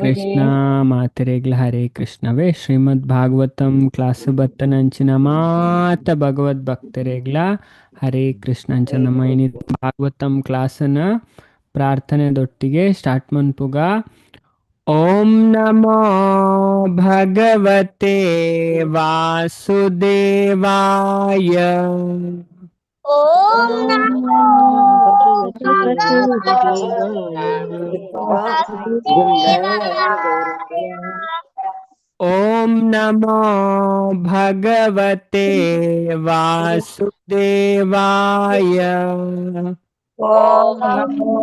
ಕೃಷ್ಣ ಮಾತೆರೆಗ್ಲ ಹರೇ ಕೃಷ್ಣವೇ. ಶ್ರೀಮದ್ Bhagavatam class ಬತ್ತನಂಚಿನ ಮಾತ ಭಗವದ್ ಭಕ್ತರೆಗ್ಲ ಹರೇ ಕೃಷ್ಣ. ಅಂಚ ನಮ್ಮ ಇನಿ ಭಾಗವತಂ ಕ್ಲಾಸನ ಪ್ರಾರ್ಥನೆದೊಟ್ಟಿಗೆ ಸ್ಟಾರ್ಟ್ ಮನ್ಪುಗ. ಓಂ ನಮೋ ಭಗವತೆ ವಾಸುದೇವಾಯ. ಓಂ ನಮೋ ಭಗವತೆ ವಾಸುದೇವಾಯ. ಓಂ ನಮೋ ಭಗವತೆ ವಾಸುದೇವಾಯ. ಓಂ ನಮೋ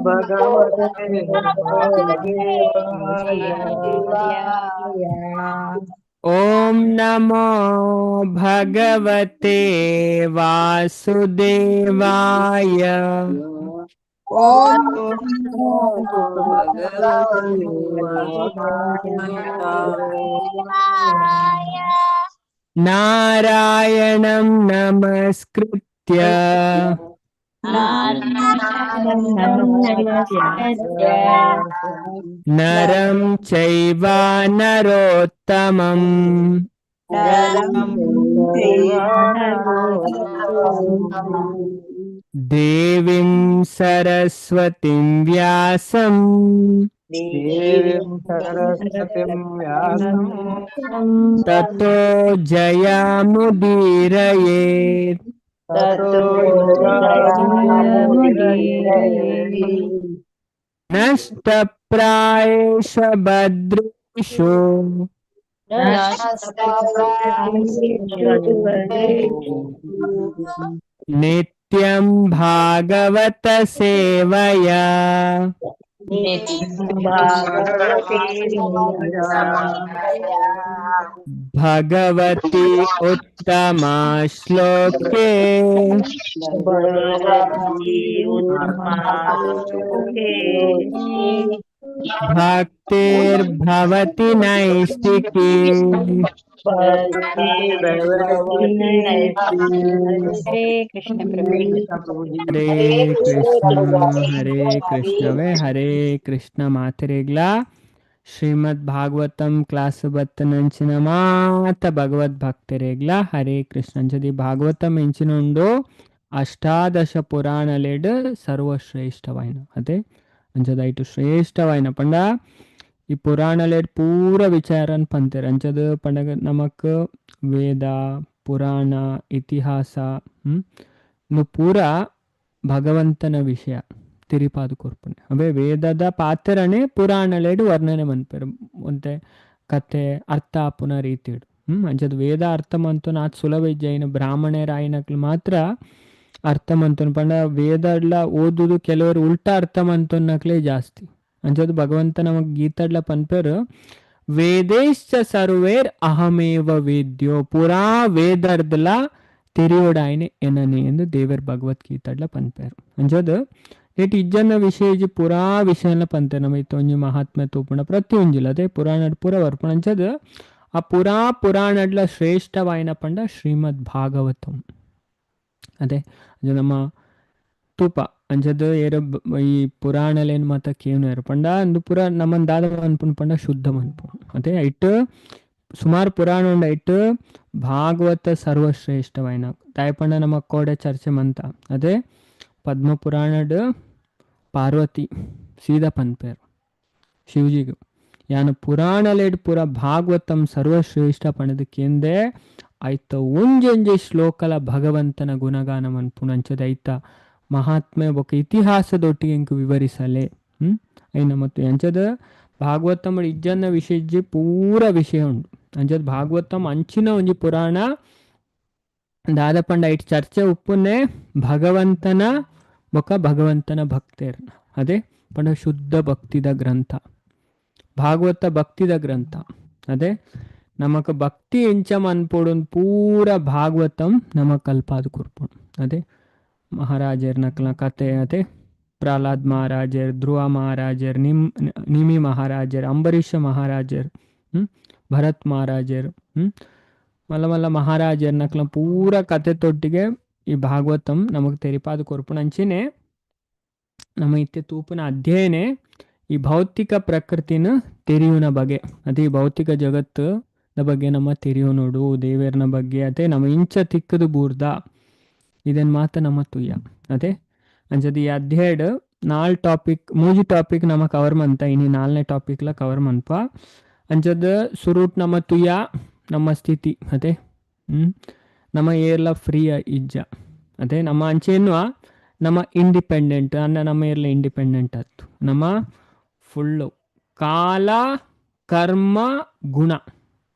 ಭಗವತೆ ವಾಸುದೇವಾಯ. ಓಂ ನಮೋ ಭಗವತೆ ವಾಸುದೇವಾಯ. ಓಂ ನಮೋ ಭಗವತೆ ವಾಸುದೇವಾಯ. ನಾರಾಯಣಂ ನಮಸ್ಕೃತ್ಯ ನಾರಾಯಣಂ ನಮಸ್ಕೃತ್ಯ ನರಂ ಚೈವ ನರೋತ್ತಮಂ ನರಂ ಚೈವ ನರೋತ್ತಮಂ ದೇವಿಂ ಸರಸ್ವತಿಂ ವ್ಯಾಸಂ ದೇವಿಂ ಸರಸ್ವತಿಂ ವ್ಯಾಸಂ ತತೋ ಜಯಮುದೀರಯೇತ್. ತತೋ ಜಯಮುದೀರಯೇತ್. ನಷ್ಟಪ್ರಾಯೇಷು ಭದ್ರೇಷು ನಿತ್ಯಂ ಭಾಗವತ ಸೇವಯಾ ಭಗವತಿ ಉತ್ತಮ ಶ್ಲೋಕೆ ಭಕ್ತಿರ್ಭವತಿ ನೈಷ್ಟಿಕಿ. ಹರೇ ಕೃಷ್ಣ ಪ್ರಭು. ಹರೇ ಕೃಷ್ಣ ಹರೇ ಕೃಷ್ಣವೇ ಹರೇ ಕೃಷ್ಣ ಮಾತೆರೆಗ್ಲ. ಶ್ರೀಮದ್ ಭಾಗವತಂ ಕ್ಲಾಸ್ ಬತ್ತನಂಚಿನ ಮಾತ ಭಗವದ್ ಭಕ್ತರೆಗ್ಲ ಹರೇ ಕೃಷ್ಣ. ಅಂಚದಿ ಭಾಗವತಂ ಎಂಚಿನ ಉಂಡು ಅಷ್ಟಾದಶ ಪುರಾಣಲೆಡ್ ಸರ್ವಶ್ರೇಷ್ಠವಾಯಿನ ಅದೇ ಅಂಚದ ಐಟು ಶ್ರೇಷ್ಠವಾಯಿನ ಪಂಡ ಈ ಪುರಾಣಲೆಡ್ ಪೂರ ವಿಚಾರನ್ ಪಂತೆರ್. ಅಂಚದ ಪಂಡಗ ನಮಕ್ ವೇದ ಪುರಾಣ ಇತಿಹಾಸ ಇಂದು ಪೂರ ಭಗವಂತನ ವಿಷಯ ತಿರಿಪಾದು ಕೊರ್ಪುನೆ. ಅವೇ ವೇದದ ಪಾತ್ರನೇ ಪುರಾಣಲೆಡ್ ವರ್ಣನೆ ಮನ್ಪೆರ್ ಒಂತೆ ಕತೆ ಅರ್ಥ ಆಪುನ ರೀತಿಡ್. ಅಂಚದ ವೇದ ಅರ್ಥ ಮಂತುನ ಆತ್ ಸುಲಭ ಇಜ್ಜಿ. ಬ್ರಾಹ್ಮಣರಾಯಿನಕ್ಲು ಮಾತ್ರ ಅರ್ಥ ಮಂತುನ ಪಂಡ ವೇದಡ್ಲ ಓದುದು ಕೆಲವರು ಉಲ್ಟಾ ಅರ್ಥ ಮಂತುನಕ್ಲೇ ಜಾಸ್ತಿ. ಅಂಚದ ಭಗವಂತ ನಮಗ್ ಗೀತಡ್ಲ ಪನ್ಪೆರ್ ವೇದೇಶ್ಚ ಸರ್ವೇರ್ ಅಹಮೇವ ವೇದ್ಯೋ ಪುರಾ ವೇದರ್ದಲ ತಿರಿಯೋಡಾಯ್ನೆ ಎನನೆ ಎಂದು ದೇವರ್ ಭಗವದ್ಗೀತಡ್ಲ ಪನ್ಪೆರ್. ಅಂಚದ ಏಟ್ ಇಜ್ಜನ ವಿಷಯ ಇಜ್ಜಿ ಪುರಾ ವಿಷಯನ ಪಂತೆ ನಮ್ಮ ಇತ್ತ ಒಂಜಿ ಮಹಾತ್ಮೆ ತೂಪುಣ ಪ್ರತಿಯೊಂಜಿಲ ಅದೇ ಪುರಾಣಡ್ ಪೂರ ಬರ್ಪುಣ. ಅಂಚದ ಆ ಪುರಾ ಪುರಾಣಡ್ಲ ಶ್ರೇಷ್ಠವಾಯಿನ ಪಂಡ ಶ್ರೀಮದ್ ಭಾಗವತಂ. ಅದೇ ಅಂಚ ನಮ್ಮ ತೂಪ ಅಂಚದ ಏರ ಈ ಪುರಾಣಲೇನ್ ಮಾತ ಕೇವನೇರು ಪಂಡ ಅಂದು ಪುರ ನಮ್ಮನ್ ದಾದ ಮನ್ಪುಂಡು ಪಂಡ ಶುದ್ಧ ಮನ್ಪುಂಡು. ಅದೇ ಐಟ್ ಸುಮಾರು ಪುರಾಣ ಉಂಡು. ಐಟ್ ಭಾಗವತ ಸರ್ವಶ್ರೇಷ್ಠವಾಯಿನ ದಾಯ ಪಂಡ ನಮ್ಮ ಕೋಡೆ ಚರ್ಚೆ ಮಂತ. ಅದೇ ಪದ್ಮ ಪುರಾಣಡ್ ಪಾರ್ವತಿ ಸೀದಾ ಪನ್ಪೇರು ಶಿವಜಿಗೆ ಯಾನು ಪುರಾಣಲೇಡ್ ಪುರ ಭಾಗವತಂ ಸರ್ವಶ್ರೇಷ್ಠ ಪಣದ ಕೇಂದೆ ಐತ ಒಂಜೊಂಜಿ ಶ್ಲೋಕಲ ಭಗವಂತನ ಗುಣಗಾನ ಮನ್ಪುಣ. ಅಂಚದ ಐತ ಮಹಾತ್ಮೆ ಬೊಕ ಇತಿಹಾಸದೊಟ್ಟಿಗೆ ಇಂಕು ವಿವರಿಸಲೆ. ಐನ ಮತ್ತು ಅಂಚದ ಭಾಗವತಂ ಇಜ್ಜನ್ನ ವಿಷಯ ಪೂರ ವಿಷಯ ಉಂಡು. ಅಂಚದ ಭಾಗವತಂ ಅಂಚಿನ ಒಂಜಿ ಪುರಾಣ ದಾದ ಪಂಡ ಐಟ್ ಚರ್ಚೆ ಉಪ್ಪುನೆ ಭಗವಂತನ ಬೊಕ ಭಗವಂತನ ಭಕ್ತೇರ್ನ. ಅದೇ ಪಂಡ ಶುದ್ಧ ಭಕ್ತಿದ ಗ್ರಂಥ ಭಾಗವತ ಭಕ್ತಿದ ಗ್ರಂಥ. ಅದೇ ನಮಕ್ ಭಕ್ತಿ ಎಂಚ ಮನ್ಪೊಡು ಪೂರ ಭಾಗವತಂ ನಮಕ್ ಕಲ್ಪಾದ್ ಕೊರ್ಪುಂಡು. ಅದೇ ಮಹಾರಾಜರ್ ನಕ್ಲ ಕತೆ ಅದೇ ಪ್ರಹ್ಲಾದ್ ಮಹಾರಾಜರ್ ಧ್ರುವ ಮಹಾರಾಜರ್ ನಿಮಿ ಮಹಾರಾಜರ್ ಅಂಬರೀಷ ಮಹಾರಾಜರ್ ಭರತ್ ಮಹಾರಾಜರ್ ಮಲ್ಲ ಮಲ್ಲ ಮಹಾರಾಜರ್ ನಕ್ಲ ಪೂರ ಕತೆ ತೊಟ್ಟಿಗೆ ಈ ಭಾಗವತಂ ನಮಗ್ ತೆರಿಪಾದ ಕೊರ್ಪುಂಡು. ಅಂಚೆನೆ ನಮ್ಮ ಇತ್ತೆ ತೂಪುನ ಅಧ್ಯಯನೆ ಈ ಭೌತಿಕ ಪ್ರಕೃತಿನ ತೆರಿಯುನ ಬಗೆ, ಅದೇ ಭೌತಿಕ ಜಗತ್ತು ದ ಬಗ್ಗೆ ನಮ್ಮ ತೆರಿಯೋನೋಡು, ದೇವೇರ್ನ ಬಗ್ಗೆ ಅದೇ ನಮ್ಮ ಇಂಚ ತಿಕ್ಕದು ಬೂರ್ದ ಇದನ್ ಮಾತ ನಮ್ಮ ತುಯ್ಯ. ಅದೇ ಅಂಚದ ಈ ಅಧ್ಯಾಯಡ್ ನಾಲ್ ಟಾಪಿಕ್, ಮೂಜಿ ಟಾಪಿಕ್ ನಮ್ಮ ಕವರ್ ಮಂತ, ಇನಿ ನಾಲ್ನೇ ಟಾಪಿಕ್ಲ ಕವರ್ ಮನ್ಪ. ಅಂಚದ ಸುರೂಟ್ ನಮ್ಮ ತುಯ್ಯ ನಮ್ಮ ಸ್ಥಿತಿ, ಅದೇ ನಮ್ಮ ಏರ್ಲ ಫ್ರೀ ಇಜ್ಜ, ಅದೇ ನಮ್ಮ ಅಂಚೆನ್ನುವ ನಮ್ಮ ಇಂಡಿಪೆಂಡೆಂಟ್ ಅನ್ನ, ನಮ್ಮ ಏರ್ಲ ಇಂಡಿಪೆಂಡೆಂಟ್ ಆತು, ನಮ್ಮ ಫುಲ್ಲು ಕಾಲ ಕರ್ಮ ಗುಣ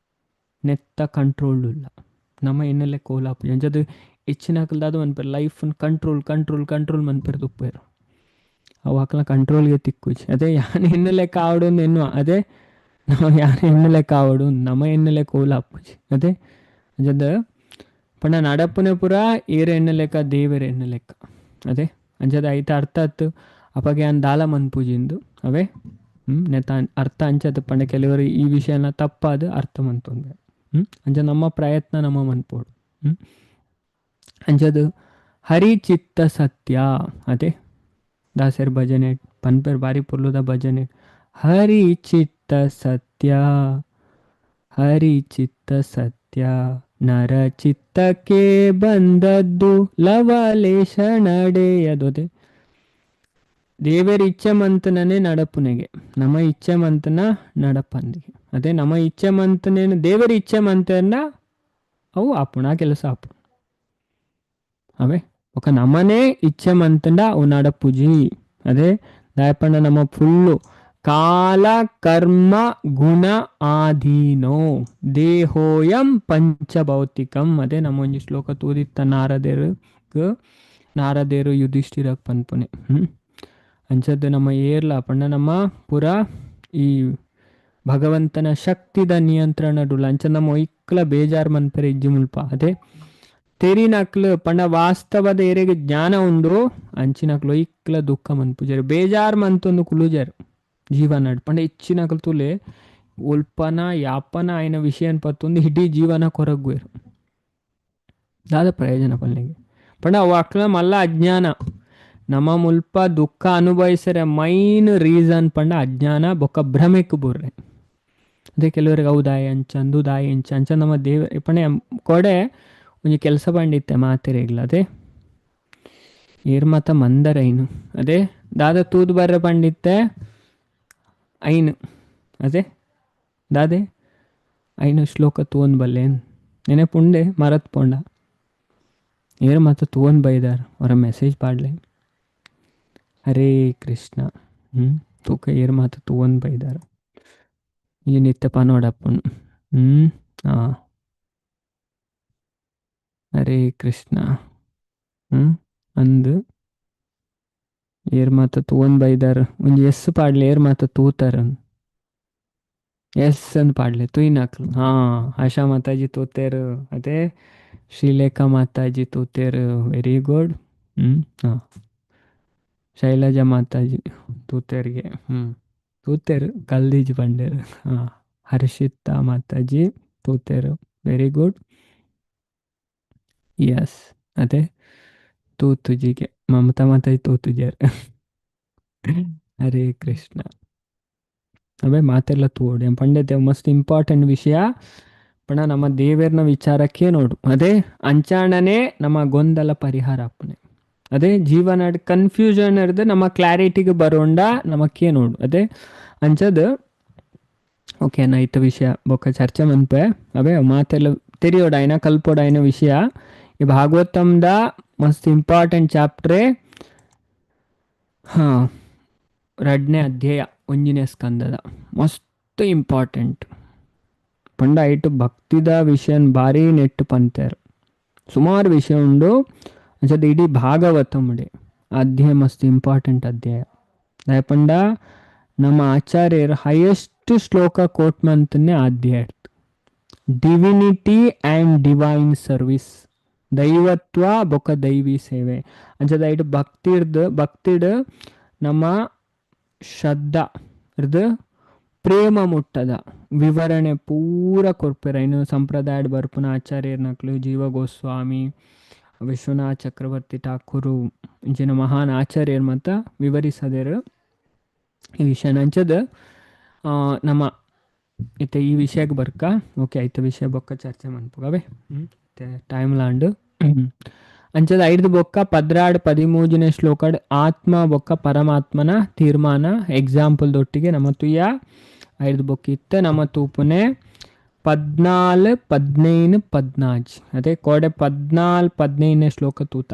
ನೆತ್ತ ಕಂಟ್ರೋಲ್ ಇಲ್ಲ, ನಮ್ಮ ಎನ್ನಲೆ ಕೋಲಾಪು. ಅಂಚದ ಹೆಚ್ಚಿನ ಹಾಕಲ್ದಾದ ಮನ್ಪೇರು ಲೈಫ್ ಕಂಟ್ರೋಲ್ ಕಂಟ್ರೋಲ್ ಕಂಟ್ರೋಲ್ ಮನ್ಪೇರು ತುಪ್ಪೇರು, ಅವು ಹಾಕಲ ಕಂಟ್ರೋಲ್ಗೆ ತಿಕ್ಕುಜಿ. ಅದೇ ಯಾನ್ ಎಣ್ಣೆ ಲೆಕ್ಕ ಆವಡು ಎನ್ನುವ, ಅದೇ ನಮ್ಮ ಯಾನ್ ಎಣ್ಣೆ ಲೆಕ್ಕ ಆವಡು ನಮ್ಮ ಎಣ್ಣೆ ಲೆಕ್ಕ ಓಲಾಪುಜಿ. ಅದೇ ಅಂಚದ ಪಂಡ ನಡಪುನೆ ಪೂರ ಏರ್ ಎಣ್ಣೆ ಲೆಕ್ಕ ದೇವರ ಎಣ್ಣೆ ಲೆಕ್ಕ. ಅದೇ ಅಂಚದ ಐತ ಅರ್ಥ ಆತು ಅಪಗೆ ಯಾನ್ ದಾಲ ಮನ್ಪುಜಿಂದು ಅವೇ ನೆತ್ತ ಅರ್ಥ ಅಂಚದ. ಪಂಡ ಕೆಲವರು ಈ ವಿಷಯನ ತಪ್ಪಾದ ಅರ್ಥ ಮಂತೊಂದು ಅಂಚ ನಮ್ಮ ಪ್ರಯತ್ನ ನಮ್ಮ ಮನ್ಪೋಡು. ಅಂಚದು ಹರಿಚಿತ್ತ ಸತ್ಯ, ಅದೇ ದಾಸರ ಭಜನೆ ಪನ್ಪೇರ್ ಬಾರಿ ಪೊರ್ಲುದ ಭಜನೆ, ಹರಿಚಿತ್ತ ಸತ್ಯ ಹರಿಚಿತ್ತ ಸತ್ಯ ನರಚಿತ್ತಕ್ಕೆ ಬಂದದ್ದು ಲವಲೇಶ ನಡೆಯದು. ಅದೇ ದೇವರ ಇಚ್ಛೆ ಮಂತನೇ ನಡಪುನೆಗೆ, ನಮ್ಮ ಇಚ್ಛೆ ಮಂತನ ನಡಪಂದಿಗೆ. ಅದೇ ನಮ್ಮ ಇಚ್ಛೆ ಮಂತನೇನು ದೇವರ ಇಚ್ಛೆ ಮಂತನ ಅವು ಆಪುಣ ಕೆಲಸ ಆಪುಣ ಅವೇ ఒక ನಮನೇ ಇಚ್ಛೆ ಮಂತಂಡ ಅವು ನಡಪುಜಿ. ಅದೇ ದಾಯಪಂಡ ನಮ್ಮ ಫುಲ್ಲು ಕಾಲ ಕರ್ಮ ಗುಣ ಆಧೀನೋ ದೇಹೋಯಂ ಪಂಚಭೌತಿಕಂ. ಅದೇ ನಮ್ಮ ಒಂಜಿ ಶ್ಲೋಕ ತೂದಿತ್ತ ನಾರದೇರು ನಾರದೇರು ಯುಧಿಷ್ಠಿರ ಪನ್ಪುನೆ. ಅಂಚದ್ದು ನಮ್ಮ ಏರ್ಲ ಪಂಡ ನಮ್ಮ ಪುರ ಈ ಭಗವಂತನ ಶಕ್ತಿದ ನಿಯಂತ್ರಣ ಡುಲ ಅಂಚ ನಮ್ಮ ಒಯ್ಕ್ಲ ಬೇಜಾರ್ ಮನ್ಪೆರೆ ಇಜ್ಜಿ ಮುಲ್ಪ. ಅದೇ ತೆರಿನಕ್ಲು ಪಂಡ ವಾಸ್ತವದ ಏರೆಗ್ ಜ್ಞಾನ ಉಂಡು ಅಂಚಿನಕ್ಲು ಒಯ್ಕ್ಲ ದುಃಖ ಮನ್ಪುಜರು ಬೇಜಾರ್ ಮಂತೊಂದು ಕುಲುಜರು ಜೀವನ ಪಂಡ ಹೆಚ್ಚಿನಕ್ಲು ತುಲೆ ಒಲ್ಪನ ಯಾಪನ ಆಯ್ನ ವಿಷಯನ್ ಪತ್ತೊಂದು ಇಡೀ ಜೀವನ ಕೊರಗ್ವೇರು ದಾದ ಪ್ರಯೋಜನ ಪಲ್ಲೆಗೆ ಪಂಡ ಅವು ಅಕ್ಲ ಮಲ್ಲ ಅಜ್ಞಾನ ನಮ್ಮ ಮುಲ್ಪ ದುಃಖ ಅನುಭವಿಸರೆ ಮೈನ್ ರೀಸನ್ ಪಂಡ ಅಜ್ಞಾನ ಬೊಕ್ಕ ಭ್ರಮೆಕ್ ಬುರ್ರೆ. ಅದೇ ಕೆಲವರಿಗೆ ಅವು ದಾಯ ಅಂಚ ಅಂದು ದಾಯ ಅಂಚ ಅಂಚ ನಮ್ಮ ದೇವ ಪಂಡ ಕೊಡೆ ಒಂಜಿ ಕೆಲಸ ಪಂಡಿತ್ತೆ ಮಾತೆರೆಗ್ಲ. ಅದೇ ಏರ್ ಮಾತ ಮಂದರ ಐನು ಅದೇ ದಾದ ತೂದು ಬರ್ರೆ ಪಂಡಿತ್ತೆ ಐನು ಅದೇ ದಾದೆ ಐನು ಶ್ಲೋಕ ತೂವೊಂದು ಬಲ್ಲೇನ್ ನೆನೆಪುಂಡೆ ಮರತ್ ಪೋಂಡ ಏರ್ ಮಾತ ತೂವೊಂದು ಬೈದಾರ್ ಅವರ ಮೆಸೇಜ್ ಪಾಡ್ಲೆ ಹರೇ ಕೃಷ್ಣ. ತೂಕ ಏರ್ ಮಾತ ತೂವೊಂದು ಬೈದಾರ್ ಈ ನಿತ್ಯ ಪನೋಡಪ್ಪನು. ಹಾ ಹರೇ ಕೃಷ್ಣ. ಅಂದು ಏರ್ ಮಾತ ತೂವೊಂದು ಬೈದಾರ್ ಒಂಜಿ ಎಸ್ ಪಾಡ್ಲೆ ಏರ್ ಮಾತ ತೂತಾರ ಎಸ್ ಅಂದ್ ಪಾಡ್ಲೆ ತುಯ್ನಾಕ್ಲು. ಹಾ ಆಶಾ ಮಾತಾಜಿ ತೂತೇರು, ಅದೇ ಶ್ರೀಲೇಖಾ ಮಾತಾಜಿ ತೂತೇರು, ವೆರಿ ಗುಡ್. ಹಾ ಶೈಲಜಾ ಮಾತಾಜಿ ತೂತೇರಿಗೆ ತೂತೇರು ಕಲ್ದೀಜ್ ಬಂಡೇರು. ಹಾ ಹರ್ಷಿತಾ ಮಾತಾಜಿ ತೂತೇರು, ವೆರಿ ಗುಡ್. ಎಸ್ ಅದೇ ತೂತುಜಿಗೆ ಮಮತಾ ಮಾತಾಜಿ ತೂತುಜಾರ್. ಹರೇ ಕೃಷ್ಣ. ಅವೇ ಮಾತೆಲ್ಲ ತೋಡಿ ಪಂಡಿತ ಮಸ್ತ್ ಇಂಪಾರ್ಟೆಂಟ್ ವಿಷಯ ಪಂಡ ನಮ್ಮ ದೇವೇರ್ನ ವಿಚಾರಕ್ಕೆ ನೋಡು. ಅದೇ ಅಂಚಾಣನೆ ನಮ್ಮ ಗೊಂದಲ ಪರಿಹಾರ ಅಪ್ಪನೆ. ಅದೇ ಜೀವನ ಕನ್ಫ್ಯೂಷನ್ ಇರ್ದು ನಮ್ಮ ಕ್ಲಾರಿಟಿಗೆ ಬರೋಂಡ ನಮಕ್ಕೆ ನೋಡು. ಅದೇ ಅಂಚದ ಓಕೆ ನಾ ಇತ್ತ ವಿಷಯ ಬೊಕ್ಕ ಚರ್ಚೆ ಮನ್ಪೆ. ಅವೇ ಮಾತೆಲ್ಲ ತೆರಿಯೋಡಾಯ್ನ ಕಲ್ಪೋಡಾಯ್ನ ವಿಷಯ ಈ ಭಾಗವತಂದ ಮಸ್ತ್ ಇಂಪಾರ್ಟೆಂಟ್ ಚಾಪ್ಟ್ರೆ. ಹಾ ರಡ್ನೇ ಅಧ್ಯಾಯ ಒಂಜಿನೇ ಸ್ಕಂದದ ಮಸ್ತ್ ಇಂಪಾರ್ಟೆಂಟ್ ಪಂಡ ಐಟು ಭಕ್ತಿದ ವಿಷಯನ್ ಭಾರಿ ನೆಟ್ಟು ಪಂತೇರು ಸುಮಾರು ವಿಷಯ ಉಂಡು. ಅಂಚದ ಇಡೀ ಭಾಗವತముಡೆ ಅಧ್ಯಾಯ ಮಸ್ತ್ ಇಂಪಾರ್ಟೆಂಟ್ ಅಧ್ಯಾಯ. ಪಂಡ ನಮ್ಮ ಆಚಾರ್ಯರು ಹೈಯೆಸ್ಟ್ ಶ್ಲೋಕ ಕೋಟ್ ಮಂತನ್ನೇ ಅಧ್ಯಾಯ ಡಿವಿನಿಟಿ ಆ್ಯಂಡ್ ಡಿವೈನ್ ಸರ್ವಿಸ್ ದೈವತ್ವ ಬೊಕ್ಕ ದೈವಿ ಸೇವೆ ಅಂಚದ ಐಟು ಭಕ್ತಿರ್ದು ಭಕ್ತಿಡ್ ನಮ್ಮ ಶ್ರದ್ಧಾ ಇರ್ದು ಪ್ರೇಮ ಮುಟ್ಟದ ವಿವರಣೆ ಪೂರ ಕೊರ್ಪೆರ್. ಐನು ಸಂಪ್ರದಾಯಡ್ ಬರ್ಪುನ ಆಚಾರ್ಯರ್ನಕ್ಲು ಜೀವ ಗೋಸ್ವಾಮಿ ವಿಶ್ವನಾಥ್ ಚಕ್ರವರ್ತಿ ಠಾಕೂರು ಇಂಚಿನ ಮಹಾನ್ ಆಚಾರ್ಯರ್ ಮತ ವಿವರಿಸದೇರು. ಈ ವಿಷಯ ಅಂಚದ ನಮ್ಮ ಇತ್ತೆ ಈ ವಿಷಯಕ್ಕೆ ಬರ್ಕ. ಓಕೆ, ಐತ ವಿಷಯ ಬೊಕ್ಕ ಚರ್ಚೆ ಮನ್ಪುಗವೆ ಟೈಮ್ ಲಾಂಡು. ಅಂಚದ ಐದು ಬೊಕ್ಕ 12 13ನೇ ಶ್ಲೋಕಡ್ ಆತ್ಮ ಬೊಕ್ಕ ಪರಮಾತ್ಮನ ತೀರ್ಮಾನ ಎಕ್ಸಾಂಪಲ್ ದೊಟ್ಟಿಗೆ ನಮ್ಮ ತುಯ್ಯ. ಐದು ಬೊಕ್ಕ ಇತ್ತ ನಮ್ಮ ತೂಪುನೆ 14 15 14 ಅದೇ ಕೋಡೆ 14 15ನೇ ಶ್ಲೋಕ ತೂತ.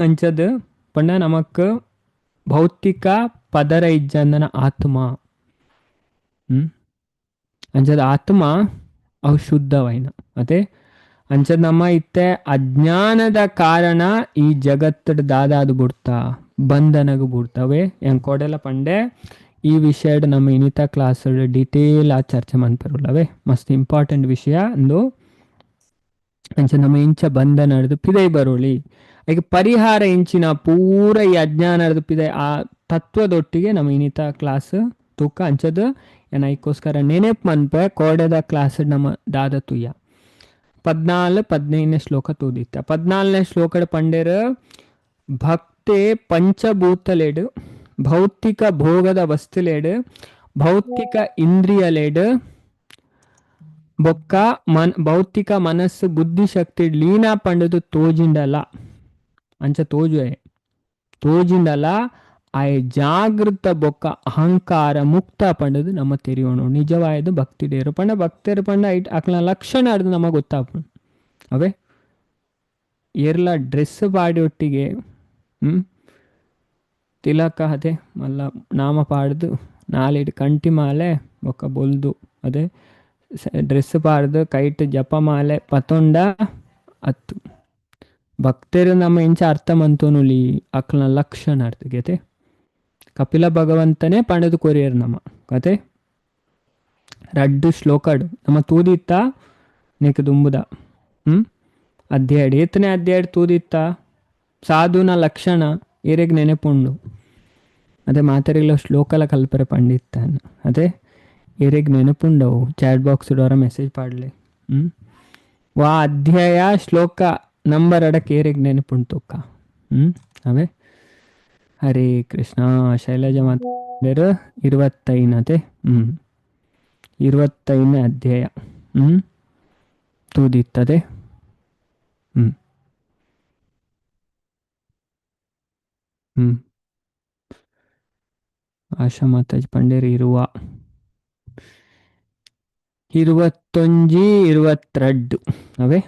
ಅಂಚದ ಪಂಡ ನಮಕ್ ಭೌತಿಕ ಪದರ ಇಜ್ಜಂದನ ಆತ್ಮ. ಅಂಚದ ಆತ್ಮ ಅವು ಶುದ್ಧವೈನ ಅದೇ. ಅಂಚದ ನಮ್ಮ ಇತ್ತೆ ಅಜ್ಞಾನದ ಕಾರಣ ಈ ಜಗತ್ತಡ್ ದಾದಾದು ಬುಡ್ತಾ ಬಂಧನಗು ಬುಡ್ತವೆ ಎಂಕೋಡೆಲ್ಲ ಪಂಡೆ. ಈ ವಿಷಯಡ್ ನಮ್ಮ ಇನಿತ ಕ್ಲಾಸ್ ಡೀಟೇಲ್ ಆ ಚರ್ಚೆ ಮನ್ಪರುಲ್ಲವೇ, ಮಸ್ತ್ ಇಂಪಾರ್ಟೆಂಟ್ ವಿಷಯ ಅಂದು. ಅಂಚ ನಮ್ಮ ಇಂಚ ಬಂಧನ ಹಿಡಿದು ಪಿದೈ ಬರೋಳಿ, ಈಗ ಪರಿಹಾರ ಇಂಚಿನ ಪೂರ ಈ ಅಜ್ಞಾನ ಹಿಡಿದು ಪಿದೈ ಆ ತತ್ವದೊಟ್ಟಿಗೆ ನಮ್ಮ ಇನಿತ ಕ್ಲಾಸ್ ತೂಕ. ಅಂಚದ ಏನ ಐಕ್ಕೋಸ್ಕರ ನೆನೆಪ್ ಮನ್ಪೆ ಕೋಡೆದ ಕ್ಲಾಸ್ ನಮ್ಮ ದಾದ ತುಯ್ಯ 14 15ನೇ ಶ್ಲೋಕ ತೂದಿತ್ತ. 14ನೇ ಶ್ಲೋಕಡ್ ಪಂಡೇರ್ ಭಕ್ತೆ ಪಂಚಭೂತಲೇಡು ಭೌತಿಕ ಭೋಗದ ವಸ್ತುಲೇಡು ಭೌತಿಕ ಇಂದ್ರಿಯಲೇಡು ಬೊಕ್ಕ ಮನ್ ಭೌತಿಕ ಮನಸ್ಸು ಬುದ್ಧಿಶಕ್ತಿ ಲೀನ ಪಂಡದು ತೋಜಿಂಡಲ. ಅಂಚ ತೋಜುವೆ ತೋಜಿಂಡಲ ಆಯ್ ಜಾಗೃತ ಬೊಕ್ಕ ಅಹಂಕಾರ ಮುಕ್ತ ಪಂಡದು ನಮ್ಮ ತೆರಿಯೋಣ ನಿಜವಾಯದು ಭಕ್ತಿ ಡೇರು ಪಂಡ. ಭಕ್ತರು ಪಂಡ ಐಟ್ ಅಕ್ಲ ಲಕ್ಷಣ ಅರ್ದು ನಮಗೆ ಗೊತ್ತಾಪು ಅವೇ. ಏರ್ಲ ಡ್ರೆಸ್ ಪಾಡಿ ಒಟ್ಟಿಗೆ ತಿಲಕ ಅದೇ ಮಲ್ಲ ನಾಮ ಪಾಡ್ದು ನಾಲಿಡ್ ಕಂಟಿ ಮಾಲೆ ಬೊಕ್ಕ ಬೊಲ್ದು ಅದೇ ಡ್ರೆಸ್ ಪಾಡ್ದು ಕೈಟ್ ಜಪ ಮಾಲೆ ಪತೊಂಡ ಅತ್ತು ಭಕ್ತರು ನಮ್ಮ ಇಂಚ ಅರ್ಥ ಮಂತೋನುಲಿ ಅಕ್ಲ ಲಕ್ಷಣ ಅರ್ಥಗತೆ. ಕಪಿಲ ಭಗವಂತನೇ ಪಂಡದು ಕೊರಿಯರ್ ನಮ್ಮ ಕತೆ ರಡ್ಡು ಶ್ಲೋಕಡ್ ನಮ್ಮ ತೂದಿತ್ತ ನಿಕ್ ದುಂಬುದ ಅಧ್ಯಾಯ ಏತನೇ ಅಧ್ಯಾಯ ತೂದಿತ್ತ ಸಾಧುನ ಲಕ್ಷಣ ಏರೆಗ್ ನೆನೆಪುಂಡು ಅದೇ ಮಾತರಿಗಳ ಶ್ಲೋಕಲ ಕಲ್ಪರೆ ಪಂಡಿತ್ತಾನ ಅದೇ ಏರೆಗ್ ನೆನಪುಂಡವು ಚಾಟ್ ಬಾಕ್ಸ್ ಡೋರ ಮೆಸೇಜ್ ಪಾಡ್ಲೆ. ವಾ ಅಧ್ಯಾಯ ಶ್ಲೋಕ ನಂಬರ್ ಅಡಕ್ಕೆ ಏರೆಗ್ ನೆನಪುಂಟು ಅವೇ. ಹರೇ ಕೃಷ್ಣ. ಶೈಲಜ ಮಾತಾಡಿರು 25 25ನೇ ಅಧ್ಯಾಯ ತೂದಿತ್ತದೆ. ಹ್ಮ್ ಹ್ಮ್ ಆಶಾ ಮಾತಾಜಿ ಪಂಡೇರು ಇರುವ 21 22 ಅವೇ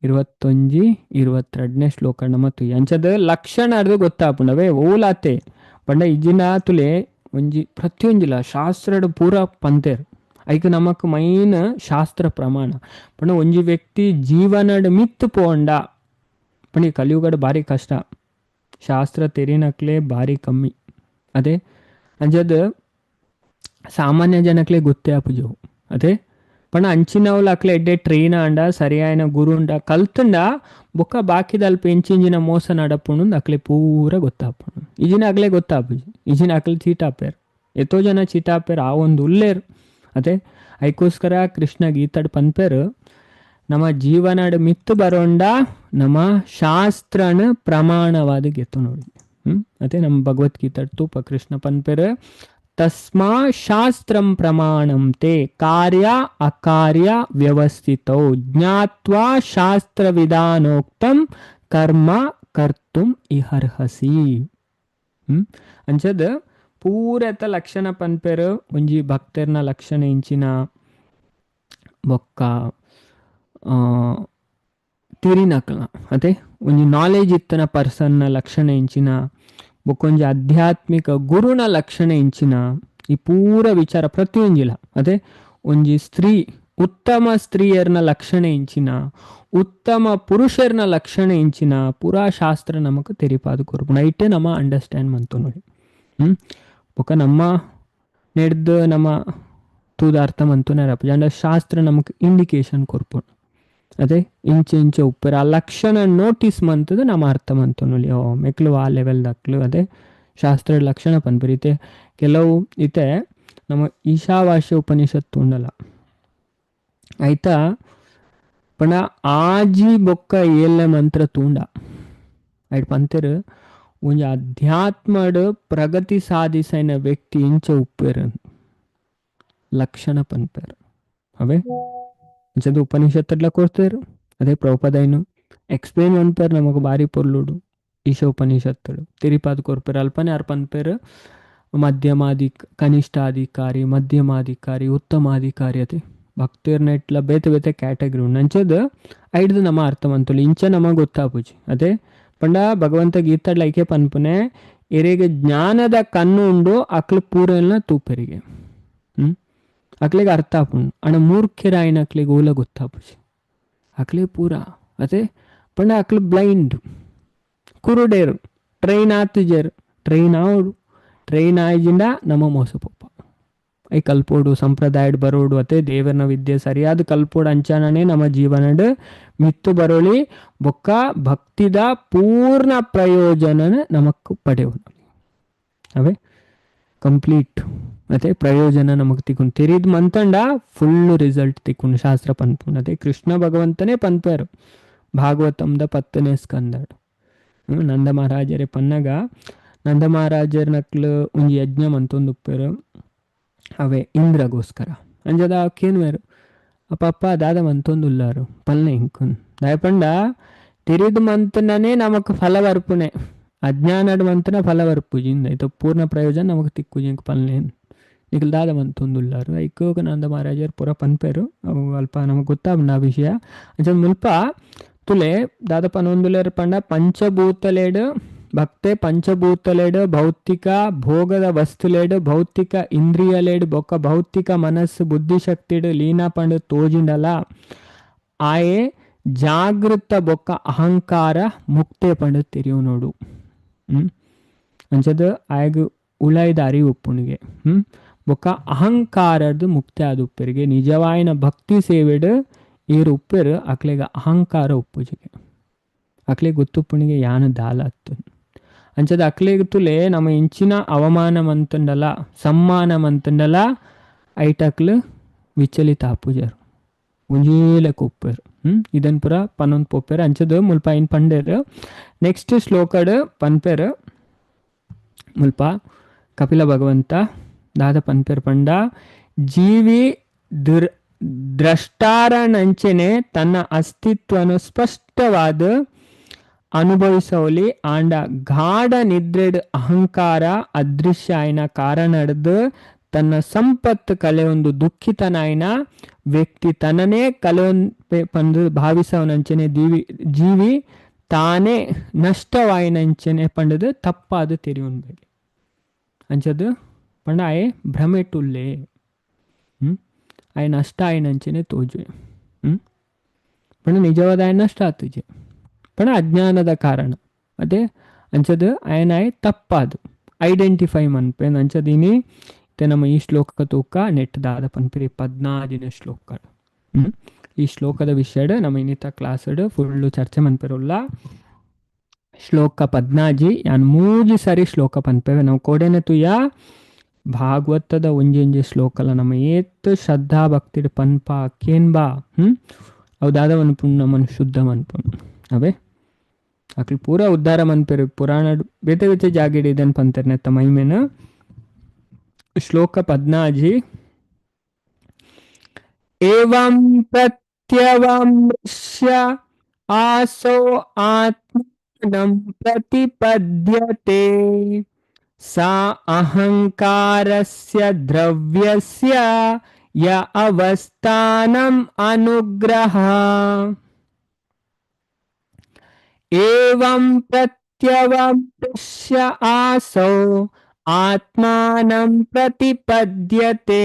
21 22ನೇ ಶ್ಲೋಕ ಮತ್ತು ಅಂಚದ ಲಕ್ಷಣ ಅರ್ದು ಗೊತ್ತಾಪುಂಡವೇ ಓಲಾತೆ ಪಂಡ ಇಜ್ಜಿನ ತುಲೆ ಒಂಜಿ ಪ್ರತಿಯೊಂಜಿಲ ಶಾಸ್ತ್ರಡ್ ಪೂರ ಪಂತೇರ್ ಐಕ್ ನಮಕ್ ಮೈನ್ ಶಾಸ್ತ್ರ ಪ್ರಮಾಣ. ಪಂಡ ಒಂಜಿ ವ್ಯಕ್ತಿ ಜೀವನಡ್ ಮಿತ್ತು ಪೋಂಡ ಪಂಡ ಕಲಿಯುಗಡ್ ಭಾರಿ ಕಷ್ಟ, ಶಾಸ್ತ್ರ ತೆರಿನಕ್ಲೆ ಭಾರಿ ಕಮ್ಮಿ ಅದೇ. ಅಂಚದ ಸಾಮಾನ್ಯ ಜನಕ್ಲೆ ಗೊತ್ತೇ ಆಪುಜವು ಅದೇ. ಪಂಡ ಅಂಚಿನವ್ಲು ಅಕ್ಲೆ ಎಡ್ಡೆ ಟ್ರೈನ್ ಆಂಡ ಸರಿಯಾಯನ ಗುರುಂಡ ಕಲ್ತುಂಡ ಬೊಕ್ಕ ಬಾಕಿದಲ್ಪ ಇಂಚಿಂಜಿನ ಮೋಸ ನಡಪುಂಡು ಅಕ್ಲೆ ಪೂರ ಗೊತ್ತಾಪುಂಡು. ಇಜಿನ ಅಕ್ಲೆ ಗೊತ್ತಾಪುಜಿ, ಇಜಿನ ಅಕ್ಲೆ ಚೀಟಾಪೇರ್ ಎತ್ತೋ ಜನ ಚೀಟಾಪೇರ್ ಆ ಒಂದು ಉಲ್ಲೇರ್ ಅದೇ. ಐಕೋಸ್ಕರ ಕೃಷ್ಣ ಗೀತಾಡ್ ಪನ್ಪೇರು ನಮ್ಮ ಜೀವನಡ್ ಮಿತ್ತು ಬರೋಂಡ ನಮ್ಮ ಶಾಸ್ತ್ರನ ಪ್ರಮಾಣವಾದ ಗೆತ್ತು ನೋಡಿ. ಅದೇ ನಮ್ಮ ಭಗವದ್ಗೀತಾಡ್ ತೂಪ ಕೃಷ್ಣ ಪನ್ಪೇರು ತಸ್ಮಾ ಶಾಸ್ತ್ರಂ ಪ್ರಮಾಣಂ ತೇ ಕಾರ್ಯ ಅಕಾರ್ಯ ವ್ಯವಸ್ಥಿತೌ ಜ್ಞಾತ್ವಾ ಶಾಸ್ತ್ರ ವಿಧಾನೋಕ್ತಂ ಕರ್ಮ ಕರ್ತುಂ ಇಹರ್ಹಸಿ. ಅಂಚದ ಪೂರತ ಲಕ್ಷಣ ಪನ್ಪೇರು ಒಂಜಿ ಭಕ್ತರ್ನ ಲಕ್ಷಣ ಇಂಚಿನ ಬೊಕ್ಕ ತಿರಿನಕ್ಲ ಅದೇ ಒಂಜಿ ನಾಲೆಜ್ ಇತ್ತನ ಪರ್ಸನ್ನ ಲಕ್ಷಣ ಇಂಚಿನ ಬೊಕ್ಕೊಂಜಿ ಆಧ್ಯಾತ್ಮಿಕ ಗುರುನ ಲಕ್ಷಣ ಇಂಚಿನ ಈ ಪೂರ ವಿಚಾರ ಪ್ರತಿಯೊಂಜಿಲ ಅದೇ. ಒಂಜಿ ಸ್ತ್ರೀ ಉತ್ತಮ ಸ್ತ್ರೀಯರ್ನ ಲಕ್ಷಣ ಇಂಚಿನ ಉತ್ತಮ ಪುರುಷರ್ನ ಲಕ್ಷಣ ಇಂಚಿನ ಪೂರಾ ಶಾಸ್ತ್ರ ನಮಕ್ ತೆರಿಪಾದು ಕೊರ್ಪುಂಡು. ಐಟೆ ನಮ್ಮ ಅಂಡರ್ಸ್ಟ್ಯಾಂಡ್ ಮಂತು ನೋಡಿ. ಬೊಕ್ಕ ನಮ್ಮ ನೆಡ್ದು ನಮ್ಮ ತೂದ ಅರ್ಥ ಮಂತುನ ಅಂಡ ಶಾಸ್ತ್ರ ನಮಕ್ ಇಂಡಿಕೇಶನ್ ಕೊರ್ಪುಂಡು ಅದೇ. ಇಂಚೆ ಇಂಚೆ ಉಪ್ಪರ ಆ ಲಕ್ಷಣ ನೋಟಿಸ್ ಮಂತದ ನಮ್ಮ ಅರ್ಥ ಮಂತುನಲ್ಲಿ ಓ ಮೆಕ್ಲು ಆ ಲೆವೆಲ್ ದಕ್ಲು ಅದೇ ಶಾಸ್ತ್ರ ಲಕ್ಷಣ ಪನ್ಪರಿತೆ. ಕೆಲವು ಇತೆ ನಮ್ಮ ಈಶಾವಾಸ್ಯ ಉಪನಿಷತ್ತು ಉಂಡಲ್ಲ ಆಯ್ತಾ ಪಂಡ ಆಜಿ ಬೊಕ್ಕ ಏಲ್ನೆ ಮಂತ್ರ ತೂಂಡ ಐಟ್ ಪಂತೆರ್ ಒಂಜಿ ಅಧ್ಯಾತ್ಮಡ್ ಪ್ರಗತಿ ಸಾಧಿಸೈನ ವ್ಯಕ್ತಿ ಇಂಚ ಉಪ್ಪೇರು ಲಕ್ಷಣ ಪನ್ಪೇರು. ಅವೇ ಅಂಚದ ಉಪನಿಷತ್ತುಡ್ಲ ಕೊರ್ತೇರು. ಅದೇ ಪ್ರಭುಪಾದೈನು ಎಕ್ಸ್ಪ್ಲೇನ್ ಮನ್ಪೇರು ನಮಕ್ ಬಾರಿ ಪೊರ್ಲುಡು. ಈಶ ಉಪನಿಷತ್ತುಡು ತಿರಿಪಾದ್ ಕೊರ್ಪೇರು. ಅಲ್ಪನೆ ಆರ್ ಪನ್ಪೇರು ಮಧ್ಯಮಾಧಿಕ ಕನಿಷ್ಠಾಧಿಕಾರಿ, ಮಧ್ಯಮಾಧಿಕಾರಿ, ಉತ್ತಮಾಧಿಕಾರಿ ಅತೆ ಭಕ್ತರ್ನೆಟ್ಲ ಬೇತೆ ಬೇತೆ ಕ್ಯಾಟಗರಿ ಉಂಡು. ಅಂಚದ ಐಡ್ದು ನಮ ಅರ್ಥ ಮಂತೊಲಿ ಇಂಚ ನಮ ಗೊತ್ತಾಪುಜಿ. ಅದೇ ಪಂಡ ಭಗವಂತ ಗೀತಾಡ್ಲ ಐಕೆ ಪನ್ಪುನೆ ಎರೆಗ್ ಜ್ಞಾನದ ಕಣ್ಣು ಉಂಡು ಅಕ್ಲು ಪೂರೆಲ್ನ ತೂಪೆರಿಗೆ. ಅಕ್ಲೆಗ್ ಅರ್ಥ ಆಪುಂಡು. ಆಂಡ ಮೂರ್ಖೆರಾಯಿನ ಅಕ್ಲೆಗ್ ಓಲ ಗೊತ್ತಾಪುಜಿ. ಅಕ್ಲೆ ಪೂರ ಅದೇ ಪಂಡ ಅಕ್ಲು ಬ್ಲೈಂಡ್ ಕುರುಡೇರು, ಟ್ರೈನ್ ಆತಿಜೆರ್, ಟ್ರೈನ್ ಆವೊಡು, ಟ್ರೈನ್ ಆಯ್ಜಿಂಡ ನಮ ಮೋಸ ಪೋಪ. I ಕಲ್ಪೋಡು ಸಂಪ್ರದಾಯಡ್ ಬರೋಡು ಅತೆ ದೇವರನ ವಿದ್ಯೆ ಸರಿಯಾದ ಕಲ್ಪೋಡು ಅಂಚನನೆ ನಮ್ಮ ಜೀವನಡ್ ಮಿತ್ತು ಬರೋಳಿ ಬೊಕ್ಕ ಭಕ್ತಿದ ಪೂರ್ಣ ಪ್ರಯೋಜನನ ನಮಕ್ ಪಡೆವು. ಅವೇ ಕಂಪ್ಲೀಟ್ ಅದೇ ಪ್ರಯೋಜನ ನಮಕ್ ತಿಕ್ಕುಂಡು. ತೆರಿದ್ ಮಂತಂಡ ಫುಲ್ ರಿಸಲ್ಟ್ ತಿಕ್ಕುಂಡು ಶಾಸ್ತ್ರ ಪನ್ಪುಂಡು. ಅದೇ ಕೃಷ್ಣ ಭಗವಂತನೇ ಪನ್ಪೇರು ಭಾಗವತಂದ 10ನೇ ಸ್ಕಂದಡ್. ನಂದ ಮಹಾರಾಜರೇ ಪನ್ನಗ ನಂದ ಮಹಾರಾಜರ ನಕ್ಲು ಒಂಜಿ ಯಜ್ಞ ಮಂತೊಂದು ಉಪ್ಪೇರು ಅವೇ ಇಂದ್ರಗೋಸ್ಕರ. ಅಂಜದ ಕೇನ್ವೇರು ಅಪ್ಪ ದಾದ ಮಂತೊಂದುಲ್ಲಾರು ಪಲ್ನೆ ಇಂಕುನ್ ದಾಯ ಪಂಡ ತೆರಿದ್ ಮಂತನೇ ನಮಕ್ ಫಲ ಬರ್ಪುನೆ, ಅಜ್ಞಾನಡ್ ಮಂತನ ಫಲ ಬರ್ಪುಜಿ ಇಂದ ಪೂರ್ಣ ಪ್ರಯೋಜನ ನಮಕ್ ತಿಕ್ಕುಜಿ ಇಂಕ್ ಪಲ್ನೆ ನಿಕಲ್ ದಾದ ಮಂತೊಂದುಲ್ಲಾರು. ಐಕ್ ನಂದ ಮಹಾರಾಜರು ಪೂರ ಪನ್ಪೇರು. ಅವು ಅಲ್ಪ ನಮಕ್ ಗೊತ್ತಾಪುಂಡು ಆ ವಿಷಯ. ಅಂಚ ಮುಲ್ಪ ತುಲೆ ದಾದ ಪನೊಂದುಲ್ಲೆರ್ ಪಂಡ ಪಂಚಭೂತಲೆಡ್ ಭಕ್ತೆ ಪಂಚಭೂತಲೆಡ್ ಭೌತಿಕ ಭೋಗದ ವಸ್ತುಲೆಡ್ ಭೌತಿಕ ಇಂದ್ರಿಯಲೆಡ್ ಬೊಕ್ಕ ಭೌತಿಕ ಮನಸ್ಸು ಬುದ್ಧಿಶಕ್ತಿಡ್ ಲೀನ ಪಂಡ ತೋಜಿಂಡಲ ಆಯೆ ಜಾಗೃತ ಬೊಕ್ಕ ಅಹಂಕಾರ ಮುಕ್ತೆ ಪಂಡ ತೆರಿಯು ನೋಡು. ಅಂಚದ ಆಯಗ್ ಉಳೈದ ಅರಿವು ಉಪ್ಪುನಿಗೆ ಬೊಕ್ಕ ಅಹಂಕಾರದ ಮುಕ್ತಿ ಆದ ಉಪ್ಪೆರಿಗೆ ನಿಜವಾಯಿನ ಭಕ್ತಿ ಸೇವೆಡ್ ಏರು ಉಪ್ಪೆರು ಅಕ್ಲೆಗ ಅಹಂಕಾರ ಉಪ್ಪುಜಿಗೆ. ಅಕ್ಲೆಗ್ ಗೊತ್ತುಪ್ಪುನಿಗೆ ಯಾನು ದಾಲ ಅತ್ತು. ಅಂಚದ ಅಕ್ಲೆಗ್ ತುಲೆ ನಮ್ಮ ಇಂಚಿನ ಅವಮಾನ ಮಂತುಂಡಲ ಸಮ್ಮಾನ ಮಂತುಂಡಲ ಐಟಕ್ಲು ವಿಚಲಿತ ಆಪುಜರು, ಒಂಜೇ ಲೆಕ್ಕ ಉಪ್ಪೆರು. ಇದನ್ ಪೂರ ಪನೊಂದು ಪೋಪೆರು. ಅಂಚದ ಮುಲ್ಪ ಐನ್ ಪಂಡೇರು. ನೆಕ್ಸ್ಟ್ ಶ್ಲೋಕಡ್ ಪನ್ಪೆರು ಮುಲ್ಪ ಕಪಿಲ ಭಗವಂತ ದಾದ ಪನ್ಪೆರು ಪಂಡ ಜೀವಿ ದ್ರಷ್ಟಾರನಂಚನೆ ತನ್ನ ಅಸ್ತಿತ್ವನು ಸ್ಪಷ್ಟವಾದ ಅನುಭವಿಸೋಲಿ ಆಂಡ ಗಾಢ ನಿದ್ರೆಡ್ ಅಹಂಕಾರ ಅದೃಶ್ಯ ಆಯ್ನ ಕಾರಣಡ್ದು ತನ್ನ ಸಂಪತ್ತು ಕಲೆಯೊಂದು ದುಃಖಿತನಾಯ್ನ ವ್ಯಕ್ತಿ ತನ್ನನೇ ಕಲೆಯೊಂದು ಪಂದು ಭಾವಿಸವನಂಚನೆ ಜೀವಿ ತಾನೇ ನಷ್ಟವಾಯಿನಂಚನೆ ಪಂಡದು ತಪ್ಪಾದ ತೆರಿಯುನ್ಬೇಡಿ. ಅಂಚದು ಪಂಡ ಆಯೆ ಭ್ರಮೆಟುಲ್ಲೆ ಆಯೆ ನಷ್ಟ ಆಯ್ನಂಚನೆ ತೋಜುವೆ. ಪಂಡ ನಿಜವಾದ ಆಯ್ ನಷ್ಟ ಆತುಜೆ ಪಂಡ ಅಜ್ಞಾನದ ಕಾರಣ. ಅದೇ ಅಂಚದು ಆಯನಾಯ್ ತಪ್ಪಾದು ಐಡೆಂಟಿಫೈ ಮನ್ಪೆ. ಅಂಚದಿನಿ ಇತ್ತೆ ನಮ್ಮ ಈ ಶ್ಲೋಕ ತೂಕ ನೆಟ್ ದಾದ ಪನ್ಪಿರಿ 14ನೇ ಶ್ಲೋಕ. ಈ ಶ್ಲೋಕದ ವಿಷಯಡ್ ನಮ್ಮ ಇನ್ನಿತ ಕ್ಲಾಸ್ಡ್ ಫುಲ್ಲು ಚರ್ಚೆ ಮನ್ಪಿರುಲ್ಲ. ಶ್ಲೋಕ 14 ಯಾನ್ ಮೂಜಿ ಸರಿ ಶ್ಲೋಕ ಪನ್ಪೇವೆ ನಾವು ಕೋಡೆನೆ ತುಯ ಭಾಗವತದ ಒಂಜೊಂಜಿ ಶ್ಲೋಕಲ ನಮ್ಮ ಏತ್ ಶ್ರದ್ಧಾ ಭಕ್ತಿಡ್ ಪನ್ಪ ಕೇನ್ಬಾ ಅವು ದಾದ ಮನ್ಪುಂಡು ನಮ್ಮನ್ನು ಶುದ್ಧ ಮನ್ಪುಂಡು. ಅವೇ ಅಕ್ಲು ಪೂರ ಉದ್ಧಾರ ಮನ್ಪೆರು ಪುರಾಣ ಬೇತೆ ಬೇತೆ ಜಾಗಿಡ್ ಇದನ್ ಪಂತೆರ್ ನೆತ್ತ ಮಹಿಮೆನ. ಶ್ಲೋಕ 14 ಏವಂ ಪ್ರತ್ಯವಮೃಶ್ಯ ಆಸೋ ಆತ್ಮಾನಂ ಪ್ರತಿಪದ್ಯತೆ ಸಾ ಅಹಂಕಾರಸ್ಯ ದ್ರವ್ಯಸ್ಯ ಯ ಅವಸ್ಥಾನಂ ಅನುಗ್ರಹ. ಏವಂ ಪ್ರತ್ಯವಮೃಶ್ಯ ಆಸೌ ಆತ್ಮಾನಂ ಪ್ರತಿಪದ್ಯತೆ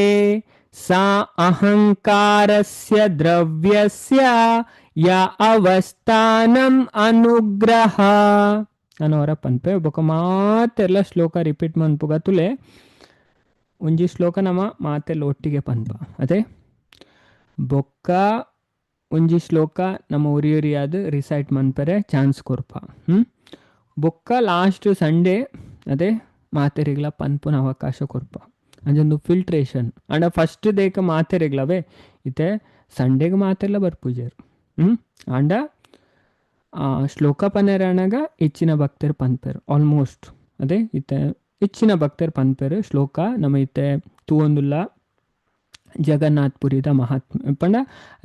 ಸಾ ಅಹಂಕಾರಸ್ಯ ದ್ರವ್ಯಸ್ಯ ಯ ಅವಸ್ಥಾನಂ ಅನುಗ್ರಹ. ನಾನು ಅವರ ಪನ್ಪೆ ಬೊಕ ಮಾತೆಲ್ಲ ಶ್ಲೋಕ ರಿಪೀಟ್ ಮನ್ಪುಗ ತುಲೆ ಒಂಜಿ ಶ್ಲೋಕ ನಮ್ಮ ಮಾತೆಲ್ಲ ಒಟ್ಟಿಗೆ ಪನ್ಪ. ಅದೇ ಬೊಕ್ಕ ಒಂಜಿ ಶ್ಲೋಕ ನಮ್ಮ ಉರಿ ಉರಿಯಾದ ರಿಸೈಟ್ ಮನ್ಪರೆ ಚಾನ್ಸ್ ಕೊರ್ಪ. ಬೊಕ್ಕ ಲಾಸ್ಟ್ ಸಂಡೇ ಅದೇ ಮಾತೆರಿಗ್ಲ ಪನ್ಪುನ ಅವಕಾಶ ಕೊರ್ಪ. ಅಂಜೊಂದು ಫಿಲ್ಟ್ರೇಷನ್ ಅಂಡ ಫಸ್ಟ್ ದೇಕ ಮಾತೆರಿಗ್ಲವೇ ಇತ್ತೆ ಸಂಡೇಗೆ ಮಾತೆಲ್ಲ ಬರ್ಪೂಜೆರು. ಅಂಡ ಶ್ಲೋಕ ಪನೆರಣಗ ಹೆಚ್ಚಿನ ಭಕ್ತರು ಪನ್ಪೆರು ಆಲ್ಮೋಸ್ಟ್. ಅದೇ ಇತ್ತೆ ಹೆಚ್ಚಿನ ಭಕ್ತರು ಪನ್ಪೆರು ಶ್ಲೋಕ ನಮ್ಮ ಇತ್ತೆ ತೂವೊಂದುಲ್ಲ ಜಗನ್ನಾಥ್ ಪುರಿದ ಮಹಾತ್ಮ ಪಂಡ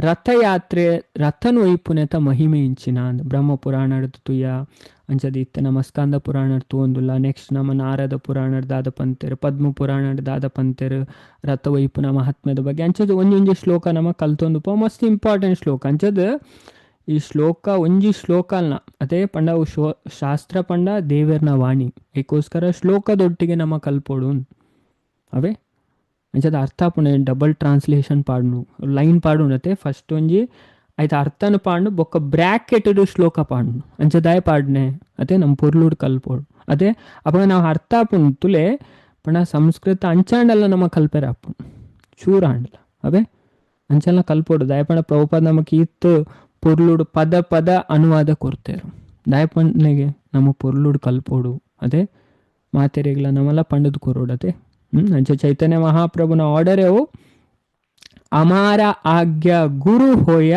ರಥಯಾತ್ರೆ ರಥನ್ ಒಯ್ಪುನೆತ ಮಹಿಮೆ ಇಂಚಿನ ಬ್ರಹ್ಮ ಪುರಾಣದ ತುಯ್ಯ ಅಂಚದ ಇತ್ತೆ ನಮ್ಮ ಸ್ಕಂದ ಪುರಾಣ ತೂವೊಂದುಲ್ಲ. ನೆಕ್ಸ್ಟ್ ನಮ್ಮ ನಾರದ ಪುರಾಣದ ದಾದ ಪಂತೆರು, ಪದ್ಮ ಪುರಾಣದ ದಾದ ಪಂತೆರು ರಥ ಒಯ್ಪುನ ಮಹಾತ್ಮ್ಯದ ಬಗ್ಗೆ ಅಂಚದ ಒಂಜೊಂಜಿ ಶ್ಲೋಕ ನಮ್ಮ ಕಲ್ತೊಂದು ಪೋ ಮಸ್ತ್ ಇಂಪಾರ್ಟೆಂಟ್ ಶ್ಲೋಕ. ಅಂಚದ ಈ ಶ್ಲೋಕ ಒಂಜಿ ಶ್ಲೋಕ ಅಲ್ಲ ಅದೇ ಪಂಡ ಅವು ಶಾಸ್ತ್ರ ಪಂಡ ದೇವೆರ್ನ ವಾಣಿ, ಅದಕ್ಕೋಸ್ಕರ ಶ್ಲೋಕದೊಟ್ಟಿಗೆ ನಮ್ಮ ಕಲ್ಪೋಡು ಅವೇ ಅಂಚದ ಅರ್ಥ ಪುಣೆ ಡಬಲ್ ಟ್ರಾನ್ಸ್ಲೇಷನ್ ಪಾಡ್ನು ಲೈನ್ ಪಾಡುನತೆ ಫಸ್ಟ್ ಒಂಜಿ ಆಯ್ತು ಅರ್ಥನ ಪಾಡ್ನು ಬೊಕ್ಕ ಬ್ರ್ಯಾಕೆಟೆಡ್ ಶ್ಲೋಕ ಪಾಡ್ನು ಅಂಚದಾಯ ಪಾಡ್ನೆ ಅದೇ ನಮ್ಮ ಪೊರ್ಲುಡ್ ಕಲ್ಪೋಡು. ಅದೇ ಅವಾಗ ನಾವು ಅರ್ಥ ಆಪುಂಡು ತುಲೆ ಪಂಡ ಸಂಸ್ಕೃತ ಅಂಚಾಂಡಲ್ಲ ನಮ್ಮ ಕಲ್ಪೆರ ಆಪುಂಡು ಚೂರ ಆಂಡಲ ಅವೇ ಅಂಚೆಲ್ಲ ಕಲ್ಪೋಡು. ದಯಪಂಡ ಪ್ರಭುಪಾದ ನಮಕ್ ಈತ್ ಪೊರ್ಲುಡು ಪದ ಪದ ಅನುವಾದ ಕೊಡ್ತೇರು ದಯಪಂಡನೆಗೆ ನಮ್ಮ ಪೊರ್ಲುಡು ಕಲ್ಪೋಡು ಅದೇ ಮಾತೆರೆಗ್ಲ ನಮ್ಮೆಲ್ಲ ಪಂಡದ್ ಕೊರೋಡು ಅದೇ. ಅಂಚೆ ಚೈತನ್ಯ ಮಹಾಪ್ರಭುನ ಆರ್ಡರ್ ಅವು ಅಮಾರ ಆಜ್ಞಾ ಗುರು ಹೋಯ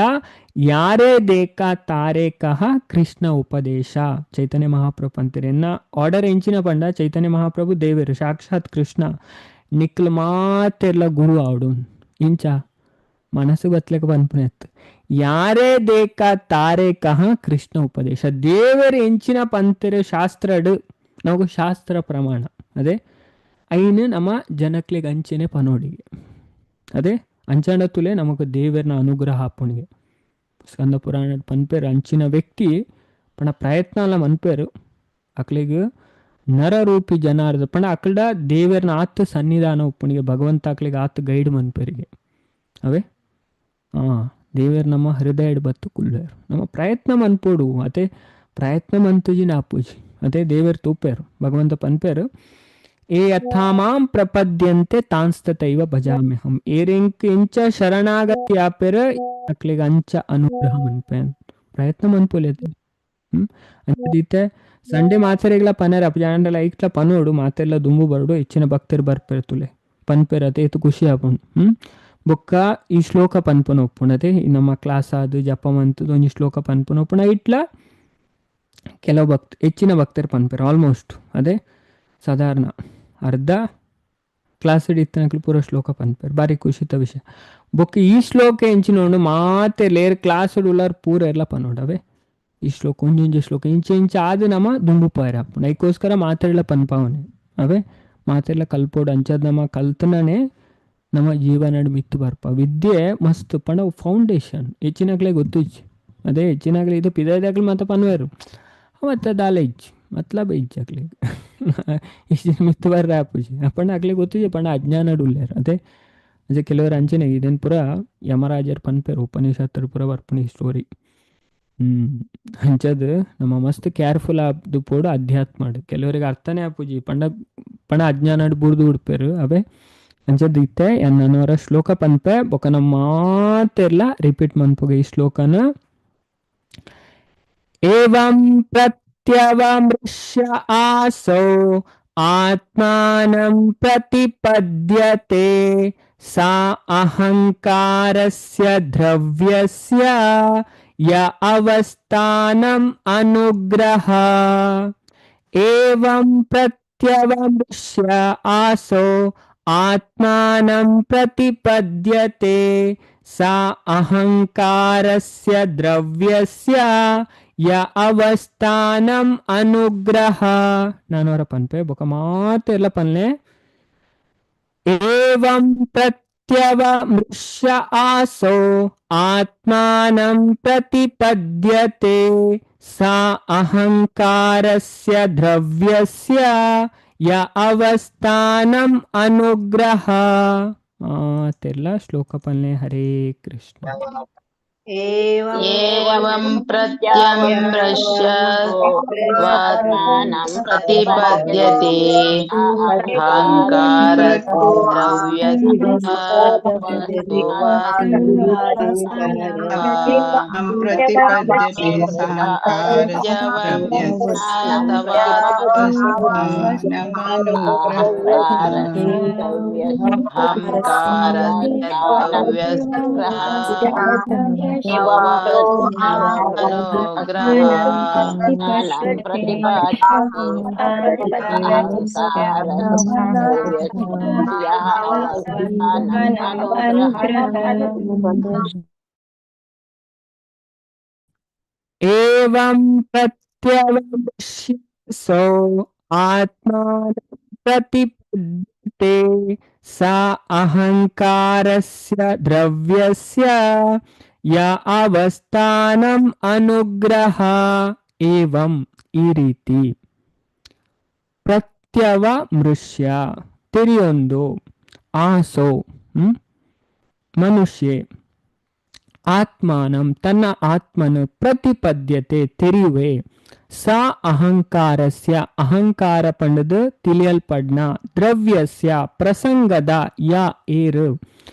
ಯಾರೇ ದೇಕ ತಾರೆ ಕಹ ಕೃಷ್ಣ ಉಪದೇಶ. ಚೈತನ್ಯ ಮಹಾಪ್ರಭು ಅಂತಾರೆ ಎನ್ನ ಆರ್ಡರ್ ಎಂಚಿನ ಪಂಡ ಚೈತನ್ಯ ಮಹಾಪ್ರಭು ದೇವರು ಸಾಕ್ಷಾತ್ ಕೃಷ್ಣ ನಿಕ್ಲು ಮಾತೆರ್ಲ ಗುರು ಆವಡು ಇಂಚ ಮನಸ್ಸು ಬತ್ಲೆಕ ಪನ್ಪುನೆತ್ತು ಯಾರೇ ದೇಕ ತಾರೆ ಕಹ ಕೃಷ್ಣ ಉಪದೇಶ. ದೇವರು ಎಂಚಿನ ಪಂತೆರು ಶಾಸ್ತ್ರಡು ನಮಗು ಶಾಸ್ತ್ರ ಪ್ರಮಾಣ ಅದೇ ಐನು ನಮ್ಮ ಜನಕ್ಲೆಗ್ ಅಂಚೆನೆ ಪನೋಡಿಗೆ ಅದೇ ಅಂಚಾಂಡ ತುಲೆ ನಮಗ ದೇವರನ ಅನುಗ್ರಹ ಆಪುಣಿಗೆ. ಸ್ಕಂದ ಪುರಾಣ ಪನ್ಪೇರು ಅಂಚಿನ ವ್ಯಕ್ತಿ ಪಣ ಪ್ರಯತ್ನ ಅಲ್ಲ ಮನ್ಪೇರು ಅಕ್ಲಿಗ್ ನರರೂಪಿ ಜನಾರ್ದ ಪಣ ಅಕಲ್ಡ ದೇವರನ ಆತ್ ಸನ್ನಿಧಾನ ಉಪ್ಪುಣಿಗೆ ಭಗವಂತ ಅಕ್ಲಿಗೆ ಆತ್ ಗೈಡ್ ಮನ್ಪೇರಿಗೆ ಅವೇ ದೇವರ ನಮ್ಮ ಹೃದಯ ಬತ್ತು ಕುಲ್ಲೇರು ನಮ್ಮ ಪ್ರಯತ್ನ ಮನ್ಪೋಡು ಅದೇ ಪ್ರಯತ್ನ ಮಂತುಜಿನ ಆಪುಜಿ ಅದೇ ದೇವರು ತೂಪೇರು ಭಗವಂತ ಪನ್ಪೇರು ಏ ಯಥಾ ಮಾಂ ಪ್ರಪದ್ಯಂತೆ ತಾನ್ಸ್ತತೈವ ಭಜಾಮ್ಯಹಂ. ಏರೆಂಕ್ ಇಂಚ ಶರಣಾಗತಿ ಆಪೆರ ಅಕ್ಲಿಗೆ ಅಂಚ ಅನುಗ್ರಹ ಮನ್ಪೆ ಪ್ರಯತ್ನ ಮನ್ಪೋಲೇತೆ. ಅಂಚದೀತೆ ಸಂಡೆ ಮಾತೆರೆಗ್ಲ ಪನರ ಅಪ್ಪಜಾಂಡಲ ಐಕ್ಲ ಪನೋಡು ಮಾತೆಲ್ಲ ದುಂಬು ಬರಡು ಹೆಚ್ಚಿನ ಭಕ್ತರು ಬರ್ಪೆರ್ ತುಲೆ ಪನ್ಪೆರತೆ ಏತು ಖುಷಿ ಆಪುಂಡು. ಬೊಕ್ಕ ಈ ಶ್ಲೋಕ ಪನ್ಪುನ ಒಪ್ಪುಂಡು ಈ ನಮ್ಮ ಕ್ಲಾಸ್ ಅದು ಜಪ ಮಂತದ ಒಂಜಿ ಶ್ಲೋಕ ಪನ್ಪುನ ಒಪ್ಪುಂಡು ಇಟ್ಲ ಕೆಲವು ಭಕ್ತ ಹೆಚ್ಚಿನ ಭಕ್ತರು ಪನ್ಪೆರ್ ಆಲ್ಮೋಸ್ಟ್ ಅದೇ ಸಾಧಾರಣ ಅರ್ಧ ಕ್ಲಾಸ್ ಇತ್ತನಕ್ಲು ಪೂರ ಶ್ಲೋಕ ಪನ್ಪೆರ್ ಬಾರಿ ಖುಷಿತ ವಿಷಯ. ಬೊಕ್ಕ ಈ ಶ್ಲೋಕ ಎಂಚಿನೋಡು ಮಾತೆ ಲೇರ್ ಕ್ಲಾಸ್ ಉಳ್ಳಾರ್ ಪೂರ ಎಲ್ಲ ಪನೋಡವೆ ಈ ಶ್ಲೋಕ ಒಂಜೊಂಜಿ ಶ್ಲೋಕ ಇಂಚೆ ಇಂಚೆ ಆದ ನಮ್ಮ ದುಂಬು ಪಾಯರ ಆಪುಂಡು ಐಕೋಸ್ಕರ ಮಾತೆಲ್ಲ ಪನ್ಪಾವನೆ ಅವೇ ಮಾತೆಲ್ಲ ಕಲ್ಪೋಡು ಅಂಚದ ನಮ್ಮ ಕಲ್ತನೇ ನಮ್ಮ ಜೀವನ ಮಿತ್ತು ಬರ್ಪ ವಿದ್ಯೆ ಮಸ್ತ್ ಪಂಡ ಫೌಂಡೇಶನ್ ಹೆಚ್ಚಿನಾಗ್ಲೇ ಗೊತ್ತಿಜ್ಜಿ ಅದೇ ಹೆಚ್ಚಿನಾಗ್ಲೇ ಇದು ಪಿದಾಗ್ಲಿ ಮತ್ತೆ ಪನ್ವೇರು ಮತ್ತೆ ದಾಲ ಇಜ್ಜಿ ಮತ್ಲಬ್ ಇಜ್ಜಿ ಅಕ್ಲಿಗೆ ಇಷ್ಟು ಮಿತ್ತು ಬರ್ರ ಆಪುಜಿ ಪಂಡ ಅಕ್ಲಿಗೆ ಗೊತ್ತಿಜ್ಜಿ ಪಂಡ ಅಜ್ಞಾನ ಉಳ್ಳೇರು ಅದೇ ಅದೇ ಕೆಲವರು ಅಂಚನೆ ಇದೇನು ಪೂರ ಯಮರಾಜರ್ ಪನ್ಪೇರು ಉಪನಿಷತ್ತರು ಪೂರ ಬರ್ಪುಣಿ ಸ್ಟೋರಿ. ಅಂಚದು ನಮ್ಮ ಮಸ್ತ್ ಕೇರ್ಫುಲ್ ಆದ್ದು ಪೋಡು ಅಧ್ಯಾತ್ಮ ಕೆಲವರಿಗೆ ಅರ್ಥನೇ ಆಪುಜಿ ಪಂಡ ಪಂಡ ಅಜ್ಞಾನ ಬುರ್ದು ಉಡ್ಪೇರು ಅವೇ ಅಂಚದ್ ಇತ್ತೆ ನನ್ನವರ ಶ್ಲೋಕ ಪನ್ಪೆ ಬೊಕ ನಮ್ಮ ಮಾತೆಲ್ಲ ರಿಪೀಟ್ ಮನ್ಪುಗ ಈ ಶ್ಲೋಕನ. ಏವಂ ಪ್ರತ್ಯವಮೃಶ್ಯ ಆಸೌ ಆತ್ಮಾನಂ ಪ್ರತಿಪದ್ಯತೆ ಸಾ ಅಹಂಕಾರಸ್ಯ ದ್ರವ್ಯಸ್ಯ ಯ ಅವಸ್ಥಾನಂ ಅನುಗ್ರಹ. ಏವಂ ಪ್ರತ್ಯವಮೃಶ್ಯ ಆಸೌ ಆತ್ಮಾನಂ ಪ್ರತಿಪದ್ಯತೆ ಸಾ ಅಹಂಕಾರಸ್ಯ ದ್ರವ್ಯಸ್ಯ ಯ ಅವಸ್ಥಾನಂ ಅನುಗ್ರಹ. ನಾನವರ ಪನ್ಪೆ ಬೊಕ ಮಾತೆಲ್ಲ ಪನ್ಲೆ. ಏವಂ ಪ್ರತ್ಯವಮೃಶ್ಯ ಆಸೌ ಆತ್ಮಾನಂ ಪ್ರತಿಪದ್ಯತೆ ಸಾ ಅಹಂಕಾರಸ್ಯ ದ್ರವ್ಯಸ್ಯ ಯ ಅವಸ್ಥಾನಂ ಅನುಗ್ರಹ. ಮಾತೆಲ್ಲ ಶ್ಲೋಕ ಪನ್ಲೆ. ಹರೇ ಕೃಷ್ಣ. ಏವಂ ಪ್ರತ್ಯಮೃಶ್ಯ ಆತ್ಮಾನಂ ಪ್ರತಿಪದ್ಯತೆ ಅಹಂಕಾರಸ್ಯ ದ್ರವ್ಯಸ್ಯ ಪ್ರತಿಪದ್ಯತೆ ಸಹಂಕಾರಸ್ಯ ಅಹಂಕಾರಸ್ಯ ದ್ರವ್ಯಸ್ಯ एवं प्रत्यवश्यसो आत्मानं प्रतिपद्यते स अहङ्कारस्य द्रव्यस्य ಯ ಅವಸ್ಥಾನಂ ಅನುಗ್ರಹ. ಏವಂ ಈ ರೀತಿ, ಪ್ರತ್ಯವಮೃಷ್ಯ ತೆರಿಯೊಂದು, ಆಸೋ ಮನುಷ್ಯೆ, ಆತ್ಮಾನಂ ತನ್ನ ಆತ್ಮನು, ಪ್ರತಿಪದ್ಯತೆ ತೆರಿಯುವೆ, ಸ ಅಹಂಕಾರಸ್ಯ ಅಹಂಕಾರ ಪಂಡದು ತಿಳಿಯಲ್ಪಡ್ನ, ದ್ರವ್ಯಸ್ಯ ಪ್ರಸಂಗದ ಯ ಏರು,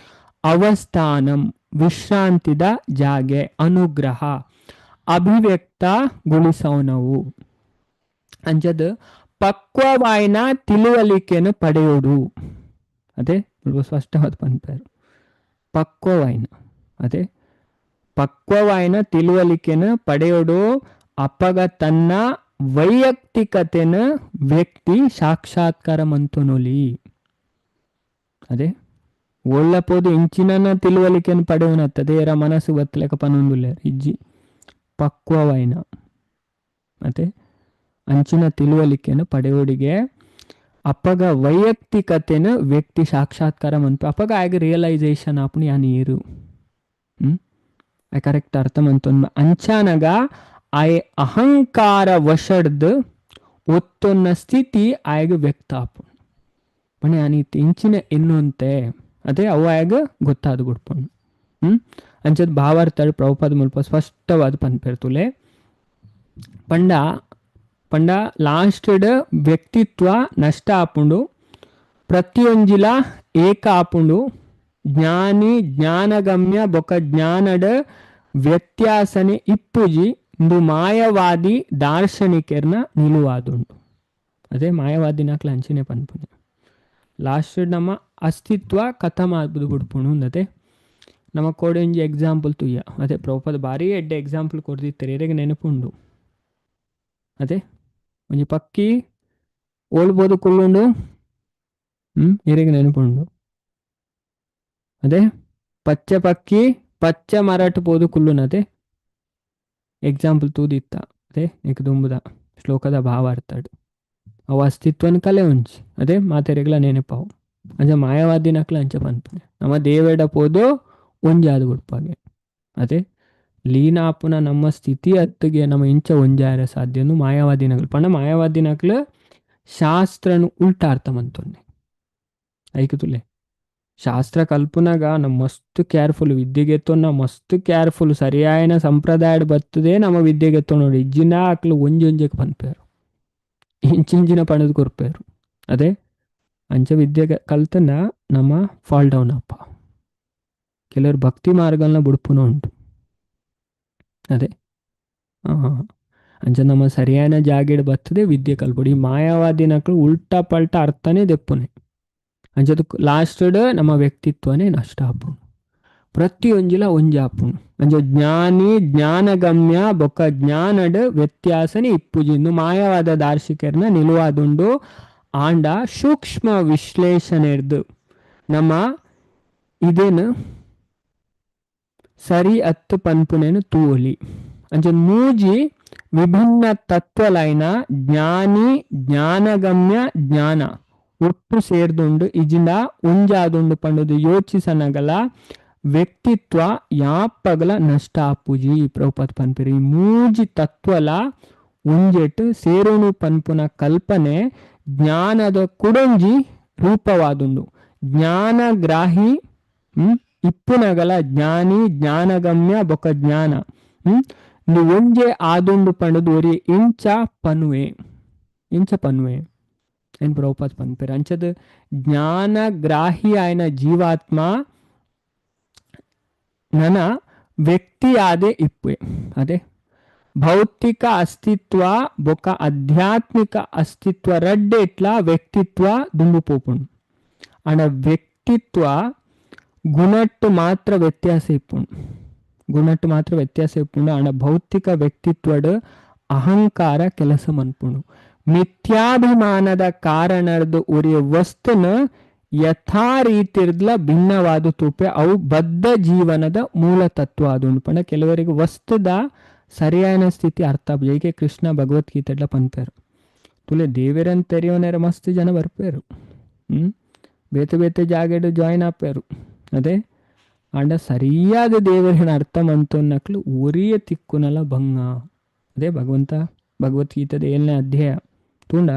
ಅವಸ್ಥಾನಂ ವಿಶ್ರಾಂತಿದ ಜಾಗೆ, ಅನುಗ್ರಹ ಅಭಿವ್ಯಕ್ತಗೊಳಿಸೋನವು. ಅಂಜದ ಪಕ್ವವಾಯಿನ ತಿಳುವಳಿಕೆಯನ್ನು ಪಡೆಯೋಡು. ಅದೇ ಸ್ಪಷ್ಟವಾದ ಪನ್ಪೇರು ಪಕ್ವವಾಯಿನ. ಅದೇ ಪಕ್ವವಾಯಿನ ತಿಳುವಳಿಕೆಯನ್ನು ಪಡೆಯೋಡು. ಅಪ್ಪಗ ತನ್ನ ವೈಯಕ್ತಿಕತೆನ ವ್ಯಕ್ತಿ ಸಾಕ್ಷಾತ್ಕಾರ ಮಂತೊನೊಲಿ. ಅದೇ ಒಳ್ಳಪೋದು ಇಂಚಿನ ತಿಳುವಳಿಕೆಯನ್ನು ಪಡೆಯುವನತ್ತದೆ ಏರ ಮನಸ್ಸು ಬತ್ತಲೆಕ ಪನೊಂದುಲ್ಲೆ ಇಜ್ಜಿ ಪಕ್ವವಾಯಿನ ಮತ್ತೆ ಅಂಚಿನ ತಿಳುವಳಿಕೆಯನ್ನು ಪಡೆಯೋಡಿಗೆ ಅಪ್ಪಗ ವೈಯಕ್ತಿಕತೆನ ವ್ಯಕ್ತಿ ಸಾಕ್ಷಾತ್ಕಾರ ಮಂತು. ಅಪ್ಪಗ ಆಗ ರಿಯಲೈಸೇಷನ್ ಆಪುಣಿ ಆ ನೀರು ಕರೆಕ್ಟ್ ಅರ್ಥ ಮಂತು. ಅಂಚಾನಗ ಆಯ್ ಅಹಂಕಾರ ವಶಡ್ದು ಒತ್ತೊನ್ನ ಸ್ಥಿತಿ ಆಯಗ ವ್ಯಕ್ತ ಆಪುಣು. ಮನೆ ಆನೀತಿ ಇಂಚಿನ ಎನ್ನುವಂತೆ ಅದೇ ಅವು ಆಗ ಗೊತ್ತಾದ ಬಿಡ್ಪುಂಡು. ಅಂಚದ ಭಾವಾರ್ಥಳು ಪ್ರಭುಪಾದ ಮುಲ್ಪ ಸ್ಪಷ್ಟವಾದ ಪನ್ಪೆರ್ತುಲೆ. ಪಂಡ ಪಂಡ ಲಾಸ್ಟೆಡ್ ವ್ಯಕ್ತಿತ್ವ ನಷ್ಟ ಆಪುಂಡು, ಪ್ರತಿಯೊಂಜಿಲ ಏಕ ಆಪುಂಡು. ಜ್ಞಾನಿ ಜ್ಞಾನಗಮ್ಯ ಬೊಕ ಜ್ಞಾನಡ್ ವ್ಯತ್ಯಾಸನೆ ಇಪ್ಪುಜಿ ಇಂದು ಮಾಯವಾದಿ ದಾರ್ಶನಿಕರ್ನ ನಿಲುವಾದುಂಡು. ಅದೇ ಮಾಯವಾದಿನಕ್ಲ ಅಂಚಿನೆ ಪನ್ಪುನೆ. ಲಾಸ್ಟ್ ನಮ್ಮ ಅಸ್ತಿತ್ವ ಕಥಮ ಆದ್ಬುದು ಬಿಡ್ಪುಣು ಅಂದತೆ. ನಮ್ಮ ಕೋಡೊಂಜಿ ಎಕ್ಸಾಂಪಲ್ ತುಯ್ಯ. ಅದೇ ಪ್ರಭುಪಾದ ಭಾರಿ ಎಡ್ಡೆ ಎಕ್ಸಾಂಪಲ್ ಕೊರ್ದಿತ್ತೆರ್ ಎರೆಗ್ ನೆನಪುಂಡು. ಅದೇ ಒಂಜಿ ಪಕ್ಕಿ ಓಲ್ಬೋದು ಕುಲ್ಲುಂಡು, ಎರೆಗ್ ನೆನಪುಂಡು. ಅದೇ ಪಚ್ಚೆ ಪಕ್ಕಿ ಪಚ್ಚೆ ಮರಟ್ ಪೋದು ಕುಲ್ಲುನತೆ ಎಕ್ಸಾಂಪಲ್ ತೂದಿತ್ತ. ಅದೇ ನಿಕ್ ದುಂಬುದ ಶ್ಲೋಕದ ಭಾವಾರ್ಥಡ್ ಅವು ಅಸ್ತಿತ್ವನ ಕಲೆ ಒಂಜಿ ಅದೇ ಮಾತೆರೆಗ್ಲ ನೆನಪಾವು. ಅಂಚ ಮಾಯವಾದಿನಕ್ಲ ಅಂಚ ಪನ್ಪುನೆ ನಮ್ಮ ದೇವೆಡ ಪೋದು ಒಂಜಾದ್ ಬುಡ್ಪಾಗೆ. ಅದೇ ಲೀನ ಆಪುನ ನಮ್ಮ ಸ್ಥಿತಿ ಅತ್ತಿಗೆ ನಮ್ಮ ಇಂಚ ಒಂಜಾಯರ ಸಾಧ್ಯನು ಮಾಯವಾದಿನಕ್ಲು. ಪಂಡ ಮಾಯವಾದಿನಕ್ಲು ಶಾಸ್ತ್ರನು ಉಲ್ಟಾ ಅರ್ಥ ಮಂತೊನ್ನೆ. ಐಕ್ ತುಲೆ ಶಾಸ್ತ್ರ ಕಲ್ಪುನಾಗ ನಮ್ಮ ಮಸ್ತ್ ಕೇರ್ಫುಲ್ ವಿದ್ಯೆಗೆತ್ತೊನ್ನ ಮಸ್ತ್ ಕೇರ್ಫುಲ್ ಸರಿಯಾಯನ ಸಂಪ್ರದಾಯಡ್ ಬರ್ತದೆ ನಮ್ಮ ವಿದ್ಯೆಗೆತ್ತೊ ನೋಡಿ ಇಜ್ಜಿನ ಅಕ್ಲು ಒಂಜೊಂಜೆಗೆ ಪನ್ಪೇರು ಇಂಚಿಂಚಿನ ಪಣದು ಕೊರ್ಪೇರು. ಅದೇ ಅಂಚ ವಿದ್ಯೆ ಕಲ್ತನ ನಮ್ಮ ಫಾಲ್ ಡೌನ್ ಅಪ್ಪ. ಕೆಲವರು ಭಕ್ತಿ ಮಾರ್ಗಲ್ನ ಬುಡ್ಪುನ ಉಂಟು. ಅದೇ ಅಂಚ ನಮ್ಮ ಸರಿಯಾದ ಜಾಗೆಡ್ ಬರ್ತದೆ ವಿದ್ಯೆ ಕಲ್ಪೊಡು. ಈ ಮಾಯವಾದಿನಕ್ಲು ಉಲ್ಟಾ ಪಲ್ಟಾ ಅರ್ಥನೇ ದೆಪ್ಪುನೆ. ಅಂಚದ ಲಾಸ್ಟೆಡ್ ನಮ್ಮ ವ್ಯಕ್ತಿತ್ವನೇ ನಷ್ಟ ಆಪುಂಡು. ಪ್ರತಿಯೊಂಜಿಲ ಒಂಜಿ ಆಪುಂಡು. ಅಂಚ ಜ್ಞಾನಿ ಜ್ಞಾನಗಮ್ಯ ಬೊಕ್ಕ ಜ್ಞಾನಡ್ ವ್ಯತ್ಯಾಸನೆ ಇಪ್ಪುಜಿ ಇಂದು ಮಾಯವಾದ ದಾರ್ಶಿಕರ್ನ ನಿಲುವಾದುಂಡು. ಆಂಡ ಸೂಕ್ಷ್ಮ ವಿಶ್ಲೇಷಣೆರ್ದು ನಮ್ಮ ಇದೇನು ಸರಿ ಅತ್ತು ಪನ್ಪುನೇನು ತೂವೊಲಿ. ಅಂಚ ಮೂಜಿ ವಿಭಿನ್ನ ತತ್ವಲೈನ ಜ್ಞಾನಿ ಜ್ಞಾನಗಮ್ಯ ಜ್ಞಾನ ಒಟ್ಟು ಸೇರ್ದುಂಡು ಇಜಿಂದ ಒಂಜಾದುಂಡು ಪಂಡುದು ಯೋಚಿಸನಗಲ ವ್ಯಕ್ತಿತ್ವ ಯಾಪಗಲ ನಷ್ಟ ಆಪುಜಿ ಪ್ರಭುಪಾದ ಪನ್ಪೆರ್. ಈ ಮೂಜಿ ತತ್ವಲ ಒಂಜೆಟ್ ಸೇರೋನು ಪನ್ಪುನ ಕಲ್ಪನೆ ಜ್ಞಾನದ ಕುಡೊಂಜಿ ರೂಪವಾದುಂಡು. ಜ್ಞಾನಗ್ರಾಹಿ ಇಪ್ಪುನಗಲ ಜ್ಞಾನಿ ಜ್ಞಾನಗಮ್ಯ ಬೊಕ ಜ್ಞಾನ ಇಂದು ಒಂಜೆ ಆದುಂಡು ಪಂಡುದು ಒರಿ ಇಂಚ ಪನುವೆ ಇಂಚ ಪನುವೆ ಏನ್ ಪ್ರಭುಪಾದ ಪನ್ಪೆರ್. ಅಂಚದ ಜ್ಞಾನಗ್ರಾಹಿ ಆಯ್ನ ಜೀವಾತ್ಮ ನನ ವ್ಯಕ್ತಿಯಾದೆ ಇಪ್ಪುವೆ. ಅದೇ ಭೌತಿಕ ಅಸ್ತಿತ್ವ ಬೊಕ ಆಧ್ಯಾತ್ಮಿಕ ಅಸ್ತಿತ್ವ ರಡ್ಡೆಟ್ಲ ವ್ಯಕ್ತಿತ್ವ ದುಂಬು ಪೋಪುಂಡು. ಆಂಡ ವ್ಯಕ್ತಿತ್ವ ಗುಣಟ್ಟು ಮಾತ್ರ ವ್ಯತ್ಯಾಸ ಇಪ್ಪುಂಡು. ಗುಣಟ್ಟು ಮಾತ್ರ ವ್ಯತ್ಯಾಸ ಇಪ್ಪುಂಡು. ಆಂಡ ಭೌತಿಕ ವ್ಯಕ್ತಿತ್ವಡ್ ಅಹಂಕಾರ ಕೆಲಸ ಮನ್ಪುಂಡು. ಮಿಥ್ಯಾಭಿಮಾನದ ಕಾರಣರ್ದು ಉರಿಯ ವಸ್ತುನ ಯಥಾ ರೀತಿರ್ದ್ಲ ಭಿನ್ನವಾದ ತೂಪೆ ಅವು ಬದ್ಧ ಜೀವನದ ಮೂಲ ತತ್ವ ಅದು ಪಂಡ ಕೆಲವರಿಗೆ ವಸ್ತುದ ಸರಿಯಾದ ಸ್ಥಿತಿ ಅರ್ಥ. ಏಕೆ ಕೃಷ್ಣ ಭಗವದ್ಗೀತೆಡ್ಲ ಪನ್ಪೇರು ತುಲೆ ದೇವರನ್ ತೆರಿಯೋನೇರ ಮಸ್ತ್ ಜನ ಬರ್ಪೇರು, ಬೇತೆ ಬೇತೆ ಜಾಗೆಡ್ ಜಾಯಿನ್ ಆಪೇರು. ಅದೇ ಆಂಡ ಸರಿಯಾದ ದೇವರಿನ ಅರ್ಥ ಮಂತೊನ್ನಕ್ಲು ಒರಿಯ ತಿಕ್ಕುನಲ ಭಂಗ. ಅದೇ ಭಗವಂತ ಭಗವದ್ಗೀತೆದ 7ನೇ ಅಧ್ಯಾಯ ತೂಂಡ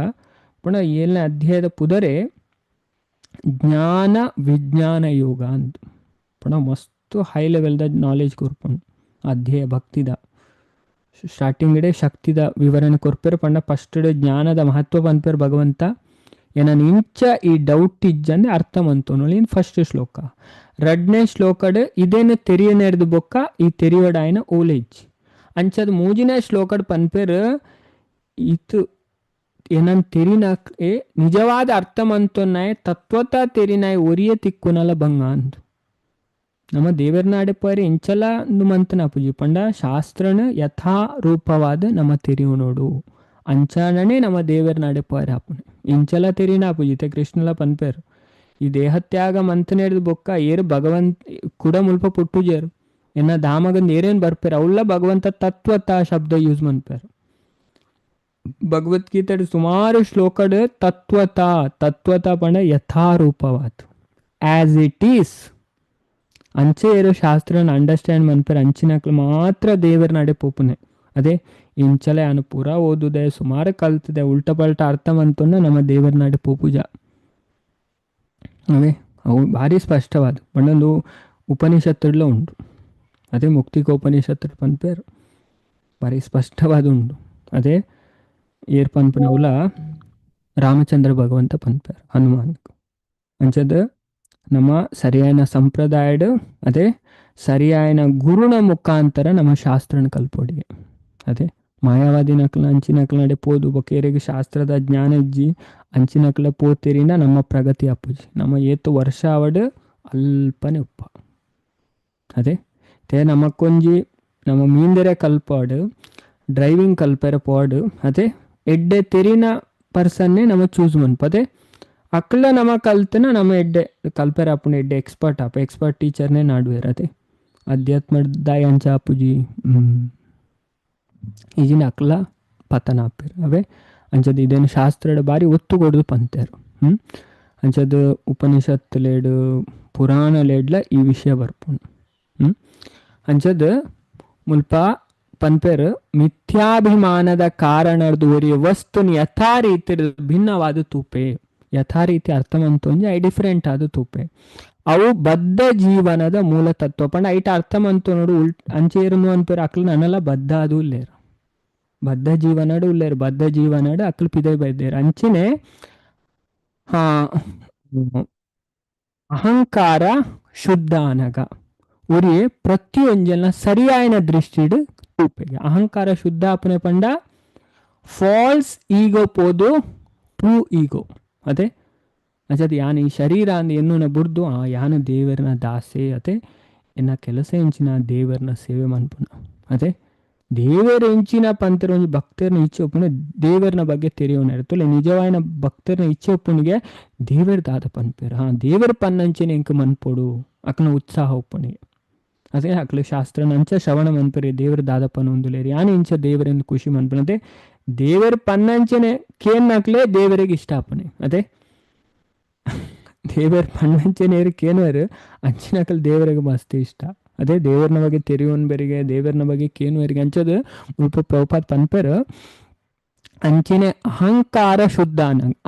ಪುಣ 7ನೇ ಅಧ್ಯಾಯದ ಪುದರೆ ಜ್ಞಾನ ವಿಜ್ಞಾನ ಯೋಗ ಅಂತ ಪುಣ ಮಸ್ತ್ ಹೈ ಲೆವೆಲ್ದ ನಾಲೆಜ್ ಕೊರ್ಪುಂಡು ಅಧ್ಯಾಯ. ಭಕ್ತಿದ ಸ್ಟಾರ್ಟಿಂಗ್ ಇಡೆ ಶಕ್ತಿದ ವಿವರಣೆ ಕೊರ್ಪೇರು ಪಂಡ ಫಸ್ಟ್ ಜ್ಞಾನದ ಮಹತ್ವ ಪನ್ಪೇರು ಭಗವಂತ. ಏನನ್ ಇಂಚ ಈ ಡೌಟ್ ಇಜ್ಜಂದೆ ಅರ್ಥ ಮಂತೊನೊಳಿ ಫಸ್ಟ್ ಶ್ಲೋಕ. ರಡ್ನೇ ಶ್ಲೋಕಡ್ ಇದೇನು ತೆರಿಯನೆರ್ದು ಬೊಕ್ಕ ಈ ತೆರಿಯೊಡಾಯನ ಓಲೇಜ್ ಅಂಚದ. ಮೂಜಿನೇ ಶ್ಲೋಕಡ್ ಪನ್ಪೇರು ಇತ್ತು ಏನನ್ ತೆರಿನ ನಿಜವಾದ ಅರ್ಥ ಮಂತೊನ್ನಾಯ ತತ್ವತ ತೆರಿನಾಯ್ ಒರಿಯ ತಿಕ್ಕುನಲ ಭಂಗ ಅಂದು. ನಮ್ಮ ದೇವರನಾಡೆಪಾರಿ ಇಂಚಲ ಮಂತನ ಪೂಜೆ ಪಂಡ ಶಾಸ್ತ್ರನ ಯಥಾ ರೂಪವಾದ ನಮ್ಮ ತೆರಿಯು ನೋಡು ಅಂಚಾನನೆ ನಮ್ಮ ದೇವರನಾಡೆಪಾರಿ ಆಪುನೆ ಇಂಚಲ ತೆರಿನ ಪೂಜಿತೆ ಕೃಷ್ಣಲ ಪನ್ಪೇರು. ಈ ದೇಹತ್ಯಾಗ ಮಂತನೇರ್ದು ಬೊಕ್ಕ ಏರು ಭಗವಂತ ಕುಡ ಮುಲ್ಪ ಪುಟ್ಟುಜೇರು ಎನ್ನ ಧಾಮಗಂದ ಏರೇನು ಬರ್ಪೇರು ಅವಲ್ಲ ಭಗವಂತ ತತ್ವತ ಶಬ್ದ ಯೂಸ್ ಮನ್ಪೇರು. ಭಗವದ್ಗೀತೆ ಸುಮಾರು ಶ್ಲೋಕಡ್ ತತ್ವತ ತತ್ವತ ಪಂಡ ಯಥಾರೂಪವಾದ as it is ಅಂಚೆ ಏರೋ ಶಾಸ್ತ್ರನ ಅಂಡರ್ಸ್ಟ್ಯಾಂಡ್ ಮನ್ಪೇರು ಅಂಚಿನಕ್ಲು ಮಾತ್ರ ದೇವರ ನಡೆ ಪೋಪುನೆ. ಅದೇ ಇಂಚಲೆ ಅನು ಪೂರ ಓದುದೆ ಸುಮಾರು ಕಲ್ತದೆ ಉಲ್ಟ ಪಲ್ಟ ಅರ್ಥ ಮಂತೊಂಡ ನಮ್ಮ ದೇವರ ನಡೆ ಪೋಪುಜ. ಅವೇ ಅವು ಭಾರಿ ಸ್ಪಷ್ಟವಾದ ಪಂಡೊಂದು ಉಪನಿಷತ್ತುಡ್ಲ ಉಂಟು. ಅದೇ ಮುಕ್ತಿಕೋಪನಿಷತ್ತು ಪನ್ಪೇರು ಭಾರಿ ಸ್ಪಷ್ಟವಾದ ಉಂಟು. ಅದೇ ಏರ್ ಪನ್ಪನವುಲ ರಾಮಚಂದ್ರ ಭಗವಂತ ಪನ್ಪೇರು ಹನುಮಾನ್. ಅಂಚದ ನಮ್ಮ ಸರಿಯಾದ ಸಂಪ್ರದಾಯಡ್ ಅದೇ ಸರಿಯಾದ ಗುರುನ ಮುಖಾಂತರ ನಮ್ಮ ಶಾಸ್ತ್ರನ ಕಲ್ಪೊಡಿ. ಅದೇ ಮಾಯಾವಾದಿ ನಕಲ ಅಂಚಿನಕ್ಲ ನಡೆ ಪೋದು ಬೊಕೇರಿಗೆ ಶಾಸ್ತ್ರದ ಜ್ಞಾನ ಇಜ್ಜಿ ಅಂಚಿನಕ್ಲ ಪೋತಿರಿನ ನಮ್ಮ ಪ್ರಗತಿ ಅಪ್ಪುಜಿ. ನಮ್ಮ ಏತು ವರ್ಷ ಅವಡು ಅಲ್ಪನೆ ಉಪ್ಪ. ಅದೇ ತೇ ನಮಕ್ಕೊಂಜಿ ನಮ್ಮ ಮೀಂದರೆ ಕಲ್ಪಾಡು ಡ್ರೈವಿಂಗ್ ಕಲ್ಪೆರ ಪೋಡು ಅದೇ ಎಡ್ಡೆ ತೆರಿನ ಪರ್ಸನ್ನೇ ನಮ್ಮ ಚೂಸ್ ಮನ್ಪ. ಅದೇ ಅಕ್ಲ ನಮ್ಮ ಕಲ್ತನ ನಮ್ಮ ಎಡ್ಡೆ ಕಲ್ಪೆರ ಅಪ್ಪುನ ಎಡ್ಡೆ ಎಕ್ಸ್ಪರ್ಟ್ ಆಪ ಎಕ್ಸ್ಪರ್ಟ್ ಟೀಚರ್ನೇ ನಾಡುವೇರ್. ಅದೇ ಅಧ್ಯಾತ್ಮದಾಯ ಅಂಚ ಅಪ್ಪುಜಿ ಈಜಿನ ಅಕ್ಲ ಪತನ ಆಪೇರು. ಅವೇ ಅಂಚದ ಇದೇನು ಶಾಸ್ತ್ರದ ಬಾರಿ ಒತ್ತು ಕೊಡುದು ಪಂತೇರು. ಅಂಚದ ಉಪನಿಷತ್ತು ಲೇಡು ಪುರಾಣ ಲೇಡ್ಲ ಈ ವಿಷಯ ಬರ್ಪುಂಡು. ಅಂಚದ ಮುಲ್ಪ ಪನ್ಪೇರು ಮಿಥ್ಯಾಭಿಮಾನದ ಕಾರಣರ್ದು ಒರಿಯ ವಸ್ತುನ ಯಥಾ ರೀತಿ ಭಿನ್ನವಾದ ತೂಪೆ. ಯಥಾ ರೀತಿ ಅರ್ಥ ಮಂತೊಂಜಿ I different ಆದ ತೂಪೆ ಅವು ಬದ್ಧ ಜೀವನದ ಮೂಲ ತತ್ವ. ಪಂಡ ಐಟ ಅರ್ಥ ಮಂತು ನೋಡು ಉಲ್ಟ್ ಅಂಚೇರುನು ಅನ್ಪೇರು ಅಕ್ಲು ನನ್ನಲ್ಲ ಬದ್ಧ ಅದು ಉಲ್ಲೇರು ಬದ್ಧ ಜೀವನಡು ಉಲ್ಲೇರು ಬದ್ಧ ಜೀವನಡು ಅಕ್ಲು ಪಿದೈ ಬೈದೇರು. ಅಂಚನೆ ಅಹಂಕಾರ ಶುದ್ಧ ಅನಗ ಉರಿ ಪ್ರತಿಯೊಂಜನ ಸರಿಯಾಯನ ದೃಷ್ಟಿಡು ತೂಪೆಗೆ. ಅಹಂಕಾರ ಶುದ್ಧ ಅಪನೆ ಪಂಡ ಫಾಲ್ಸ್ ಈಗೋ ಪೋದು ಟ್ರೂ ಈಗೋ. ಅದೇ ಅಜದ್ ಯಾನ್ ಈ ಶರೀರ ಅಂದ್ ಎನ್ನುನ ಬುಡ್ದು ಆ ಯಾನು ದೇವರನ ದಾಸೆ ಅದೇ ಎನ್ನ ಕೆಲಸ ಎಂಚಿನ ದೇವರನ ಸೇವೆ ಮನ್ಪುನ. ಅದೇ ದೇವರ ಎಂಚಿನ ಪಂತರ ಒಂಜಿ ಭಕ್ತರನ್ನ ಇಚ್ಛೆ ಒಪ್ಪುನ ದೇವರನ ಬಗ್ಗೆ ತೆರೆಯೋಣ ಇರ್ತಲ್ಲ ನಿಜವಾಯಿನ ಭಕ್ತರನ್ನ ಇಚ್ಛೆ ಒಪ್ಪುನಿಗೆ ದೇವರ ದಾದ ಪನ್ಪೇರು. ಹಾ ದೇವರ ಪನ್ನಂಚೆನೆ ಎಂಕ್ ಮನ್ಪೊಡು ಅಕ್ನ ಉತ್ಸಾಹ ಒಪ್ಪುನಿಗೆ. ಅದೇ ಅಕ್ಲು ಶಾಸ್ತ್ರನಂಚ ಶ್ರವಣ ಮನ್ಪೇರಿ ದೇವರ ದಾದಪ್ಪನ ಒಂದುಲೇರಿ ಯಾನು ಇಂಚ ದೇವರೆಂದು ಖುಷಿ ಮನ್ಪುನ. ಅದೇ ದೇವರ ಪನ್ನಂಚೆನೆ ಕೇನ್ನಕ್ಲೆ ದೇವರಿಗೆ ಇಷ್ಟ ಆಪನೆ. ಅದೇ ದೇವರ ಪನ್ನಂಚೆನೇರು ಕೇನುವರು ಅಂಚಿನಕಲ್ ದೇವರಿಗೆ ಮಸ್ತ್ ಇಷ್ಟ. ಅದೇ ದೇವರನ ಬಗ್ಗೆ ತೆರಿಯೋನ್ ಬೆರಿಗೆ ದೇವರನ ಬಗ್ಗೆ ಕೇನುವರಿಗೆ ಅಂಚದು ಮುಲ್ಪ ಪ್ರಭುಪಾದ್ ಪನ್ಪೇರು. ಅಂಚಿನೆ ಅಹಂಕಾರ ಶುದ್ಧ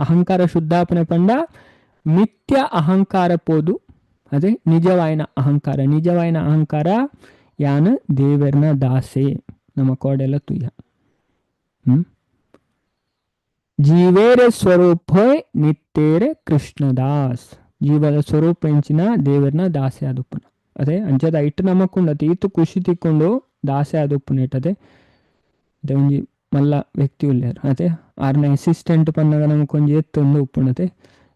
ಅಹಂಕಾರ ಶುದ್ಧಾಪನೆ ಪಂಡ ಮಿಥ್ಯ ಅಹಂಕಾರ ಪೋದು ಅದೇ ನಿಜವಾಯಿನ ಅಹಂಕಾರ. ನಿಜವಾಯಿನ ಅಹಂಕಾರ ಯಾನು ದೇವರನ ದಾಸೆ ನಮ್ಮ ಕೋಡೆಲ್ಲ ತುಯ್ಯ. ಜೀವೇರ ಸ್ವರೂಪ ನಿತ್ಯೇರ ಕೃಷ್ಣದಾಸ್ ಜೀವದ ಸ್ವರೂಪ ಎಂಚಿನ ದೇವರನ ದಾಸೆ ಆದುಪ್ಪನ. ಅದೇ ಅಂಚದ ಇಟ್ಟು ನಮಕ್ಕುಂಡು ಈತು ಖುಷಿ ತಿಕ್ಕೊಂಡು ದಾಸೆ ಆದುಪ್ಪನ ಇಟ್ಟದೆ. ಅದೇ ಒಂಜಿ ಮಲ್ಲ ವ್ಯಕ್ತಿ ಉಲ್ಲೇರು ಅದೇ ಆರ್ನ ಅಸಿಸ್ಟೆಂಟ್ ಪನ್ನಗ ನಮಕೊಂಜಿ ಎತ್ತೊಂದು ಉಪ್ಪುಣತೆ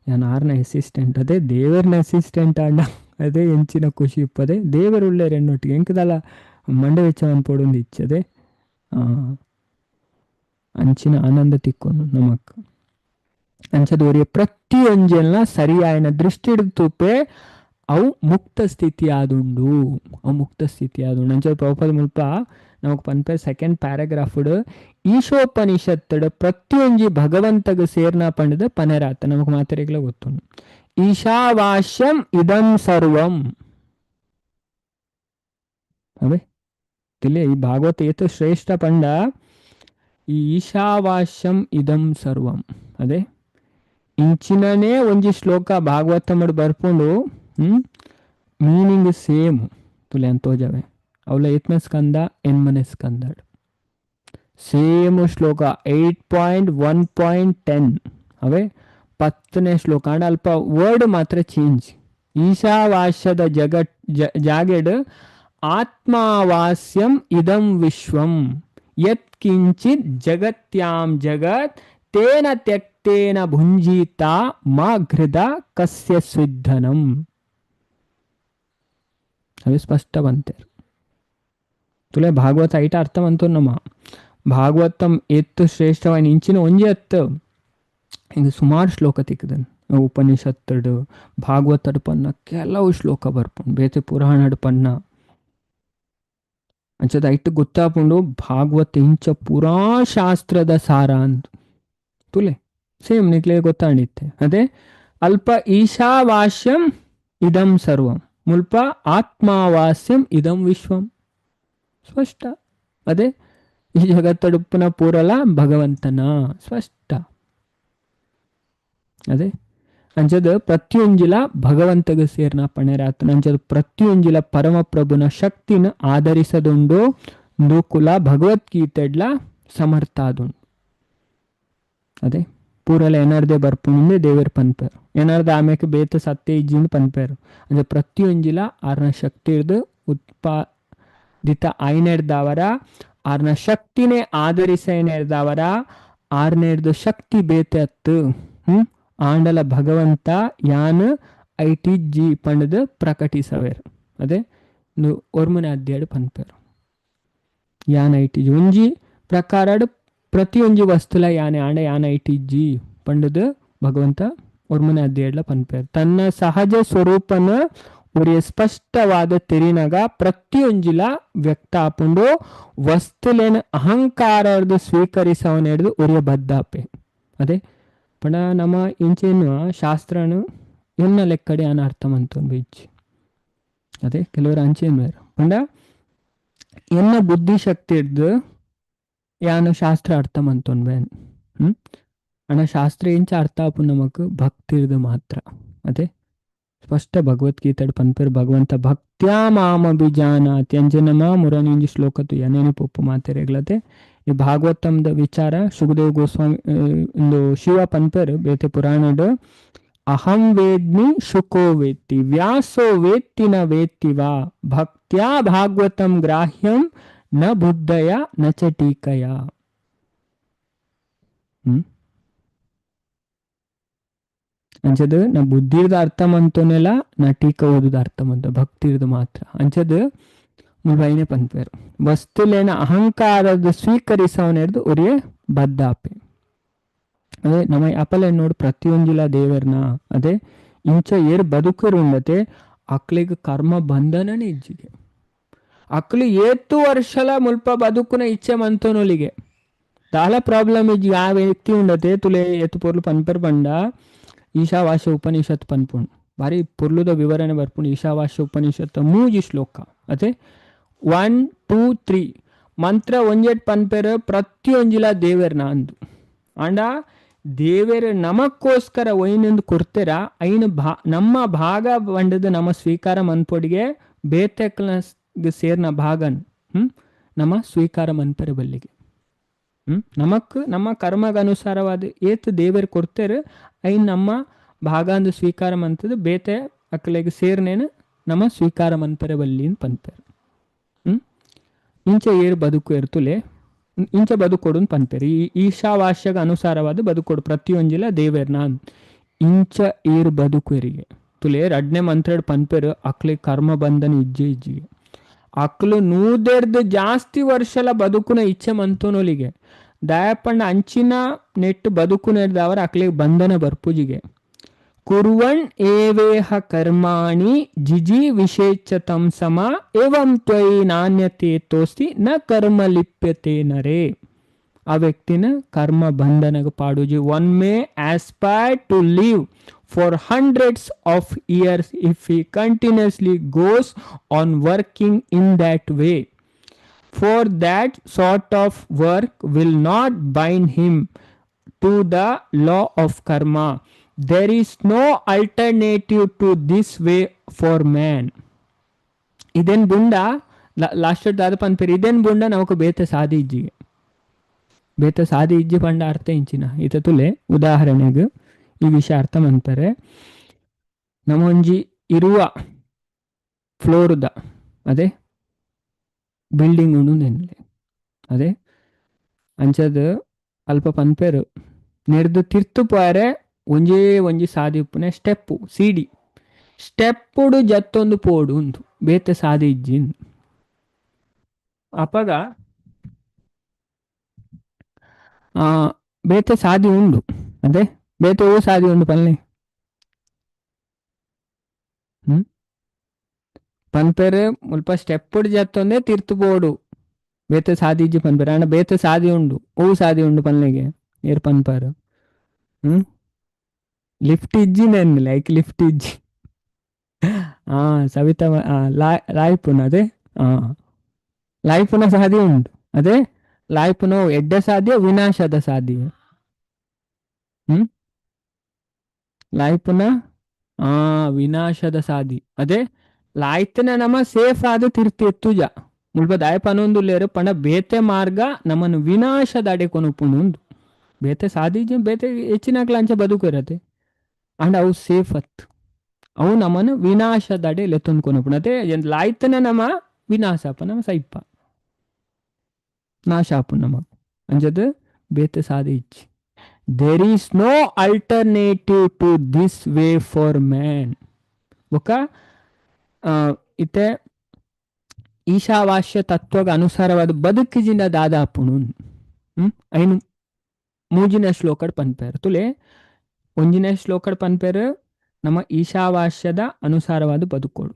ಯಾನ್ ಆರ್ನ ಅಸಿಸ್ಟೆಂಟ್ ಅದೇ ದೇವರನ ಅಸಿಸ್ಟೆಂಟ್ ಆಂಡ ಅದೇ ಎಂಚಿನ ಖುಷಿ ಇಪ್ಪದೆ ದೇವರು ಉಳ್ಳೇರು ಎನ್ನೊಟ್ಟಿಗೆ ಎಂಕದಲ್ಲ ಮಂಡೆ ವೆಚ್ಚ ಮನ್ಪೊಡುಂದು ಇಚ್ಚದೆ ಅಂಚಿನ ಆನಂದ ತಿಕ್ಕೊಂಡು ನಮಕ್ ಅಂಚದೋರಿಯ ಪ್ರತಿಯೊಂಜೆಲ್ಲ ಸರಿಯಾಯನ ದೃಷ್ಟಿ ತೂಪೆ ಅವು ಮುಕ್ತ ಸ್ಥಿತಿ ಆದುಂಡು ಅವು ಮುಕ್ತ ಸ್ಥಿತಿ ಆದುಂಡು. ಅಂಚ ಪ್ರಭುಪಾದ ಮುಲ್ಪ ನಮಕ್ ಪನ್ಪೆ ಸೆಕೆಂಡ್ ಪ್ಯಾರಾಗ್ರಾಫ್ ಈಶೋಪನಿಷತ್ತಡು ಪ್ರತಿಯೊಂಜಿ ಭಗವಂತಗ ಸೇರ್ನ ಪಂಡದ ಪನೆರಾತ ನಮಕ್ ಮಾತೆರೆಗ್ಲ ಗೊತ್ತುಂಡು. ಈಶಾವಾಸ್ಯಂ ಇದಂ ಸರ್ವಂ ಅವೇ ತಿಳಿ ಈ ಭಾಗವತ ಏತು ಶ್ರೇಷ್ಠ ಪಂಡ ಈ ಈಶಾವಾಸ್ಯಂ ಇದಂ ಸರ್ವಂ ಅದೇ ಇಂಚಿನನೇ ಒಂಜಿ ಶ್ಲೋಕ ಭಾಗವತ ಮಾಡಿ ಬರ್ಪುಂಡು. ಮೀನಿಂಗ್ ಸೇಮ್ ತುಲೆ ಅಂತೋಜವೆ ಅವಲ ಏತ್ನ ಸ್ಕಂದ ಎನ್ಮನೆ ಸ್ಕಂದ ಸೇಮ್ ಶ್ಲೋಕ 8.1.10 ಅವೇ 10ನೇ ಶ್ಲೋಕ ಅಂಡ್ ಅಲ್ಪ ವರ್ಡ್ ಮಾತ್ರ ಚೇಂಜ್. ಈಶಾವಾಸ್ಯದ ಜಗತ್ ಜಾಗೆಡ್ ಆತ್ಮಾವಾಸ್ಯಂ ಇದಂ ವಿಶ್ವಂ ಯತ್ ಕಿಂಚಿತ್ ಜಗತ್ಯಾಂ ಜಗತ್ ತೇನ ತ್ಯಕ್ತೇನ ಭುಂಜೀತ ಮಾ ಘೃದ ಕಸ್ಯ ಸ್ವಿಧನಂ. ಅವೆ ಸ್ಪಷ್ಟ ಬಂತೇರು ತುಲೆ ಭಾಗವತ ಐಟ ಅರ್ಥ ಬಂತು ನಮ್ಮ ಭಾಗವತಂ ಎತ್ತು ಶ್ರೇಷ್ಠವಾಗಿ ಇಂಚಿನ ಒಂಜಿ ಎತ್ತು ಹಿಂಗೆ ಸುಮಾರು ಶ್ಲೋಕ ತಿಕ್ಕದನ್ ಉಪನಿಷತ್ತಡು ಭಾಗವತಡು ಪನ್ನ ಕೆಲವು ಶ್ಲೋಕ ಬರ್ಪುಂಡು ಬೇತೆ ಪುರಾಣಡು ಪನ್ನ ಅಂಚದ ಐಟ್ ಗೊತ್ತಾಪುಂಡು ಭಾಗವತ ಇಂಚ ಪುರಾ ಶಾಸ್ತ್ರದ ಸಾರ ಅಂತ ತುಲೆ ಸೇಮ್ ನಿಕ್ಲೆ ಗೊತ್ತಾಂಡಿತ್ತೆ. ಅದೇ ಅಲ್ಪ ಈಶಾವಾಸ್ಯಂ ಇದಂ ಸರ್ವಂ ಮುಲ್ಪ ಆತ್ಮಾವಾಸ್ಯಂ ಇದಂ ವಿಶ್ವಂ ಸ್ಪಷ್ಟ. ಅದೇ ಈ ಜಗತ್ತಡುಪ್ಪನ ಪೂರಲ ಭಗವಂತನ ಸ್ಪಷ್ಟ. ಅದೇ ಅಂಚದ ಪ್ರತಿಯೊಂಜಿಲ ಭಗವಂತಗ ಸೇರ್ನ ಪಣೆರಾತನ ಅಂಚದ ಪ್ರತಿಯೊಂಜಿಲ ಪರಮಪ್ರಭುನ ಶಕ್ತಿನ ಆಧರಿಸದುಂಡು ನೂಕುಲ ಭಗವದ್ಗೀತೆಡ್ಲ ಸಮರ್ಥ ಆದುಂಡು. ಅದೇ ಪೂರಲ ಏನಾರ್ದೆ ಬರ್ಪುಂಡೆ ದೇವರ ಪನ್ಪೇರು ಏನಾರ್ದ ಆಮೇಲೆ ಬೇತ ಸತ್ಯ ಇಜ್ಜಿಂದ ಪನ್ಪೇರು ಅಂದ್ರೆ ಪ್ರತಿಯೊಂಜಿಲ ಆರ್ನ ಶಕ್ತಿ ಹಿಡ್ದು ಉತ್ಪಾದಿತ ಆಯ್ನೆಡ್ದವರ ಆರ್ನ ಶಕ್ತಿನೇ ಆಧರಿಸೇನೆಡ್ದವರ ಆರ್ನೇಡ್ದು ಶಕ್ತಿ ಬೇತೆ ಅತ್ತು ಆಂಡಲ ಭಗವಂತ ಯಾನ್ I T G ಪಂಡದು ಪ್ರಕಟಿಸವೇರು. ಅದೇ ಒರ್ಮನೆ ಅಧ್ಯಾಯ ಪನ್ಪೇರು ಯಾನ್ I T G ಒಂಜಿ ಪ್ರಕಾರ ಪ್ರತಿಯೊಂಜಿ ವಸ್ತುಲ ಯಾನೆ ಆಂಡ ಯಾನ್ I T G ಪಂಡದು ಭಗವಂತ ಒರ್ಮನೆ ಅಧ್ಯಾಯಡ್ಲ ಪನ್ಪೇರು. ತನ್ನ ಸಹಜ ಸ್ವರೂಪನ ಒರಿಯ ಸ್ಪಷ್ಟವಾದ ತೆರಿನಾಗ ಪ್ರತಿಯೊಂಜಿಲ ವ್ಯಕ್ತ ಆಪುಂಡು ವಸ್ತುಲೇನ ಅಹಂಕಾರದ ಸ್ವೀಕರಿಸವನ ಹಿಡಿದು ಒರಿಯ ಬದ್ದಾಪೆ. ಅದೇ ಪಣ ನಮ್ಮ ಇಂಚೇನು ಶಾಸ್ತ್ರನು ಎನ್ನ ಲೆಕ್ಕಡೆ ಅನ ಅರ್ಥ ಮಂತೊಂದು ಇಜ್ಜಿ. ಅದೇ ಕೆಲವರು ಅಂಚೇನು ಪಂಡ ಎನ್ನ ಬುದ್ಧಿಶಕ್ತಿ ಹಿಡ್ದು ಯಾನು ಶಾಸ್ತ್ರ ಅರ್ಥ ಮಂತೊನ್ಬೇನ್ ಅಣ್ಣ ಶಾಸ್ತ್ರ ಇಂಚ ಅರ್ಥ ಆಪು ನಮಕ್ ಭಕ್ತಿ ಹಿಡ್ದು ಮಾತ್ರ. ಅದೇ ಸ್ಪಷ್ಟ ಭಗವದ್ಗೀತೆ ಪನ್ಪೇರು ಭಗವಂತ ಭಕ್ತ್ಯಾ ಮಾಮ ಬಿಜಾನಾತಿ ಅಂಜನಮ ಮುರನಿಂಜಿ ಶ್ಲೋಕತು ಏನೇನು ಪೊಪ್ಪು ಮಾತೆರೆಗ್ಲತೆ. ಈ ಭಾಗವತಂದ ವಿಚಾರ ಸುಖದೇವ್ ಗೋಸ್ವಾಮಿ ಇಂದು ಶಿವ ಪನ್ಪೇರು ಬೇತೆ ಪುರಾಣಡ್ ಅಹಂ ವೇದ್ಮಿ ಶುಕೋ ವೇತ್ತಿ ವ್ಯಾಸೋ ವೇತ್ತಿ ನ ವೇತ್ತಿ ವಾ ಭಕ್ತ್ಯಾ ಭಾಗವತಂ ಗ್ರಾಹ್ಯಂ ನ ಬುದ್ಧಯ ನ ಚ ಟೀಕಯ. ಅಂಚದು ನಾ ಬುದ್ಧಿರ್ದ ಅರ್ಥ ಮಂತೋನೆಲ್ಲ ನಾ ಟೀಕ ಓದುದ ಅರ್ಥ ಮಂತ ಭಕ್ತಿರ್ದು ಮಾತ್ರ. ಅಂಚದು ಮುಲ್ಬೈನೆ ಪನ್ಪೇರು ವಸ್ತುಲೇನ ಅಹಂಕಾರದ ಸ್ವೀಕರಿಸವನ ಹಿಡ್ದು ಒರಿಯೇ ಬದ್ದಾಪೆ. ಅದೇ ನಮ್ಮ ಅಪಲೆ ನೋಡು ಪ್ರತಿಯೊಂಜಿಲ ದೇವರ್ನ ಅದೇ ಇಂಚ ಏರ್ ಬದುಕರು ಉಂಡತೆ ಅಕ್ಲಿಗೆ ಕರ್ಮ ಬಂಧನನೇ ಇಜ್ಜಿಗೆ ಅಕ್ಲು ಏತು ವರ್ಷಲ ಮುಲ್ಪ ಬದುಕುನ ಇಚ್ಛೆ ಮಂತೋನೊಲಿಗೆ ದಾಲ ಪ್ರಾಬ್ಲಮ್ ಇಜ್ಜಿ. ಆ ವ್ಯಕ್ತಿ ಉಂಡತೆ ತುಲೆ ಏತು ಪೊರ್ಲು ಪನ್ಪೆರ್ ಪಂಡ ಈಶಾವಾಸ್ಯ ಉಪನಿಷತ್ ಪನ್ಪುಂಡು ಭಾರಿ ಪೊರ್ಲುದ ವಿವರಣೆ ಬರ್ಪುಂಡು. ಈಶಾವಾಸ್ಯ ಉಪನಿಷತ್ ಮೂಜಿ ಶ್ಲೋಕ ಅದೇ 1 2 3 ಮಂತ್ರ ಒಂಜೆಟ್ ಪನ್ಪೆರ್ ಪ್ರತಿಯೊಂಜಿಲ ದೇವೆರ್ನ ಅಂದು ಅಂಡ ದೇವೆರ್ ನಮಕ್ಕೋಸ್ಕರ ಒಯ್ನೆಂದು ಕೊಡ್ತೀರ ಐನು ನಮ್ಮ ಭಾಗ ಬಂಡದು ನಮ್ಮ ಸ್ವೀಕಾರ ಮನ್ಪೊಡಿಗೆ ಬೇತೆಕ್ಲ ಸೇರ್ನ ಭಾಗನ್ ನಮ್ಮ ಸ್ವೀಕಾರ ಮನ್ಪೆರ ಬಲ್ಲಿಗೆ ನಮಕ್ ನಮ್ಮ ಕರ್ಮಗನುಸಾರವಾದ ಏತು ದೇವರು ಕೊಡ್ತೇರು ಐನ್ ನಮ್ಮ ಭಾಗ ಅಂದು ಸ್ವೀಕಾರ ಮಂತದ್ದು ಬೇತೆ ಅಕ್ಲೆಗ್ ಸೇರ್ನೇನು ನಮ್ಮ ಸ್ವೀಕಾರ ಮನ್ಪೆರ ಬಲ್ಲಿ ಅಂತ ಪನ್ಪೆರ್. ಇಂಚ ಏರು ಬದುಕು ಇರ್ತುಲೆ ಇಂಚ ಬದುಕೊಡು ಪನ್ಪೆರ್. ಈ ಈಶಾವಾಸ್ಯಗ ಅನುಸಾರವಾದ ಬದುಕೊಡು ಪ್ರತಿಯೊಂಜಿಲ ದೇವೇರ್ನ ಇಂಚ ಏರು ಬದುಕು ಎರಿಗೆ ತುಲೆ ರಡ್ನೆ ಮಂತ್ರಡ್ ಪನ್ಪೆರು ಅಕ್ಲೆ ಕರ್ಮ ಬಂಧನ ಇಜ್ಜೆ ಇಜ್ಜಿಗೆ ಅಕ್ಲು ನೂದೆರ್ದು ಜಾಸ್ತಿ ವರ್ಷಲ ಬದುಕುನ ಇಚ್ಛೆ ಮಂತುನೊಲಿಗೆ ದಯಪಂಡ ಅಂಚಿನ ನೆಟ್ಟು ಬದುಕುನೆರ್ದವರ ಅಕ್ಲಿಗೆ ಬಂಧನ ಬರ್ಪುಜಿಗೆ. ಕುರ್ವಣ್ ಏವೇಹ ಕರ್ಮಾಣಿ ಜಿಜಿ ವಿಶೇಚ್ಛತಂ ಸಮ ಏವಂ ತ್ವಯಿ ನಾಣ್ಯತೆ ತೋಸ್ತಿ ನ ಕರ್ಮ ಲಿಪ್ಯತೆ ನರೇ. ಆ ವ್ಯಕ್ತಿನ ಕರ್ಮ ಬಂಧನಗ ಪಾಡುಜಿ. One may aspire to live for hundreds of years if he continuously goes on working in that way. For that sort of work will not bind him to the law of karma. There is no alternative to this way for man. ಇದೇನ್ ಬುಂಡ last ದಾದ ಪನ್ಪೇರು ಇದೇನ್ ಬುಂಡ ನಮಕ್ ಬೇತೆ ಸಾದಿ ಇಜ್ಜಿಗೆ. ಬೇತೆ ಸಾದಿ ಇಜ್ಜಿ ಪಂಡ ಅರ್ಥ ಇಂಚಿನ ಇತ ತುಲೆ ಉದಾಹರಣೆಗೆ ಈ ವಿಷಯ ಅರ್ಥ ಮಂತಾರೆ. ನಮ್ಮೊಂಜಿ ಇರುವ ಫ್ಲೋರ್ದ ಅದೇ ಬಿಲ್ಡಿಂಗ್ ಉಂಡು ನೆನ್ಲೆ ಅದೇ ಅಂಚದ ಅಲ್ಪ ಪನ್ಪೇರು ನೆರ್ದು ತಿರ್ತು ಪೋರೆ ಒಂಜೇ ಒಂಜಿ ಸಾದಿ ಉಪ್ಪುನೆ ಸ್ಟೆಪ್ಪು ಸಿಡಿ ಸ್ಟೆಪ್ಪುಡು ಜತ್ತೊಂದು ಪೋಡು ಉಂದು ಬೇತೆ ಸಾದಿ ಇಜ್ಜಿ. ಅಪಗ ಬೇತೆ ಸಾದಿ ಉಂಡು ಅದೇ ಬೇತೆ ಓ ಸಾದಿ ಉಂಡು ಪನ್ಲೆ ಪನ್ಪೇರು ಮುಲ್ಪ ಸ್ಟೆಪ್ಪುಡು ಜತ್ತೊಂದೇ ತಿರ್ತು ಪೋಡು ಬೇತೆ ಸಾದಿ ಇಜ್ಜಿ ಪನ್ಪೇರು. ಆಂಡ ಬೇತೆ ಸಾದಿ ಉಂಡು ಓ ಸಾದಿ ಉಂಡು ಪನ್ಲೆಗೆ ಏರ್ ಪನ್ಪಾರು. ಲಿಫ್ಟ್ ಇಜ್ಜಿ ನೆನ್ ಲೈಕ್ ಲಿಫ್ಟ್ ಇಜ್ಜಿ. ಸವಿತಾ ಲಾಯ್ಪುನ ಅದೇ ಲಾಯ್ಪುನ ಸಾದಿ ಉಂಡು ಅದೇ ಲಾಯ್ಪುನ ಎಡ್ಡೆ ಸಾಧ್ಯ ವಿನಾಶದ ಸಾಧ್ಯ. ಲಾಯ್ಪುನ ವಿನಾಶದ ಸಾದಿ ಅದೇ ಲಾಯ್ತನ ನಮ್ಮ ಸೇಫ್ ಆದ ತಿರ್ತಿ ಎತ್ತುಜ ಮುಲ್ಪ ದಾಯ ಪನೊಂದುಲ್ಲೇರು ಪಂಡ ಬೇತೆ ಮಾರ್ಗ ನಮ್ಮನ್ನು ವಿನಾಶದ ಅಡೆ ಕೊನುಪುಂಡು ಉಂದು ಬೇತೆ ಸಾದಿ ಬೇತೆ ಹೆಚ್ಚಿನ ಅಂಚೆ ಬದುಕು ಇರತ್ತೆ. ಅಂಡ್ ಅವು ಸೇಫ್ ಅತ್ ಅವು ನಮ್ಮನ್ನು ವಿನಾಶದ ಅಡೆ ಲೆತ್ತೊಂದು ಕೊನುಪುಂಡು ಅದೇ ಲಾಯ್ತನ ನಮ್ಮ ವಿನಾಶ ಅಪ್ಪ ನಮ್ಮ ಸೈಪ ನಾಶ ಆಪು ನಮ ಅಂಚದ ಬೇತೆ ಸಾದಿ ಇಚ್ಚಿ. There is no alternative to this way for man. ಬೊಕ ಇತ್ತೆ ಈಶಾವಾಸ್ಯ ತತ್ವಗ ಅನುಸಾರವಾದ ಬದುಕಿಜಿಂದ ದಾದಾಪುಣು ಐನು ಮೂಜಿನ ಶ್ಲೋಕಡ್ ಪನ್ಪೇರು ತುಲೆ ಒಂಜಿನ ಶ್ಲೋಕಡ್ ಪನ್ಪೇರು ನಮ್ಮ ಈಶಾವಾಸ್ಯದ ಅನುಸಾರವಾದ ಬದುಕೋಡು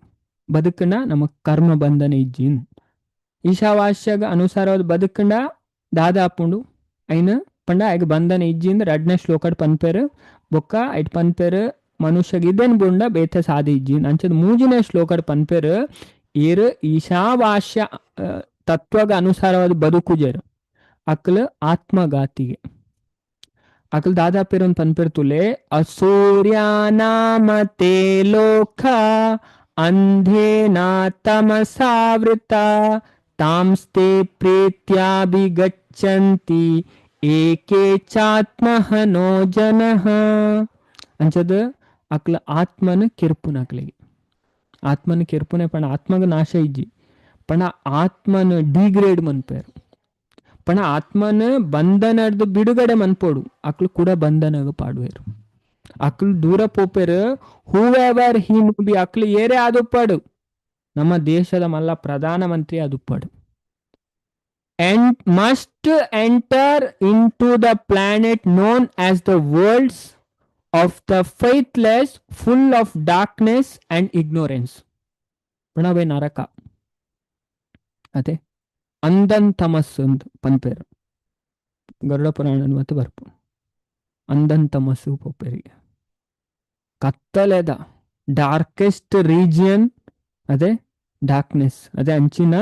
ಬದುಕನ ನಮ್ಮ ಕರ್ಮ ಬಂಧನ ಇಜ್ಜಿನ್. ಈಶಾವಾಸ್ಯಗ ಅನುಸಾರವಾದ ಬದುಕಂಡ ದಾದಾಪುಂಡು ಐನು ಪಂಡ ಐಗ ಬಂಧನ ಇಜ್ಜಿಂದ ರಡ್ನ ಶ್ಲೋಕಡ್ ಪನ್ಪೇರು. ಬೊಕ್ಕ ಐಟ್ ಪನ್ಪೇರು ಮನುಷ್ಯಗ ಇದೇನ್ ಬುಂಡ ಬೇತೆ ಸಾದಿ ಇಜ್ಜಿನ್. ಅಂಚದ ಮೂಜಿನ ಶ್ಲೋಕಡ್ ಪನ್ಪೇರು ಏರು ಈಶಾವಾಸ್ಯ ತತ್ವಗ ಅನುಸಾರವಾದ ಬದುಕುಜರು ಅಕ್ಲ ಆತ್ಮಘಾತಿಗೆ ಅಕ್ಲ ದಾದಾ ಪೇರೊಂದು ಪನ್ಪೇರು ತುಲೆ ಅಸೂರ್ಯಾನಾಮತೆ ಲೋಕ ಅಂಧೇನ ತಮಸಾವೃತ ತಾಂಸ್ತೆ ಪ್ರೀತ್ಯಾಭಿಗಚ್ಚಂತಿ ಏಕೆ ಚಾತ್ಮಹನೋ ಜನಃ. ಅಂಚದ ಅಕ್ಲ ಆತ್ಮನ ಕಿರ್ಪುನ ಅಕ್ಲಿಗೆ ಆತ್ಮನ ಕಿರ್ಪುನೆ ಪಣ ಆತ್ಮಗ ನಾಶ ಇಜ್ಜಿ ಪಣ ಆತ್ಮನ ಡಿಗ್ರೇಡ್ ಮನ್ಪೇರು ಪಣ ಆತ್ಮನ ಬಂಧನದ ಬಿಡುಗಡೆ ಮನ್ಪೋಡು ಅಕ್ಲು ಕೂಡ ಬಂಧನಗ ಪಾಡುವೇರು ಅಕ್ಲು ದೂರ ಪೋಪೇರು. ಹೂ ಎವರ್ he B ಅಕ್ಲು ಏರೇ ಆದುಪ್ಪಾಡು ನಮ್ಮ ದೇಶದ ಮಲ್ಲ Pradhan Mantri ಆದುಪ್ಪಾಡು. And must enter into the planet known as the worlds of the faithless, full of darkness and ignorance. ಪ್ರಣವೇ ನರಕ ಅದೇ ಅಂದನ್ ತಮಸ್ಸು ಅಂತ ಪನ್ಪೇರು ಗರುಡ ಪುರಾಣ ಮತ್ತು ಬರ್ಪು ಅಂದನ್ ತಮಸ್ಸು ಪೋಪೇರಿಗೆ ಕತ್ತಲೆದ ಡಾರ್ಕೆಸ್ಟ್ ರೀಜಿಯನ್ ಅದೇ ಡಾರ್ಕ್ನೆಸ್ ಅದೇ ಅಂಚಿನ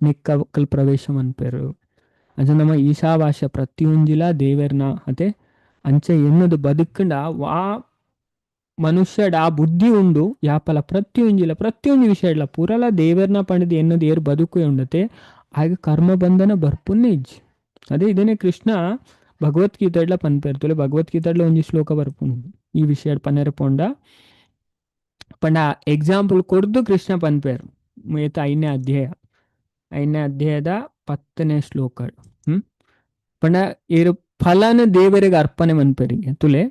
ನಿಕ್ಕಲ್ ಪ್ರವೇಶ ಮನ್ಪೇರು. ಅದು ನಮ್ಮ ಈಶಾವಾಸ್ಯ ಪ್ರತಿಯೊಂಜಿಲ ದೇವೆರ್ನ ಅದೇ ಅಂಚೆ ಎನ್ನದು ಬದುಕಂಡ ವಾ ಮನುಷ್ಯಡ ಆ ಬುದ್ಧಿ ಉಂಡು ಯಾಪಲ ಪ್ರತಿಯೊಂಜಿಲ ಪ್ರತಿಯೊಂಜಿ ವಿಷಯ ಇಲ್ಲ ಪೂರಲ ದೇವರ್ನ ಪಂಡದು ಎನ್ನದು ಏರು ಬದುಕು ಉಂಡತೆ ಆಗ ಕರ್ಮ ಬಂಧನ ಬರ್ಪುನ್ನೇ ಇಜ್ಜಿ. ಅದೇ ಇದೇನೆ ಕೃಷ್ಣ ಭಗವದ್ಗೀತೆಡ್ಲ ಪನ್ಪೇರ್ತುಲೆ ಭಗವದ್ಗೀತೆಡ್ಲ ಒಂಜಿ ಶ್ಲೋಕ ಬರ್ಪುಂಡು ಈ ವಿಷಯ ಪನ್ನೆರ ಪೋಂಡ ಪಂಡ ಎಕ್ಸಾಂಪಲ್ ಕೊಡ್ದು ಕೃಷ್ಣ ಪನ್ಪೇರು ಏತ 5ನೇ ಅಧ್ಯಾಯ 5ನೇ ಅಧ್ಯಾಯದ 10ನೇ ಶ್ಲೋಕ. ಪಂಡ ಏರು ಫಲನ ದೇವರಿಗೆ ಅರ್ಪಣೆ ಮನ್ಪೇರಿಗೆ ತುಲೆ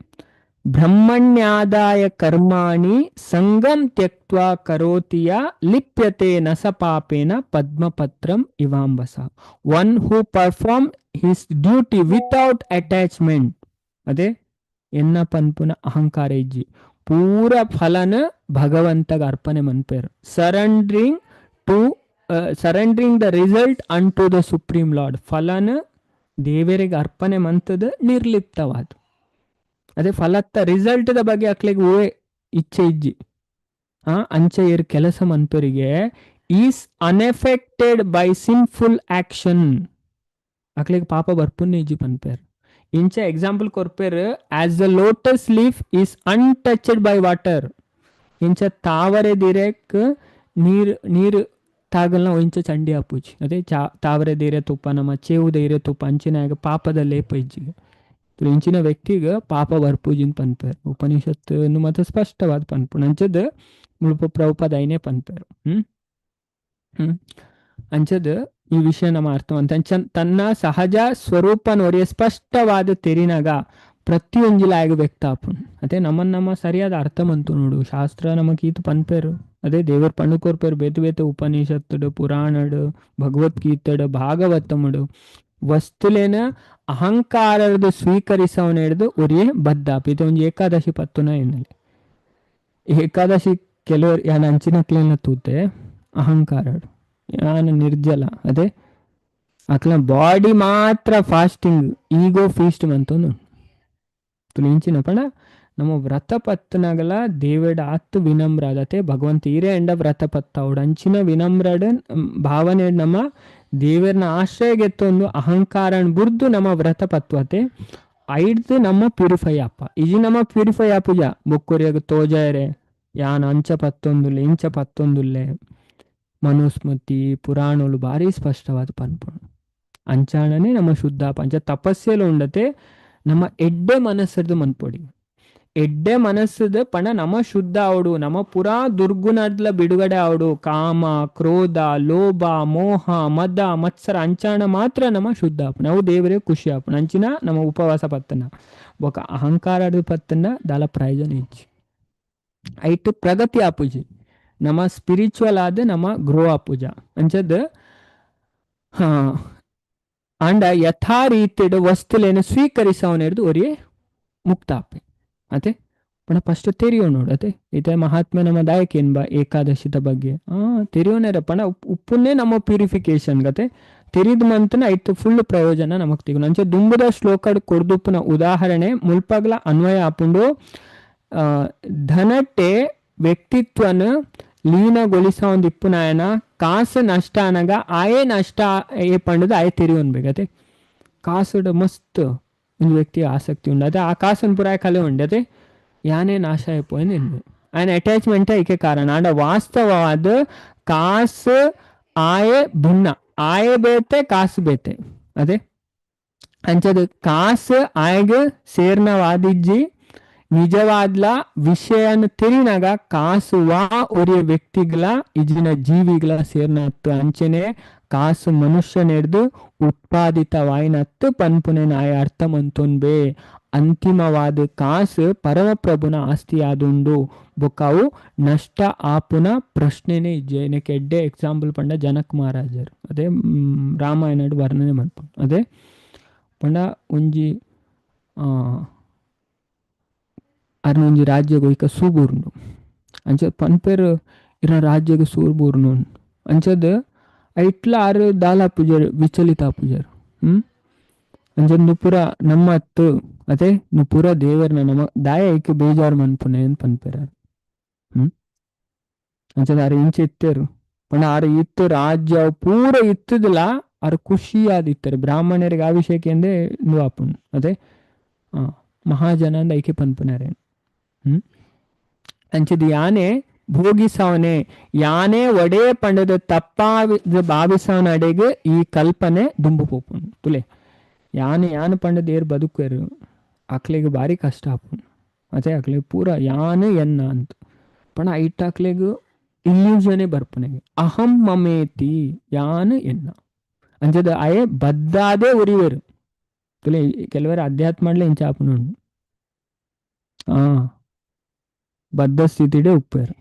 ಬ್ರಹ್ಮಣ್ಯಾದಾಯ ಕರ್ಮಾಣಿ ಸಂಗಂ ತ್ಯಕ್ತ್ವಾ ಕರೋತಿ ಯಾ ಲಿಪ್ಯತೆ ನ ಸ ಪಾಪೇನ ಪದ್ಮಪತ್ರಂ ಇವಾಂಬಸ. One who perform his duty without attachment, ಅದೇ ಎನ್ನ ಪನ್ಪುನ ಅಹಂಕಾರ ಇಜ್ಜಿ, ಪೂರ ಫಲನ ಭಗವಂತಗ ಅರ್ಪಣೆ ಮನ್ಪೇರು, surrendering the result unto the supreme lord, ಫಲನ ದೇವರಿಗೆ ಅರ್ಪಣೆ ಮಂತದ ನಿರ್ಲಿಪ್ತವಾದ. ಅದೇ ಫಲತ್ತ ರಿಸಲ್ಟ್ the ಬಗ್ಗೆ ಅಕ್ಲೆಗ್ ಓಯೆ ಇಚ್ಛೆ ಇಜ್ಜಿ. ಆ ಅಂಚೆ ಏರ್ ಕೆಲಸ ಮನ್ಪರಿಗೆ is unaffected by sinful action, ಅಕ್ಲೆಗ್ ಪಾಪ ಬರ್ಪುನ್ನೇ ಇಜ್ಜಿ ಪನ್ಪೇರ್. ಇಂಚ example ಕೊರ್ಪೇರ್, as the lotus leaf is untouched by water. ಇಂಚ ತಾವರೆ ದಿರೆಕ್ ನೀರ್ ನೀರು ತಾಗಲ್ನ ಇಂಚ ಚಂಡಿ ಆಪುಜಿ. ಅದೇ ಚಾ ತಾವರೆ ದೀರೆ ತುಪ್ಪ ನಮ್ಮ ಚೇವು ಧೈರ್ಯ ತುಪ್ಪ ಅಂಚಿನಾಗ ಪಾಪದ ಲೇಪ ಇಜ್ಜಿಗೆ. ಇಂಚಿನ ವ್ಯಕ್ತಿಗ ಪಾಪ ಬರ್ಪೂಜಿನ್ ಪನ್ಪೇರ್. ಉಪನಿಷತ್ತು ಮತ್ತೆ ಸ್ಪಷ್ಟವಾದ ಪನ್ಪುಂಡು. ಅಂಚದ ಮುಲ್ಪ ಪ್ರಭುಪಾದ ಐನೇ ಪನ್ಪೇರ್. ಹ್ಮ್ ಹ್ಮ್ ಅಂಚದ ಈ ವಿಷಯ ನಮ್ಮ ಅರ್ಥವಂತ ಅಂಚ ತನ್ನ ಸಹಜ ಸ್ವರೂಪನೊರಿಯ ಸ್ಪಷ್ಟವಾದ ತೆರಿನಾಗ ಪ್ರತಿಯೊಂಜಿಲಾಗ ವ್ಯಕ್ತ ಆಪುಂಡು. ಅದೇ ನಮ್ಮನ್ನ ನಮ್ಮ ಸರಿಯಾದ ಅರ್ಥ ಮಂತು ನೋಡು, ಶಾಸ್ತ್ರ ನಮಕ್ ಈತ್ ಪನ್ಪೇರು. ಅದೇ ದೇವರ್ ಪಣ್ಣು ಕೊರ್ಪೇರು ಬೇತೆ ಬೇತೆ ಉಪನಿಷತ್ತುಡು, ಪುರಾಣಡು, ಭಗವದ್ಗೀತೆಡು, ಭಾಗವತముಡು. ವಸ್ತುಲೇನ ಅಹಂಕಾರದ ಸ್ವೀಕರಿಸವನ ಹಿಡಿದು ಒರಿಯೇ ಬದ್ದಾಪ. ಇದು ಒಂಜಿ ಏಕಾದಶಿ ಪತ್ತುನ ಎನ್ನಲೆ ಏಕಾದಶಿ ಕೆಲವರು ಯಾನ್ ಅಂಚಿನಕ್ಲೆನ ತೂತೆ ಅಹಂಕಾರ ಯಾನ್ ನಿರ್ಜಲ, ಅದೇ ಅಕ್ಲ ಬಾಡಿ ಮಾತ್ರ ಫಾಸ್ಟಿಂಗ್, ಈಗೋ ಫೀಸ್ಟ್ ಮಂತೊಂದು ಇಂಚಿನ ಪಂಡ ನಮ್ಮ ವ್ರತ ಪತ್ತನಾಗಲ ದೇವೆಡ ಆತ್ ವಿನಮ್ರ ಆದತೆ ಭಗವಂತ ಈರೇ ಎಂಡ ವ್ರತ ಪತ್ತ ಅವಡು ಅಂಚಿನ ವಿನಮ್ರಡ ಭಾವನೆ ನಮ್ಮ ದೇವರನ ಆಶ್ರಯಗೆತ್ತೊಂದು ಅಹಂಕಾರನ್ ಬುರ್ದು ನಮ್ಮ ವ್ರತ ಪತ್ವತೆ ಐಡ್ದು ನಮ್ಮ ಪ್ಯೂರಿಫೈ ಅಪ್ಪ. ಇಜಿ ನಮ್ಮ ಪ್ಯೂರಿಫೈ ಆಪುಜ ಬೊಕ್ಕೊರಿಯಾಗ ತೋಜಾಯರೆ ಯಾನ್ ಅಂಚ ಪತ್ತೊಂದುಲ್ಲೆ ಇಂಚ ಪತ್ತೊಂದುಲ್ಲೆ. ಮನುಸ್ಮೃತಿ ಪುರಾಣಗಳು ಭಾರಿ ಸ್ಪಷ್ಟವಾದ ಪನ್ಪುಂಡು. ಅಂಚಾಣನೆ ನಮ್ಮ ಶುದ್ಧ ಪಂಚ ತಪಸ್ಸೆಲು ಉಂಡತೆ ನಮ್ಮ ಎಡ್ಡೆ ಮನಸ್ಸರ್ದು ಮನ್ಪೊಡಿ. ಎಡ್ಡೆ ಮನಸ್ಸದ ಪಣ ನಮ ಶುದ್ಧ ಅವಡು, ನಮ ಪುರಾ ದುರ್ಗುಣದ್ಲ ಬಿಡುಗಡೆ ಅವಡು. ಕಾಮ, ಕ್ರೋಧ, ಲೋಭ, ಮೋಹ, ಮದ, ಮತ್ಸರ ಅಂಚಾಣ ಮಾತ್ರ ನಮ ಶುದ್ಧ ಆಪುಂಡು. ನಾವು ದೇವರೇ ಖುಷಿ ಆಪುಂಡು. ಅಂಚಿನ ನಮ್ಮ ಉಪವಾಸ ಪತ್ತನ ಬೊಕ ಅಹಂಕಾರ ಪತ್ತನ ದಾಲ ಪ್ರಯೋಜನ ಇಜ್ಜಿ. ಐಟ್ ಪ್ರಗತಿ ಆಪುಜಿ, ನಮ್ಮ ಸ್ಪಿರಿಚುವಲ್ ಆದ ನಮ್ಮ ಗ್ರೋ ಆಪುಜ ಅಂಚದ್. ಹಾ ಅಂಡ ಯಥಾ ರೀತಿಡ್ ವಸ್ತುಲೇನ ಸ್ವೀಕರಿಸವನೆರ್ದು ಒರಿಯೇ ಮುಕ್ತ ಆಪೆ. ಅತೆ ಪಣ ಫಸ್ಟ್ ತೆರಿಯೋ ನೋಡು. ಅತೆ ಇತ್ತೆ ಮಹಾತ್ಮೆ ನಮ್ಮ ದಾಯಕೇನ್ ಬಾ ಏಕಾದಶಿದ ಬಗ್ಗೆ ತೆರಿಯೋನೇರ ಪಣ ಉಪ್ಪುನ್ನೇ ನಮ್ಮ ಪ್ಯೂರಿಫಿಕೇಶನ್ ಗತೆ ತೆರಿದ ಮಂತನ ಐತ್ ಫುಲ್ ಪ್ರಯೋಜನ ನಮಕ್ ತಿಗುನು. ಅಂಚೆ ದುಂಬುದ ಶ್ಲೋಕಡ್ ಕೊರ್ದುಪ್ಪುನ ಉದಾಹರಣೆ ಮುಲ್ಪಗ್ಲ ಅನ್ವಯ ಆಪುಂಡು. ಧನಟ್ಟೆ ವ್ಯಕ್ತಿತ್ವನ ಲೀನಗೊಳಿಸೊಂದಿಪ್ಪುನಾಯನ ಕಾಸು ನಷ್ಟ ಅನಗ ಆಯೇ ನಷ್ಟ ಏ ಪಂಡದ ಆಯೆ ತೆರಿಯೊನ್ಬೇಕತೆ. ಕಾಸುಡ್ ಮಸ್ತ್ ಒಂದು ವ್ಯಕ್ತಿ ಆಸಕ್ತಿ ಉಂಡು, ಅದೇ ಆ ಕಾಸನ್ ಪುರಾಯ ಕಲೆ ಉಂಡು, ಅದೇ ಯಾನೇ ನಾಶ ಆಯ್ಪೋಯ್ನ ఆయన ಅಟ್ಯಾಚ್ಮೆಂಟ್ ಐಕೆ ಕಾರಣ. ಆಂಡ ವಾಸ್ತವವಾದ ಕಾಸು ಆಯೆ ಭಿನ್ನ, ಆಯೆ ಬೇತೆ ಕಾಸು ಬೇತೆ. ಅದೇ ಅಂಚದ ಕಾಸು ಆಯಗ್ ಸೇರ್ನವಾದಿಜ್ಜಿ ನಿಜವಾದ್ಲ ವಿಷಯನ ತೆರಿನಾಗ ಕಾಸು ವಾ ಒರಿಯ ವ್ಯಕ್ತಿಗಳ ಇಜಿನ ಜೀವಿಗಳ ಸೇರ್ನತ್ತು. ಅಂಚನೆ ಕಾಸು ಮನುಷ್ಯನೆಡ್ದು ಉತ್ಪಾದಿತವಾಯಿನತ್ತು ಪನ್ಪುನೆ ನಾಯ ಅರ್ಥ ಮಂತೊನ್ಬೆ. ಅಂತಿಮವಾದ ಕಾಸು ಪರಮಪ್ರಭುನ ಆಸ್ತಿಯಾದುಂಡು ಬೊಕ್ಕಾವು ನಷ್ಟ ಆಪುನ ಪ್ರಶ್ನೆನೇ ಇಜ್ಜೆ. ಎನಕ್ ಎಡ್ಡೆ ಎಕ್ಸಾಂಪಲ್ ಪಂಡ ಜನಕ್ ಮಹಾರಾಜರು, ಅದೇ ರಾಮಾಯಣಡ್ ವರ್ಣನೆ ಮನ್ಪುಂಡು. ಅದೇ ಪಂಡ ಒಂಜಿ ಅರ್ನ ಒಂಜಿ ರಾಜ್ಯಗ್ ಒಯ್ಕ ಸೂಬೂರ್ಂಡು. ಅಂಚ ಪನ್ಪೆರ್ ಇರ್ನ ರಾಜ್ಯಗ್ ಸೂರ್ಬೂರ್ನು ಅಂಚದ್ ಐಟ್ಲ ಆರ್ ದಾಲ ಪೂಜಾರ್ ವಿಚಲಿತ ಪೂಜಾರ್. ಅಂಚ ನುಪುರ ನಮ್ಮತ್ತು ಅದೇ ನುಪುರ ದೇವರ್ನ ನಮ ದಾಯ ಐಕ್ ಬೇಜಾರ್ ಮನ್ಪುನೆ ಅಂತ ಪನ್ಪೆರ್. ಅಂಚದ ಆರ್ ಇಂಚ ಇತ್ತೆರು ಪಂಡ ಆರ್ ಇತ್ತು ರಾಜ್ಯ ಪೂರ ಇತ್ತದಲ ಆರ್ ಖುಷಿಯಾದ ಇತ್ತಾರೆ. ಬ್ರಾಹ್ಮಣರಿಗೆ ಅಭಿಷೇಕ ಎಂದೇ ಇಂದು ಆಪುಂಡು. ಅದೇ ಮಹಾಜನ ಅಂದ್ ಐಕೆ ಪನ್ಪುನಾರೆ. ಅಂಚದ ಯಾನೆ ಭೋಗಿಸವನೆ ಯಾನೇ ಒಡೆ ಪಂಡದ ತಪ್ಪಾ ಭಾವಿಸವನ ಅಡೆಗೆ ಈ ಕಲ್ಪನೆ ದುಂಬು ಪೋಪುಂಡು. ತುಲೆ ಯಾನೆ ಯಾನ್ ಪಂಡದ ಏರ್ ಬದುಕೇರು ಅಕ್ಲೆಗ್ ಭಾರಿ ಕಷ್ಟ ಆಪುಂಡು. ಅದೇ ಅಕ್ಲೆಗ್ ಪೂರ ಯಾನು ಎನ್ನ ಅಂತ ಪಂಡ ಐಟ್ ಅಕ್ಲೆಗ್ ಇಲ್ಯೂಷನೇ ಬರ್ಪುನೆಗೆ ಅಹಂ ಮಮೇತಿ ಯಾನು ಎನ್ನ ಅಂಚದ ಅಯೆ ಬದ್ದಾದೆ ಉರಿವೆರು. ತುಲೆ ಕೆಲವರು ಅಧ್ಯಾತ್ಮ ಮಾಡ್ಲೆ ಇಂಚ ಆಪುಂಡು. ಆ ಬದ್ಧ ಸ್ಥಿತಿಡೆ ಉಪ್ಪೇರು.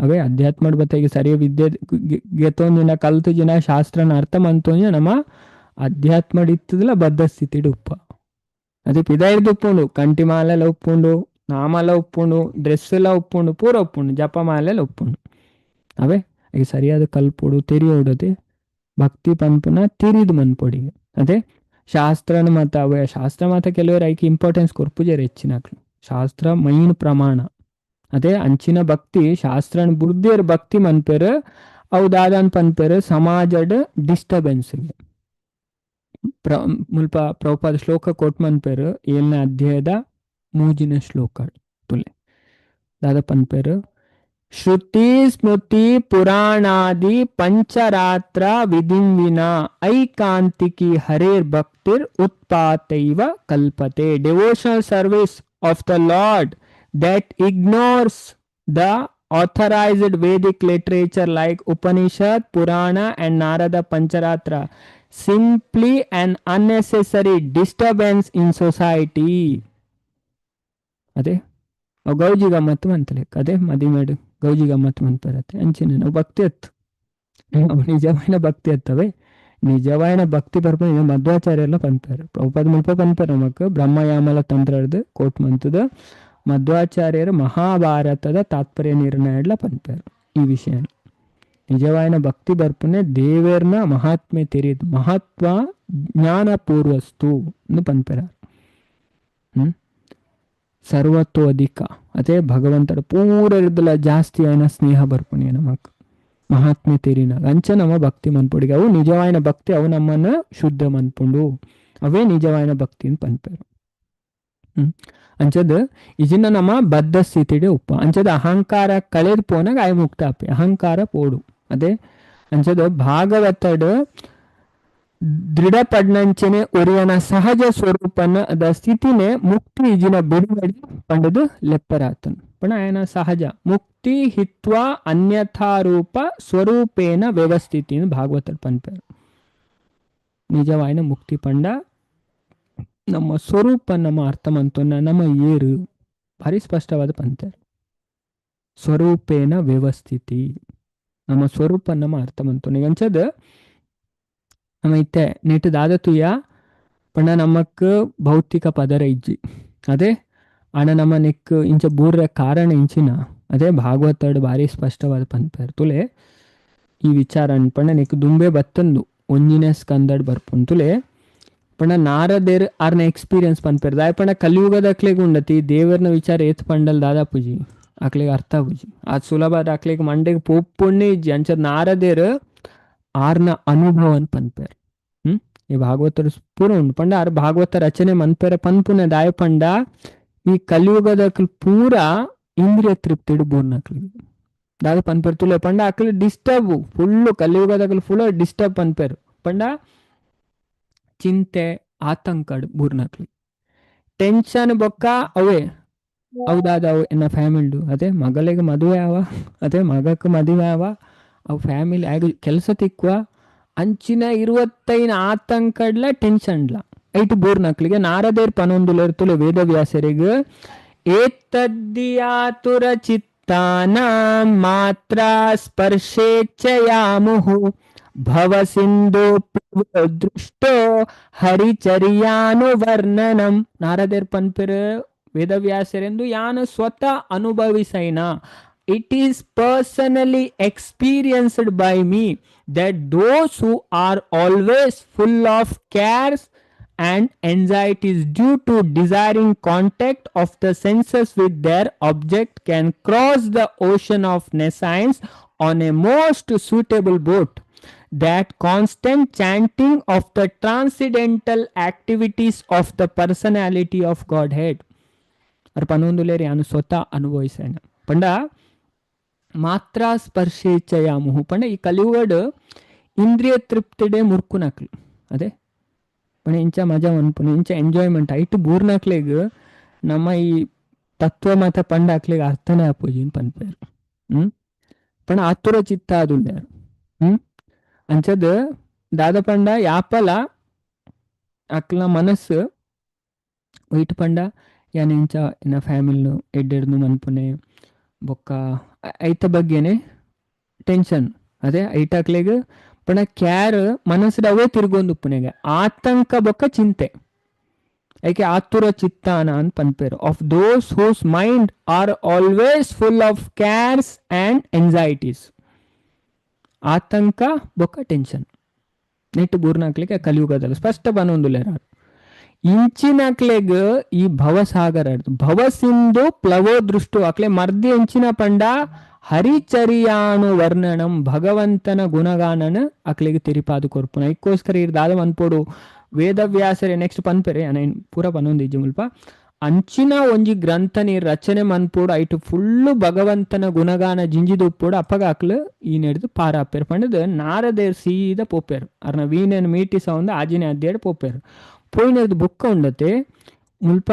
ಅವೇ ಅಧ್ಯಾತ್ಮಡ್ ಬತ್ತ ಸರಿಯ ವಿದ್ಯೆ ಗೆತೊಂಜಿನ ಕಲ್ತುಜಿನ ಶಾಸ್ತ್ರನ ಅರ್ಥ ಮಂತೊಂಜ ನಮ್ಮ ಅಧ್ಯಾತ್ಮಡ್ ಇತ್ತದಲ ಬದ್ಧ ಸ್ಥಿತಿಡ್ ಉಪ್ಪ. ಅದೇ ಪಿದಾಯಿರ್ದು ಉಪ್ಪುಂಡು, ಕಂಟಿ ಮಾಲೆಲ ಉಪ್ಪುಂಡು, ನಾಮಲ ಉಪ್ಪುಂಡು, ಡ್ರೆಸ್ ಎಲ್ಲ ಉಪ್ಪುಂಡು, ಪೂರ ಉಪ್ಪುಂಡು, ಜಪಮಾಲೆಲ ಉಪ್ಪುಂಡು. ಅವೇ ಈಗ ಸರಿಯಾದ ಕಲ್ಪೊಡು ತೆರಿಯೋಡದೆ ಭಕ್ತಿ ಪನ್ಪುನ ತಿರಿದು ಮನ್ಪೊಡಿ. ಅದೇ ಶಾಸ್ತ್ರನ ಮತ ಅವೇ ಶಾಸ್ತ್ರ ಮಾತ ಕೆಲವರು ಐಕೆ ಇಂಪಾರ್ಟೆನ್ಸ್ ಕೊರ್ಪುಜೆರ್ ಹೆಚ್ಚಿನಕ್ಲು. ಶಾಸ್ತ್ರ ಮೈನ್ ಪ್ರಮಾಣ. ಅದೇ ಅಂಚಿನ ಭಕ್ತಿ ಶಾಸ್ತ್ರನ ಬುದ್ಧಿಯರ್ ಭಕ್ತಿ ಮನ್ಪೆರ್ ಅವು ದಾದಾನ್ ಪನ್ಪೆರ್ ಸಮಾಜಡ್ ಡಿಸ್ಟರ್ಬೆನ್ಸ್. ಮುಲ್ಪ ಪ್ರಭುಪಾದ ಶ್ಲೋಕ ಕೋಟ್ ಮನ್ಪೆರ್ 7ನೇ ಅಧ್ಯಾಯದ 3ನೇ ಶ್ಲೋಕ ತುಲೆ ದಾದ ಪನ್ಪೆರ್ ಶ್ರುತಿ ಸ್ಮೃತಿ ಪುರಾಣಾದಿ Pancharatra ವಿಧಿಂವಿನ ಐಕಾಂತಿಕಿ ಹರೇರ್ ಭಕ್ತಿರ್ ಉತ್ಪಾತೈವ ಕಲ್ಪತೆ. Devotional service of the Lord that ignores the authorized Vedic literature like Upanishad, Purana and Narada Pancharatra simply an unnecessary disturbance in society. ಅದೇ ಅವು ಗೌಜಿ ಗಮ್ಮತ್ತು ಮಂತಲೆಕ್ಕ. ಅದೇ ಮದಿಮೇಡು ಗೌಜಿ ಗಮ್ಮತ್ತು ಮನ್ಪರತ್ತೆ ಅಂಚಿನ ನಾವು ಭಕ್ತಿ ಅತ್ತು, ಅವು ನಿಜವಾದ ಭಕ್ತಿ ಅತ್ತವೆ. ನಿಜವಾದ ಭಕ್ತಿ ಬರ್ಪ ಮಧ್ವಾಚಾರ್ಯೆಲ್ಲ ಪನ್ಪಾರು, ಪ್ರಭುಪಾದ ಮುಲ್ಪ ಪನ್ಪಾರು ನಮಕ್ ಬ್ರಹ್ಮಯಾಮಲ ತಂತ್ರದ ಕೋಟ್ ಮಂತದ ಮಧ್ವಾಚಾರ್ಯರು ಮಹಾಭಾರತದ ತಾತ್ಪರ್ಯ ನಿರ್ಣಯ ಪನ್ಪಾರು ಈ ವಿಷಯ. ನಿಜವಾದ ಭಕ್ತಿ ಬರ್ಪುನೆ ದೇವೇರ್ನ ಮಹಾತ್ಮೆ ತೆರಿದು ಮಹತ್ವ ಜ್ಞಾನ ಪೂರ್ವಸ್ತು ಪನ್ಪೆರ. ಸರ್ವತ್ವ ಅಧಿಕ ಅದೇ ಭಗವಂತರ ಪೂರ ಇರ್ದಲ ಜಾಸ್ತಿ ಆಯ್ನ ಸ್ನೇಹ ಬರ್ಪುನೆ ನಮಕ್ ಮಹಾತ್ಮೆ ತೆರಿನಾಗ ಅಂಚ ನಮ್ಮ ಭಕ್ತಿ ಮನ್ಪುಡಿಗೆ ಅವು ನಿಜವಾದ ಭಕ್ತಿ, ಅವು ನಮ್ಮನ್ನ ಶುದ್ಧ ಮನ್ಪುಂಡು, ಅವೇ ನಿಜವಾದ ಭಕ್ತಿ ಅಂತ ಪನ್ಪೆರು. ಅಂಚದ ಇಜಿನ ನಮ್ಮ ಬದ್ಧ ಸ್ಥಿತಿಡೆ ಉಪ್ಪ ಅಂಚದ ಅಹಂಕಾರ ಕಳೆದು ಪೋನಾಗ ಆಯ್ ಮುಕ್ತ ಆಪೆ ಅಹಂಕಾರ ಪೋಡು. ಅದೇ ಅಂಚದ ಭಾಗವತಡ್ ದೃಢಪಡ್ನಂಚನೆ ಒರಿಯನ ಸಹಜ ಸ್ವರೂಪನ ಅದ ಸ್ಥಿತಿನೇ ಮುಕ್ತಿ ಇಜಿನ ಬಿಡುಗಡೆ ಪಂಡದು ಲೆಪ್ಪರಾತನ್. ಪಣ ಆಯನ ಸಹಜ ಮುಕ್ತಿ ಹಿತ್ವಾ ಅನ್ಯಥಾರೂಪ ಸ್ವರೂಪೇನ ವ್ಯವಸ್ಥಿತಿ ಭಾಗವತ ಪನ್ಪೆರು. ನಿಜವಾಯಿನ ಮುಕ್ತಿ ಪಂಡ ನಮ್ಮ ಸ್ವರೂಪ ನಮ್ಮ ಅರ್ಥ ಮಂತೊನ್ನ ನಮ್ಮ ಏರು ಭಾರಿ ಸ್ಪಷ್ಟವಾದ ಪಂತಾರೆ. ಸ್ವರೂಪೇನ ವ್ಯವಸ್ಥಿತಿ ನಮ್ಮ ಸ್ವರೂಪ ನಮ್ಮ ಅರ್ಥ ಮಂತೊನ್ನ ಅಂಚದ ನಮ್ಮ ಇತ್ತೆ ನೆಟ್ಟು ದಾದತುಯ ಪಂಡ ನಮಕ್ ಭೌತಿಕ ಪದರ ಇಜ್ಜಿ. ಅದೇ ಅಣ ನಮ್ಮ ನೆಕ್ ಇಂಚ ಬೂರ್ರ ಕಾರಣ ಇಂಚಿನ ಅದೇ ಭಾಗವತಡ್ ಭಾರಿ ಸ್ಪಷ್ಟವಾದ ಪನ್ಪೆರ್ ತುಲೆ ಈ ವಿಚಾರ ಪಂಡ ನೆಕ್ ದುಂಬೆ ಬತ್ತಂದು ಒಂಜಿನ ಸ್ಕಂದಡ್ ಬರ್ಪುಂಡು ತುಲೆ. ಪಂಡ ನಾರದೇರ್ ಆರ್ನ ಎಕ್ಸ್ಪೀರಿಯನ್ಸ್ ಪನ್ಪೆರ್ ದಾಯ ಪಂಡ ಕಲಿಯುಗದಕ್ಲೆಗ್ ಉಂಡತಿ ದೇವರ್ನ ವಿಚಾರ ಏತ್ ಪಂಡಲ್ ದಾದಾ ಪೂಜಿ ಆಕ್ಲೆಗ್ ಅರ್ಥ ಪೂಜಿ ಅದು ಸುಲಭ ಆಕ್ಲೆಗ್ ಮಂಡೆಗ್ ಪೋಪುಣ್ಣೆ ಇಜ್ಜಿ. ಅಂಚ ನಾರದೇರ್ ಆರ್ನ ಅನುಭವನ್ ಪನ್ಪೆರ್. ಈ ಭಾಗವತರ ಪೂರ ಉಂಡು ಪಂಡ ಆರ್ ಭಾಗವತ ರಚನೆ ಮನ್ಪೆರ ಪನ್ಪುನ ದಾಯ ಪಂಡ ಈ ಕಲಿಯುಗದಕ್ಲು ಪೂರ ಇಂದ್ರಿಯ ತೃಪ್ತಿಡು ಬೋರ್ನಕ್ಲಿಗೆ ದಾದ ಪನ್ಪೆರ್ ತುಲೆ ಪಂಡ ಅಕ್ಲು ಡಿಸ್ಟರ್ಬ್ ಫುಲ್ಲು ಕಲಿಯುಗದಕ್ಲು ಫುಲ್ ಡಿಸ್ಟರ್ಬ್ ಪನ್ಪೆರ್ ಪಂಡ ಚಿಂತೆ ಆತಂಕಡ್ ಬೂರ್ನಕ್ಲಿ ಟೆನ್ಷನ್ ಬೊಕ್ಕ ಅವೇ ಹೌದಾದ ಅವು ಎನ್ನ ಫ್ಯಾಮಿಲಿಡು ಅದೇ ಮಗಳಿಗೆ ಮದುವೆ ಆವ ಅದೇ ಮಗಕ್ಕೆ ಮದುವೆ ಆವ ಅವು ಫ್ಯಾಮಿಲಿ ಆಗ ಕೆಲಸ ತಿಕ್ಕುವ ಅಂಚಿನ 25 ಆತಂಕಡ್ಲ ಟೆನ್ಷನ್ಲ ಐಟು ಬೋರ್ನಕ್ಲಿಗೆ ನಾರದೇರ್ ಪನೊಂದುಲೇರ್ ತುಲೆ ವೇದವ್ಯಾಸರಿಗೆ ಏತದ್ದಿಯಾತುರ ಚಿತ್ತಾನಾಂ ಮಾತ್ರ ಸ್ಪರ್ಶೇಚ್ಛಯಾಮುಹು ಭವ ಸಿಂಧು ದೃಷ್ಟೋ ಹರಿಚರ್ಯಾನುವರ್ಣನಂ. ನಾರದೇರ್ ಪನ್ಪೆರ್ ವೇದವ್ಯಾಸರೆಂದು ಯಾನು ಸ್ವತಃ ಅನುಭವಿಸೈನ. It is personally experienced by me that those who are always full of cares and anxieties due to desiring contact of the senses with their object can cross the ocean of nescience on a most suitable boat. That constant chanting of the transcendental activities of the personality of Godhead. ಅರ್ ಪನೊಂದುಲೇರಿ ಯಾನು ಸ್ವತಃ ಅನುಭವಿಸೇನ ಪಂಡ ಮಾತ್ರ ಸ್ಪರ್ಶೇಚ್ಛಯಾಮುಹು ಪಂಡ ಈ ಕಲಿಯುಗಡ್ ಇಂದ್ರಿಯ ತೃಪ್ತಿಡೆ ಮುರ್ಕುನಕ್ಲು. ಅದೇ ಪಂಡ ಇಂಚ ಮಜಾ ಮನ್ಪುನು ಇಂಚ ಎಂಜಾಯ್ಮೆಂಟ್ ಐಟು ಬೂರ್ನಕ್ಲೆಗ್ ನಮ್ಮ ಈ ತತ್ವ ಮತ ಪಂಡ ಅಕ್ಲೆಗ್ ಅರ್ಥನೇ ಆಪುಜಿ ಪನ್ಪೇರು. ಪಂಡ ಆತುರ ಚಿತ್ತ ಅದುಲ್ಲೇರು. ಅಂಚದ ದಾದ ಪಂಡ ಯಾಪಲ ಅಕ್ಲ ಮನಸ್ಸು ಒಯ್ಟ್ ಪಂಡ ಯಾನ್ ಇಂಚ ಎನ್ನ ಫ್ಯಾಮಿಲಿನು ಎಡ್ಡೆಡ್ದು ಮನ್ಪುನೆ ಬೊಕ್ಕ ಐತ ಬಗ್ಗೆನೆ ಟೆನ್ಷನ್ ಅದೇ ಐಟಾಕ್ಲೆಗ್ ಪಂಡ ಕ್ಯಾರ್ ಮನಸ್ಸುಡ್ ಅವೇ ತಿರುಗೊಂದುಪ್ಪುನೆಗೆ ಆತಂಕ ಬೊಕ್ಕ ಚಿಂತೆ ಐಕೆ ಆತುರ ಚಿತ್ತಾನ ಅಂತ ಪನ್ಪೇರು. Of those whose mind are always full of cares and anxieties. ಆತಂಕ ಬೊಕ್ಕ ಟೆನ್ಷನ್ ನೆಟ್ ಬೂರ್ನಾಕ್ಲಿಕ್ಕೆ ಕಲಿಯುಗದಲ್ಲ ಸ್ಪಷ್ಟ ಬನೊಂದುಲ್ಲೆರ್ ಇಂಚಿನಕ್ಲೆಗ್ ಈ ಭವಸಾಗರ ಭವಸಿಂಧು ಪ್ಲವೋ ದೃಷ್ಟು ಅಕ್ಲೆ ಮರ್ದಿ ಎಂಚಿನ ಪಂಡ ಹರಿಚರಿಯಾಣು ವರ್ಣನಂ ಭಗವಂತನ ಗುಣಗಾನನ ಅಕ್ಲೆಗ್ ತೆರಿಪಾದು ಕೊರ್ಪುನ. ಐಕ್ಕೋಸ್ಕರ ಇರ್ ದಾದ ಮನ್ಪೊಡು ವೇದವ್ಯಾಸರೇ ನೆಕ್ಸ್ಟ್ ಪನ್ಪೆರೆ ಅನೈನ್ ಪೂರ ಪನೊಂದಿಜ್ಜಿ ಮುಲ್ಪ ಅಂಚಿನ ಒಂಜಿ ಗ್ರಂಥ ನೀರ್ ರಚನೆ ಮನ್ಪೊಡು ಐಟು ಫುಲ್ಲು ಭಗವಂತನ ಗುಣಗಾನ ಜಿಂಜಿದುಪ್ಪೊಡು ಅಪ್ಪಗ ಅಕ್ಲು ಈ ನೆಡ್ದು ಪಾರಾಪೇರು ಪಂಡದು ನಾರದೇರ್ ಸೀದ ಪೋಪೇರು ಅರ್ನ ವೀಣೆನ್ ಮೀಟಿಸ ಒಂದು ಆಜಿನೇ ಅಧ್ಯಾಯ ಪೋಪೇರು ಪೋಯಿನದು ಬುಕ್ಕ ಉಂಡತೆ ಮುಲ್ಪ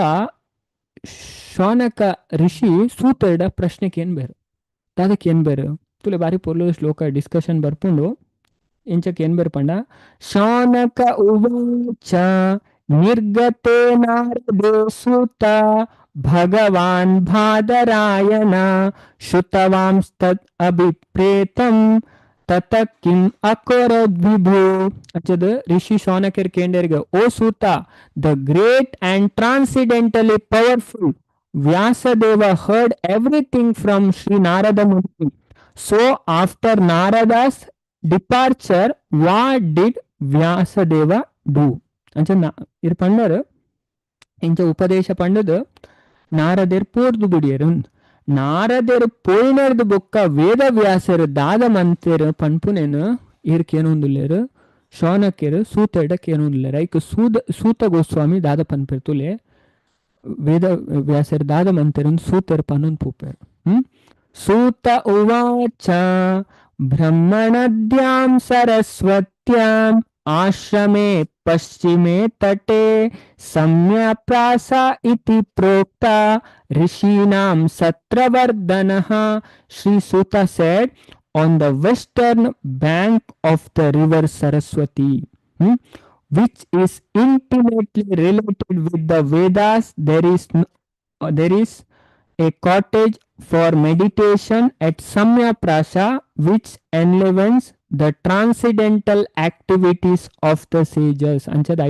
ಶೌನಕ ಋಷಿ ಸೂತರ್ಡ ಪ್ರಶ್ನೆಗೆ ಏನ್ ಬೇರು ದಾದಕ್ಕೆ ಏನ್ ಬೇರು ತುಲೆ ಬಾರಿ ಪೊರ್ಲು ಶ್ಲೋಕ ಡಿಸ್ಕಷನ್ ಬರ್ಪುಂಡು ಇಂಚಕ್ಕೆ ಏನ್ ಬೇರು ಪಂಡ ಶೌನಕ ಉವಾಚ ನಿರ್ಗತೆ ನಾರದೆ ಸೂತ ಭಗವಾನ್ ಬಾದರಾಯಣ ಶ್ರುತವಾಂಸ್ತದ್ ಅಭಿಪ್ರೇತಂ ತತ ಕಿಂ ಅಕರೋದ್ ವಿಭು. ಅಂಚದ ಋಷಿ ಶೌನಕರ್ ಕೇಂಡರ್ಗೆ O Suta, the great and transcendentally powerful Vyasadeva heard everything from Shri Narada Muni. So after Narada's departure what did Vyasadeva do? ಅಂಚ ಇರ್ ಪಂಡರ್ ಇಂಚ ಉಪದೇಶ ಪಂಡದು ನಾರದೆರ್ ಪೋರ್ದು ಬುಡಿಯರು. ನಾರದೆರ್ ಪೋಯಿನರ್ದು ಬೊಕ್ಕ ವೇದವ್ಯಾಸರು ದಾದ ಮಂತೆರ್ ಪನ್ಪುನೇನು ಇರ್ ಕೇನೊಂದುಲ್ಲೆರ್ ಶೌನಕೆರ್ ಸೂತೆರ್ಡ ಕೇನೊಂದುಲ್ಲೆರ್. ಐಕ್ ಸೂತ ಗೋಸ್ವಾಮಿ ದಾದ ಪನ್ಪೆರ್ ತುಲೆ ವೇದ ವ್ಯಾಸರ್ ದಾದ ಮಂತೆರ್ ಸೂತೆರ್ ಪನೊಂದು ಪೋಪೆರ್. ಸೂತ ಉವಾಚ ಬ್ರಹ್ಮಣದ್ಯಾಂ ಸರಸ್ವತ್ಯಾಂ ಆಶ್ರಮೇ ಪಶ್ಚಿಮೇ ತಟೆ ಸಮ್ಯಪ್ರಾಸ ಇತಿ ಪ್ರೋಕ್ತ ಋಷೀಣಾಂ ಸತ್ರವರ್ಧನಃ. Shri Suta said, on the western bank of the river Saraswati, which is intimately related with the Vedas, there is a cottage for meditation at Samyaprasa, which enlivens the transcendental activities of the sages. ಅಂಚದ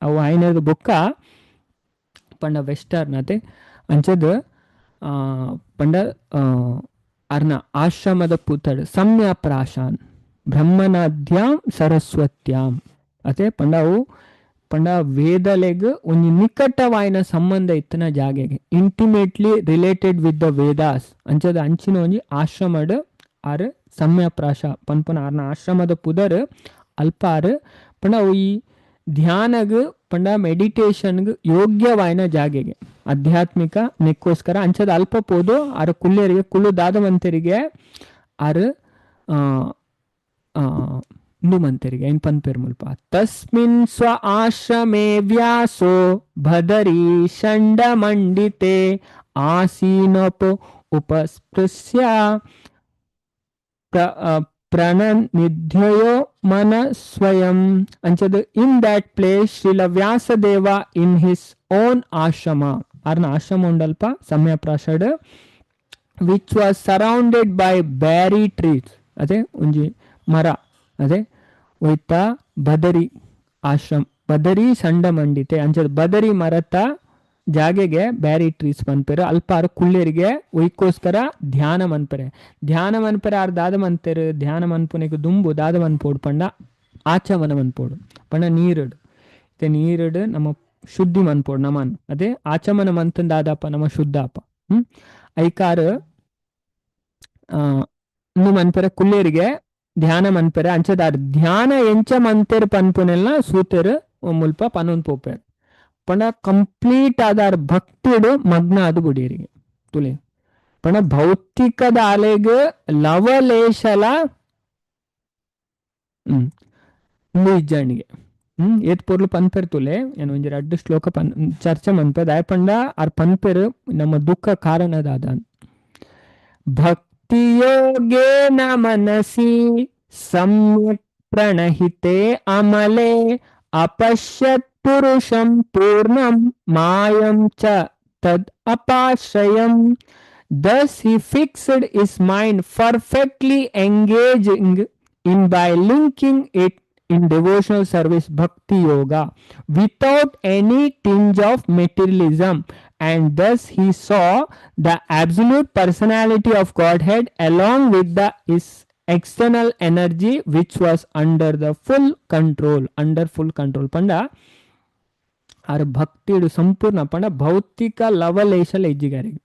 ಅವು ಆಯ್ನದ ಬೊಕ್ಕ ಪಂಡ western ಅತೆ ಅಂಚದ ಪಂಡ ಅರ್ನ ಆಶ್ರಮದ ಪುತಡ್ ಸಮ್ಯಪ್ರಾಶಾನ್ ಬ್ರಹ್ಮನಾದ್ಯಾಂ ಸರಸ್ವತ್ಯಾಂ ಅತೆ ಪಂಡ ಅವು ಪಂಡ ವೇದಲೆಗ್ ಒಂಜಿ ನಿಕಟವಾಯಿನ ಸಂಬಂಧ ಇತ್ತಿನ ಜಾಗೆಗೆ intimately related with the Vedas ಅಂಚದ ಅಂಚಿನ ಒಂಜಿ ಆಶ್ರಮಡ್ ಆರ್ ಸಮ್ಯಪ್ರಾಶ ಪನ್ಪುನ ಆರ್ನ ಆಶ್ರಮದ ಪುದರ್ ಅಲ್ಪ ಆರ್ ಪಂಡ ಅವು ಈ ಧ್ಯಾನಗ್ ಪಂಡ ಮೆಡಿಟೇಷನ್ಗ್ ಯೋಗ್ಯವಾಯಿನ ಜಾಗೆಗೆ ಆಧ್ಯಾತ್ಮಿಕ ನೆಕ್ಕೋಸ್ಕರ ಅಂಚದ ಅಲ್ಪ ಪೋದು ಆರ್ ಕುಲ್ಲೇರಿಗೆ ಕುಲ್ಲು ದಾದವಂತರಿಗೆ ಆರ್ ನುಮಂತರಿಗೆ ಐನ್ ಪನ್ಪೆರ್ ಮುಲ್ಪ ತಸ್ಮಿನ್ ಸ್ವ ಆಶ್ರಮೇ ವ್ಯಾಸೋ ಭದರಿ ಷಂಡಮಂಡಿತೆ ಆಸೀನೋಪ ಉಪಸ್ಪೃಶ್ಯ ಪ್ರಣನಿಧ್ಯಯೋ ಮನ ಸ್ವಯಂ. ಅಂಚದ in that place Srila Vyasadeva in his own ashrama ಆರ್ನ ಆಶ್ರಮ ಉಂಡಲ್ಪ ಸಮ್ಯಪ್ರಾಷಡ್ which was surrounded by berry trees ಅದೇ ಒಂಜಿ ಮರ ಅದೇ ಒಯ್ತ ಬದರಿ ಆಶ್ರಮ ಬದರಿ ಸಂಡ ಮಂಡಿತೆ ಅಂಚದ ಬದರಿ ಮರತ ಜಾಗೆಗೆ ಬ್ಯಾರಿ ಟ್ರೀಸ್ ಪನ್ಪೆರ್ ಅಲ್ಪ ಆರ್ ಕುಲ್ಲೆರಿಗೆ ಒಯ್ಕೋಸ್ಕರ ಧ್ಯಾನ ಮನ್ಪೆರೆ. ಧ್ಯಾನ ಮನ್ಪೆರೆ ಆರ್ ದಾದ ಮಂತೆರ್ ಧ್ಯಾನ ಮನ್ಪುನೆಗ್ ದುಂಬು ದಾದ ಮನ್ಪೋಡು ಪಂಡ ಆಚಮನ ಮನ್ಪೋಡು ಪಂಡ ನೀರುಡ್ ಇತ್ತೆ ನೀರುಡ್ ನಮ್ಮ ಶುದ್ಧಿ ಮನ್ಪೋಡು ನಮನ್ ಅದೇ ಆಚಮನ ಮಂತನ್ ದಾದಪ್ಪ ನಮ್ಮ ಶುದ್ಧಾಪ. ಐಕಾರ್ ಇಂದು ಮನ್ಪೆರೆ ಕುಲ್ಲೇರಿಗೆ ಧ್ಯಾನ ಮನ್ಪೆರೆ ಅಂಚದಾರ್ ಧ್ಯಾನ ಎಂಚ ಮಂತೆರ್ ಪನ್ಪುನೆಲ್ಲ ಸೂತೆರ್ ಮುಲ್ಪ ಪನೊಂದು ಪೋಪೆರ್ ಪಂಡ ಕಂಪ್ಲೀಟ್ ಆದಾರ್ ಭಕ್ತಿಡು ಮಗ್ನ ಅದು ಬುಡಿಯರಿಗೆ ತುಲೆ ಪಂಡ ಭೌತಿಕದ ಅಲೆಗ್ ಲವಲೇಶಲ ಇಜ್ಜಾಣಿಗೆ ಏತ್ ಪೊರ್ಲು ಪನ್ಪೆರ್ ತುಲೆ ಏನು ಒಂಜಿ ರಡ್ಡ್ ಶ್ಲೋಕ ಪನ್ ಚರ್ಚೆ ಮನ್ಪೆ ದಾಯ ಪಂಡ ಆರ್ ಪನ್ಪೆರ್ ನಮ್ಮ ದುಃಖ ಕಾರಣದಾದ ಭಕ್ತಿಯೋಗೇನ ಮನಸಿ ಸಮ್ಯಕ್ ಪ್ರಣಹಿತೆ ಅಮಲೆ ಅಪಶ್ಯತ್ ಪುರುಷಂ ಪೂರ್ಣಂ ಮಾಯಂ ಚ Tad ಅಪಾಶ್ರಯಂ. Thus he fixed his mind perfectly engaging in by linking it in devotional service, bhakti yoga, without any tinge of materialism, and thus he saw the absolute personality of Godhead along with the his external energy, which was under the full control, under full control. ಪಂಡ ಆರ್ ಭಕ್ತಿಡು ಸಂಪೂರ್ಣ ಪಂಡ ಭೌತಿಕ ಲವಲೇಶಲ ಇಜ್ಜಿಗಾರಿಗೆ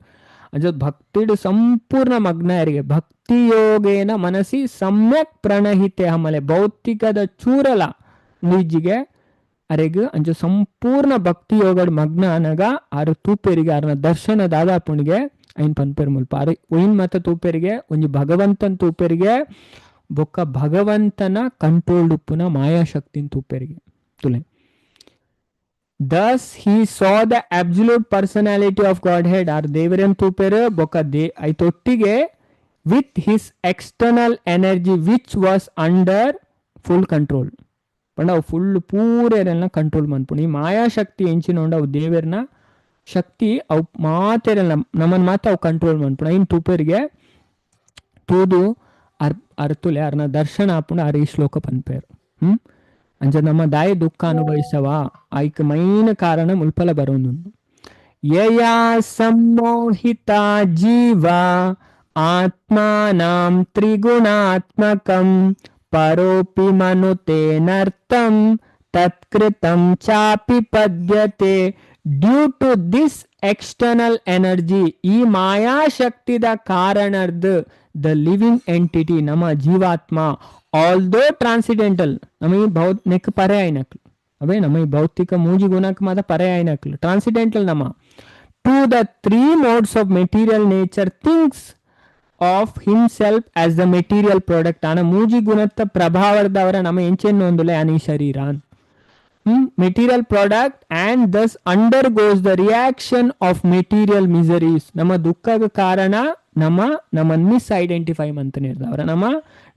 ಅಂಚ ಭಕ್ತಿಡು ಸಂಪೂರ್ಣ ಮಗ್ನ ಯಾರಿಗೆ ಭಕ್ತಿ ಯೋಗೇನ ಮನಸ್ಸಿ ಸಮ್ಯಕ್ ಪ್ರಣಹಿತೆ ಹಮಲೆ ಭೌತಿಕದ ಚೂರಲ ನಿಜ್ಜಿಗೆ ಅರೆಗ್ ಅಂಚ ಸಂಪೂರ್ಣ ಭಕ್ತಿ ಯೋಗಡ್ ಮಗ್ನ ಅನಗ ಆರು ತೂಪೆರಿಗೆ ಆರ್ನ ದರ್ಶನ ದಾದಾಪುಣಿಗೆ ಐನ್ ಪನ್ಪೆರ್ ಮುಲ್ಪ ಆರು ಒಯಿನ್ ಮತ ತೂಪೆರಿಗೆ ಒಂಜಿ ಭಗವಂತನ ತೂಪೆರಿಗೆ ಬೊಕ್ಕ ಭಗವಂತನ ಕಂಟ್ರೋಲ್ಡ್ ಉಪ್ಪುನ ಮಾಯಾಶಕ್ತಿನ ತೂಪೆರಿಗೆ ತುಲೆ. Thus he saw the absolute personality of Godhead R ದೇವರನ್ ತೂಪೆರ್ ಬೊಕ್ಕ they ಐತೊಟ್ಟಿಗೆ with his external energy, which was under full control. ಪಂಡ ಅವು ಫುಲ್ ಪೂರೆರೆಲ್ಲ ಕಂಟ್ರೋಲ್ ಮನ್ಪುಂಡು. ಈ ಮಾಯಾಶಕ್ತಿ ಎಂಚಿನ ಉಂಡು ಅವು ದೇವೆರ್ನ ಶಕ್ತಿ ಅವು ಮಾತೆರೆಲ್ಲ ನಮ್ಮನ್ ಮಾತ ಅವು ಕಂಟ್ರೋಲ್ ಮನ್ಪುಂಡು. ಐನ್ ತೂಪೆರಿಗೆ ತೂದು ಅರ್ ಅರ್ತುಲೆ ಅರ್ನ ದರ್ಶನ ಆಪುಂಡು ಆರ್ ಈ ಶ್ಲೋಕ ಪನ್ಪೇರು. ಅಂಚ ನಮ್ಮ ದಾಯ ದುಃಖ ಅನುಭವಿಸವ ಐಕ್ ಮೈನ್ ಕಾರಣ ಮುಲ್ಪಲ ಬರೋನು. ಯಯಾ ಸಮ್ಮೋಹಿತ ಜೀವ ಆತ್ಮಾನಾಂ ತ್ರಿಗುಣಾತ್ಮಕಂ ಪರೋಪಿ ಮನುತೇನರ್ಥಂ ತತ್ಕೃತಂ ಚಾಪಿ ಪದ್ಯತೆ. Due to this external energy, ಈ ಮಾಯಾಶಕ್ತಿದ ಕಾರಣರ್ದು the living entity ನಮ್ಮ ಜೀವಾತ್ಮ ಆಲ್ದೋ ಟ್ರಾನ್ಸಿಡೆಂಟಲ್ ನಮ್ಮ ಈ ಭೌ ನೆಕ್ ಪರೆ ಆಯ್ನಕ್ಲು ಅವೇ ನಮ್ಮ ಈ ಭೌತಿಕ ಮೂಜಿ ಗುಣಕ್ ಮಾತ ಪರೆ ಆಯ್ನಕ್ಲು ಟ್ರಾನ್ಸಿಡೆಂಟಲ್ ನಮ್ಮ to the three modes of material nature thinks of himself as the material product. ಆನ ಮೂಜಿ ಗುಣತ್ತ ಪ್ರಭಾವದವರ ನಮ್ಮ ಎಂಚೆನ್ನು ಒಂದುಲೆ ಅನಿ ಶರೀರ material product and thus undergoes the reaction of material miseries. ನಮ್ಮ ದುಃಖದ ಕಾರಣ ನಮ್ಮ ನಮ್ಮನ್ನು ಮಿಸ್ ಐಡೆಂಟಿಫೈ ಮಂತ ನೇರ್ದವರ ನಮ್ಮ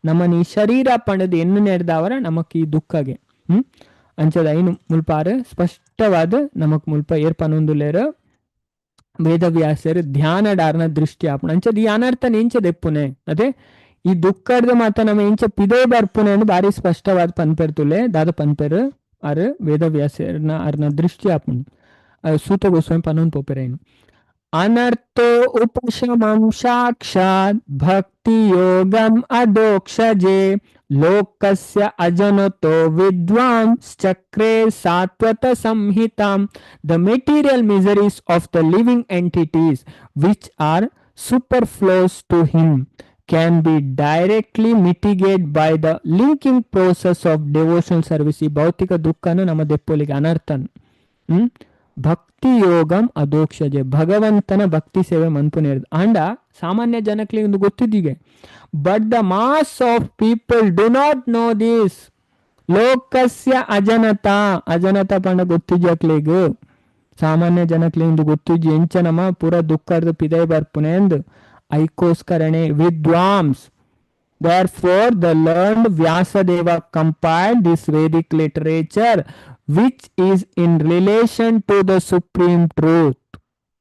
ನಮ್ಮನ್ನ ಈ ಶರೀರ ಪಂಡದ ಎನ್ನು ನೇರ್ದವರ ನಮಕ್ ಈ ದುಃಖಗೆ ಅಂಚದ ಐನು ಮುಲ್ಪಾರು ಸ್ಪಷ್ಟವಾದ ನಮಕ್ ಮುಲ್ಪ ಏರ್ಪನೊಂದುಲೇರು ವೇದವ್ಯಾಸರು ಧ್ಯಾನ ಡಾರ್ನ ದೃಷ್ಟಿ ಆಪುಣ. ಅಂಚದ ಈ ಅನರ್ಥ ಎಂಚದೆಪ್ಪುನೆ ಅದೇ ಈ ದುಃಖದ ಮಾತ ನಮ್ಮ ಎಂಚ ಪಿದೇ ಬರ್ಪುನೆ ಅಂತ ಬಾರಿ ಸ್ಪಷ್ಟವಾದ ಪನ್ಪೆರ್ತುಲೆ ದಾದ ಪನ್ಪೆರು ಆರ್ ವೇದವ್ಯಾಸರ್ನ ಅರ್ನ ದೃಷ್ಟಿ ಆಪುಂಡು. ಸೂತ ಗೋಸ್ವಾಮಿ ಪನ್ನೊಂದು ಪೋಪೆರೇನು ಅನರ್ಥೋ ಉಪಶಮಂ ಸಾಕ್ಷಾತ್ ಭಕ್ತಿ ಯೋಗಂ ಅಧೋಕ್ಷಜೆ ಲೋಕಸ್ಯ ಅಜನತೋ ವಿದ್ವಾಂಸ್ ಚಕ್ರೇ ಸಾತ್ವತ ಸಂಹಿತಾಂ. The material miseries of the living entities, which are superfluous to him, can be directly mitigated by the linking process of devotional service. ಈ ಭೌತಿಕ ದುಃಖನು ನಮ್ಮ ದೆಪ್ಪೊಲಿಗೆ ಅನರ್ಥನ್ ಭಕ್ತಿ ಯೋಗಂ ಅಧೋಕ್ಷಜೆ ಭಗವಂತನ ಭಕ್ತಿ ಸೇವೆ ಮನ್ಪುನೇರ್ದು ಅಂಡ ಸಾಮಾನ್ಯ ಜನಕ್ಕೆ ಒಂದು ಗೊತ್ತಿದ್ದೀಗೆ. But the mass of people do not know this. ಲೋಕಸ್ಯ ಅಜನತ ಅಜನತ ಪಂಡ ಗೊತ್ತಿಜ್ಜಕ್ಲಿಗ್ ಸಾಮಾನ್ಯ ಜನಕ್ಲೆ ಇಂದು ಗೊತ್ತಿಜ್ಜಿ ಎಂಚ ನಮ್ಮ ಪೂರ ದುಃಖದ ಪಿದೈ ಬರ್ಪುನೆ ಎಂದು ಐಕೋಸ್ಕರಣೆ ವಿದ್ವಾಂಸ್. Therefore, the learned Vyasadeva compiled this Vedic literature, which is in relation to the supreme truth.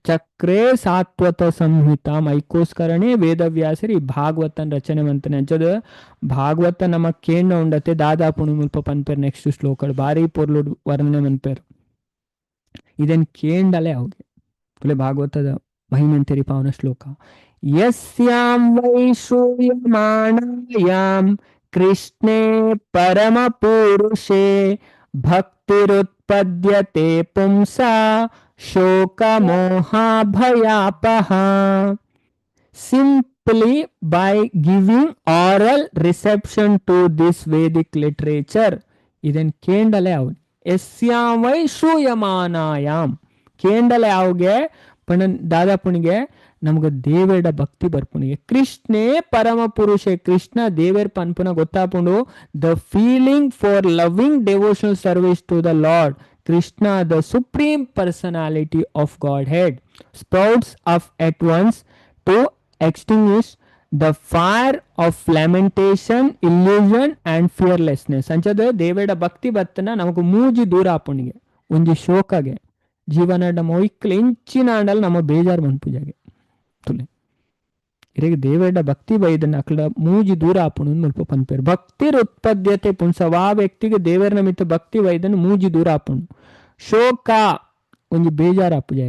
ಚಕ್ರೇ ಸಾತ್ವತ ಸಂಹಿತ ಐಕೋಸ್ಕರನೇ ವೇದವ್ಯಾಸರಿ ಭಾಗವತನ ರಚನೆ ಮಂತನೆ ಅಂಚದ ಭಾಗವತ ನಮ್ಮ ಕೇಂದ್ರ ಉಂಡತೆ ದಾದಾ ಪುಣಿ ಮುಲ್ಪ ಪನ್ಪೇರ್ ನೆಕ್ಸ್ಟ್ ಶ್ಲೋಕಡ್ ಬಾರಿ ಪೊರ್ಲುಡ್ ವರ್ಣನೆ ಮನ್ಪೇರ್ ಇದನ್ ಕೇಂಡಲೆ ಅವುಗೆ ತುಲೆ ಭಾಗವತದ ಮಹಿಮೆನ್ ತೆರಿಪಾವನ ಶ್ಲೋಕ. ಯಸ್ಯಾಂ Y ಶ್ರೂಯಮಾಣಾಯಾಂ Krishne ಪರಮಪುರುಷೇ ಭಕ್ತಿರುತ್ಪದ್ಯತೆ ಪುಂಸಾ ಶೋಕಮೋಹಾಭಯಾಪಹ. Simply by giving oral reception to this Vedic literature, ಇದನ್ ಕೇಂಡಲೆ ಅವು ಯಸ್ಯಾಂ ವೈ ಶ್ರೂಯಮಾನಾಯಾಮ್ ಕೇಂಡಲೆ ಅವುಗೆ ಪಣ ದಾದಾಪುಣಿಗೆ ನಮ್ಗೆ ದೇವೇಡ ಭಕ್ತಿ ಬರ್ಪುಣಿಗೆ ಕೃಷ್ಣೇ ಪರಮ ಪುರುಷೆ ಕೃಷ್ಣ ದೇವೇರ್ ಪನ್ಪುನ ಗೊತ್ತಾಪುಂಡು. The feeling for loving devotional service to the Lord Krishna, the supreme personality of Godhead, sprouts up at once to extinguish the fire of lamentation, illusion and fearlessness. ಅಂಚದ ದೇವೇಡ ಭಕ್ತಿ ಬತ್ತನ ನಮಗ್ ಮೂಜಿ ದೂರ ಆಪುಣಿಗೆ ಒಂಜಿ ಶೋಕಗೆ ಜೀವನ ನಮ್ಮ ಒಯ್ಕ್ಲ ಎಂಚಿನ ಆಂಡಲ ನಮ್ಮ ಬೇಜಾರು ಮನ್ಪುಜಾಗೆ ತುಲೆ. ಇರೆಗ್ ದೇವೆರ್ಡ ಭಕ್ತಿ ಬೈದನ ಅಕ್ಲ ಮೂಜಿ ದೂರ ಆಪುಂಡು ಮುಲ್ಪ ಪನ್ಪೆರ್. ಭಕ್ತಿರ್ ಉತ್ಪದ್ಯತೆ ಪುಂಸ, ವಾ ವ್ಯಕ್ತಿಗೆ ದೇವೆರ್ನ ಮಿತ್ತ ಭಕ್ತಿ ಬೈದನ ಮೂಜಿ ದೂರ ಆಪುಂಡು. ಶೋಕ ಒಂಜಿ ಬೇಜಾರು ಆಪುಜ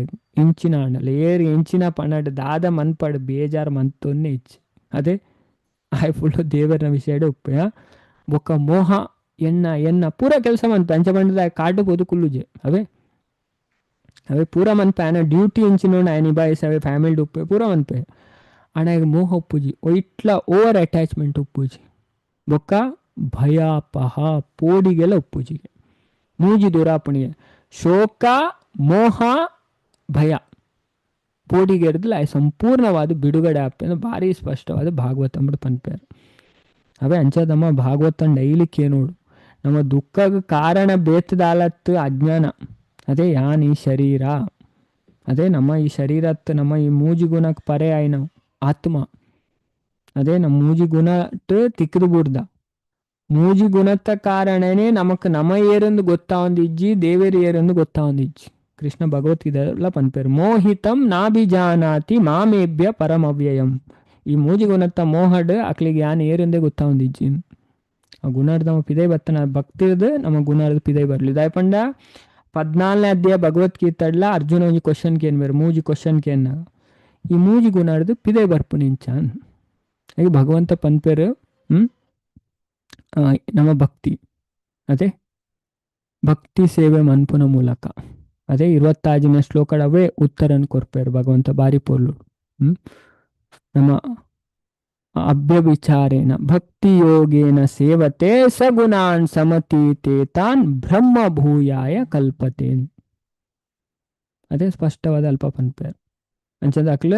ಇಂಚಿನ ಆಂಡಲ, ಏರ್ ಎಂಚಿನ ಪನಡ್ ದಾದ ಮನ್ಪಡ್ ಬೇಜಾರು ಮಂತೊನ್ನೆ ಇಚ್ಚಿ. ಅದೇ ಆಯ್ ಫುಲ್ ದೇವರನ ವಿಷಯಡ್ ಉಪ್ಪೆ. ಬೊಕ್ಕ ಮೋಹ ಎನ್ನ ಎನ್ನ ಪೂರ ಕೆಲಸ ಮನ್ಪೆ ಅಂಚ ಪಂಡದ ಕಾಡು ಪೋದು ಕುಲ್ಲುಜೆ. ಅವೇ ಅವೇ ಪೂರ ಮನ್ಪೆ ಆನ ಡ್ಯೂಟಿ ಎಂಚಿನ ಆಯ್ ನಿಭಾಯಿಸವೆ ಫ್ಯಾಮಿಲಿ ಉಪ್ಪೆ ಪೂರ ಮನ್ಪೆ. ಆಂಡ ಮೋಹ ಉಪ್ಪುಜಿ, ಒಯ್ಟ್ಲ ಓವರ್ ಅಟ್ಯಾಚ್ಮೆಂಟ್ ಉಪ್ಪುಜಿ. ಬೊಕ್ಕ ಭಯಾಪಹ ಪೋಡಿಗೆಲ ಉಪ್ಪುಜಿ. ಮೂಜಿ ದೂರ ಆಪುಣಿಗೆ ಶೋಕ ಮೋಹ ಭಯ ಪೋಡಿಗೆರ್ದಲ ಸಂಪೂರ್ಣವಾದ ಬಿಡುಗಡೆ ಆಪೆ ಭಾರಿ ಸ್ಪಷ್ಟವಾದ ಭಾಗವತ ಅಂಬುಡು ಪನ್ಪೇರು. ಅವೇ ಅಂಚದಮ್ಮ ಭಾಗವತ ಡೈಲಿ ಕೇನೋಡು. ನಮ್ಮ ದುಃಖಕ್ಕೆ ಕಾರಣ ಬೇತದಾಲತ್ತು ಅಜ್ಞಾನ. ಅದೇ ಯಾನ್ ಈ ಶರೀರ, ಅದೇ ನಮ್ಮ ಈ ಶರೀರತ್ತು ನಮ್ಮ ಈ ಮೂಜಿ ಗುಣಕ್ಕೆ ಪರೆ ಆಯ್ನ ಆತ್ಮ. ಅದೇ ನಮ್ಮ ಮೂಜಿ ಗುಣಟ್ ತಿಕ್ಕದು ಬುಡ್ದ ಮೂಜಿ ಗುಣತ್ತ ಕಾರಣನೇ ನಮಕ್ ನಮ ಏರೆಂದು ಗೊತ್ತಾವಂದಿಜ್ಜಿ, ದೇವೇರು ಏರೆಂದು ಗೊತ್ತಾವಂದಿಜ್ಜಿ. ಕೃಷ್ಣ ಭಗವದ್ಗೀತೆ ಪನ್ಪೇರು ಮೋಹಿತಂ ನಾಭಿಜಾನಾತಿ ಮಾಮೇಭ್ಯ ಪರಮವ್ಯಯಂ. ಈ ಮೂಜಿ ಗುಣತ್ತ ಮೋಹಡ್ ಅಕ್ಲಿಗೆ ಯಾನ್ ಏರೆಂದೇ ಗೊತ್ತಾವಂದಿಜ್ಜಿ. ಆ ಗುಣರ್ದ ನಮ್ಮ ಪಿದೈ ಬತ್ತನ ಭಕ್ತಿರ್ದು ನಮ್ಮ ಗುಣರ್ದ ಪಿದೈ ಬರ್ಲಿ. ದಾಯ ಪಂಡ 14ನೇ ಅಧ್ಯಾಯ ಭಗವದ್ಗೀತೆಡ್ಲ ಅರ್ಜುನ ಒಂಜಿ ಕ್ವಶನ್ ಕೇನ್ ಬೇರೆ ಮೂಜಿ ಕ್ವಶನ್ ಕೇನ್ನ ಈ ಮೂಜಿ ಗುಣರ್ದು ಪಿದೈ ಬರ್ಪು ನಿಂಚಾನ್. ಈಗ ಭಗವಂತ ಪನ್ಪೇರು ನಮ್ಮ ಭಕ್ತಿ, ಅದೇ ಭಕ್ತಿ ಸೇವೆ ಮನ್ಪುನ ಮೂಲಕ. ಅದೇ 26ನೇ ಶ್ಲೋಕಡವೇ ಉತ್ತರನ್ ಕೊರ್ಪೇರು ಭಗವಂತ ಬಾರಿ ಪೊರ್ಲು. ನಮ್ಮ ಅಭ್ಯವಿಚಾರೇಣ ಭಕ್ತಿ ಯೋಗೇನ ಸೇವತೆ ಸಗುಣಾನ್ ಸಮತೀತೆ ತಾನ್ ಬ್ರಹ್ಮ ಭೂಯಾಯ ಕಲ್ಪತೆ. ಅದೇ ಸ್ಪಷ್ಟವಾದ ಅಲ್ಪ ಪನ್ಪೇರು. ಅಂಚದ ಅಕ್ಲ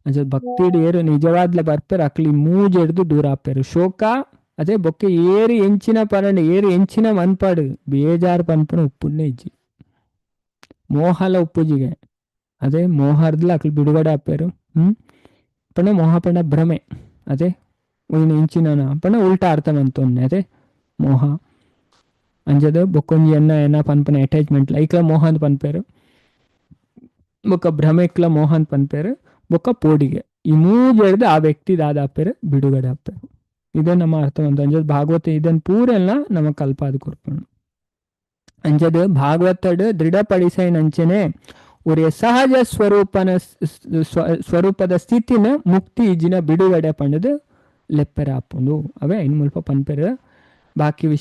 ಅಂಚದ ಭಕ್ತಿ ಏರು ನಿಜವಾದ್ಲ ಬರ್ಪೇರು ಅಕ್ಲಿ ಮೂಜೆಡ್ದು ದೂರ ಆಪೇರು. ಶೋಕ ಅದೇ ಬೊಕ್ಕೆ ಏರು ಎಂಚಿನ ಪರಂಡು ಏರು ಎಂಚಿನ ಮನ್ಪಾಡು ಬೇಜಾರು ಪನ್ಪುನ ಉಪ್ಪುನ್ನೇ ಇಜ್ಜಿ. ಮೋಹಲ ಉಪ್ಪುಜಿಗೆ ಅದೇ ಮೋಹರ್ದ್ಲ ಅಕ್ಲು ಬಿಡುಗಡೆ ಆಪೇರು. ಪಂಡ ಮೋಹ ಪಂಡ ಭ್ರಮೆ, ಅದೇ ಒಯ್ನ ಎಂಚಿನ ಪಂಡ ಉಲ್ಟಾ ಅರ್ಥ ಮಂತೊನ್ನೆ ಅದೇ ಮೋಹ. ಅಂಚದ ಬೊಕ್ಕೊಂಜಿ ಎನ್ನ ಎನ್ನ ಪನ್ಪನ ಅಟ್ಯಾಚ್ಮೆಂಟ್ ಐಕ್ಲ ಮೋಹ ಅಂತ ಪನ್ಪೇರು, ಬೊಕ್ಕ ಭ್ರಮೆಕ್ಲ ಮೋಹ ಅಂತ ಪನ್ಪೇರು, ಬೊಕ್ಕ ಪೋಡಿಗೆ. ಈ ಮೂಜೆಡ್ದು ಆ ವ್ಯಕ್ತಿ ದಾದಾಪೇರು ಬಿಡುಗಡೆ ಆಪೇರು. ಇದೇ ನಮ್ಮ ಅರ್ಥ ಅಂತ. ಅಂಜದ್ ಭಾಗವತ ಇದನ್ ಪೂರೆಲ್ಲ ನಮ್ಮ ಕಲ್ಪಾದ ಕೊರ್ಪುಂಡು. ಅಂಚದ ಭಾಗವತಡ್ ದೃಢಪಡಿಸೈನಂಚನೆ ಒರಿಯ ಸಹಜ ಸ್ವರೂಪನ ಸ್ವರೂಪದ ಸ್ಥಿತಿನ ಮುಕ್ತಿ ಇಜ್ಜಿನ ಬಿಡುಗಡೆ ಪಂಡದು ಲೆಪ್ಪೆರ ಆಪುಂಡು. ಅವೇ ಇನ್ ಮುಲ್ಪ ಪನ್ಪೆರು. ಬಾಕಿ ವಿಷಯ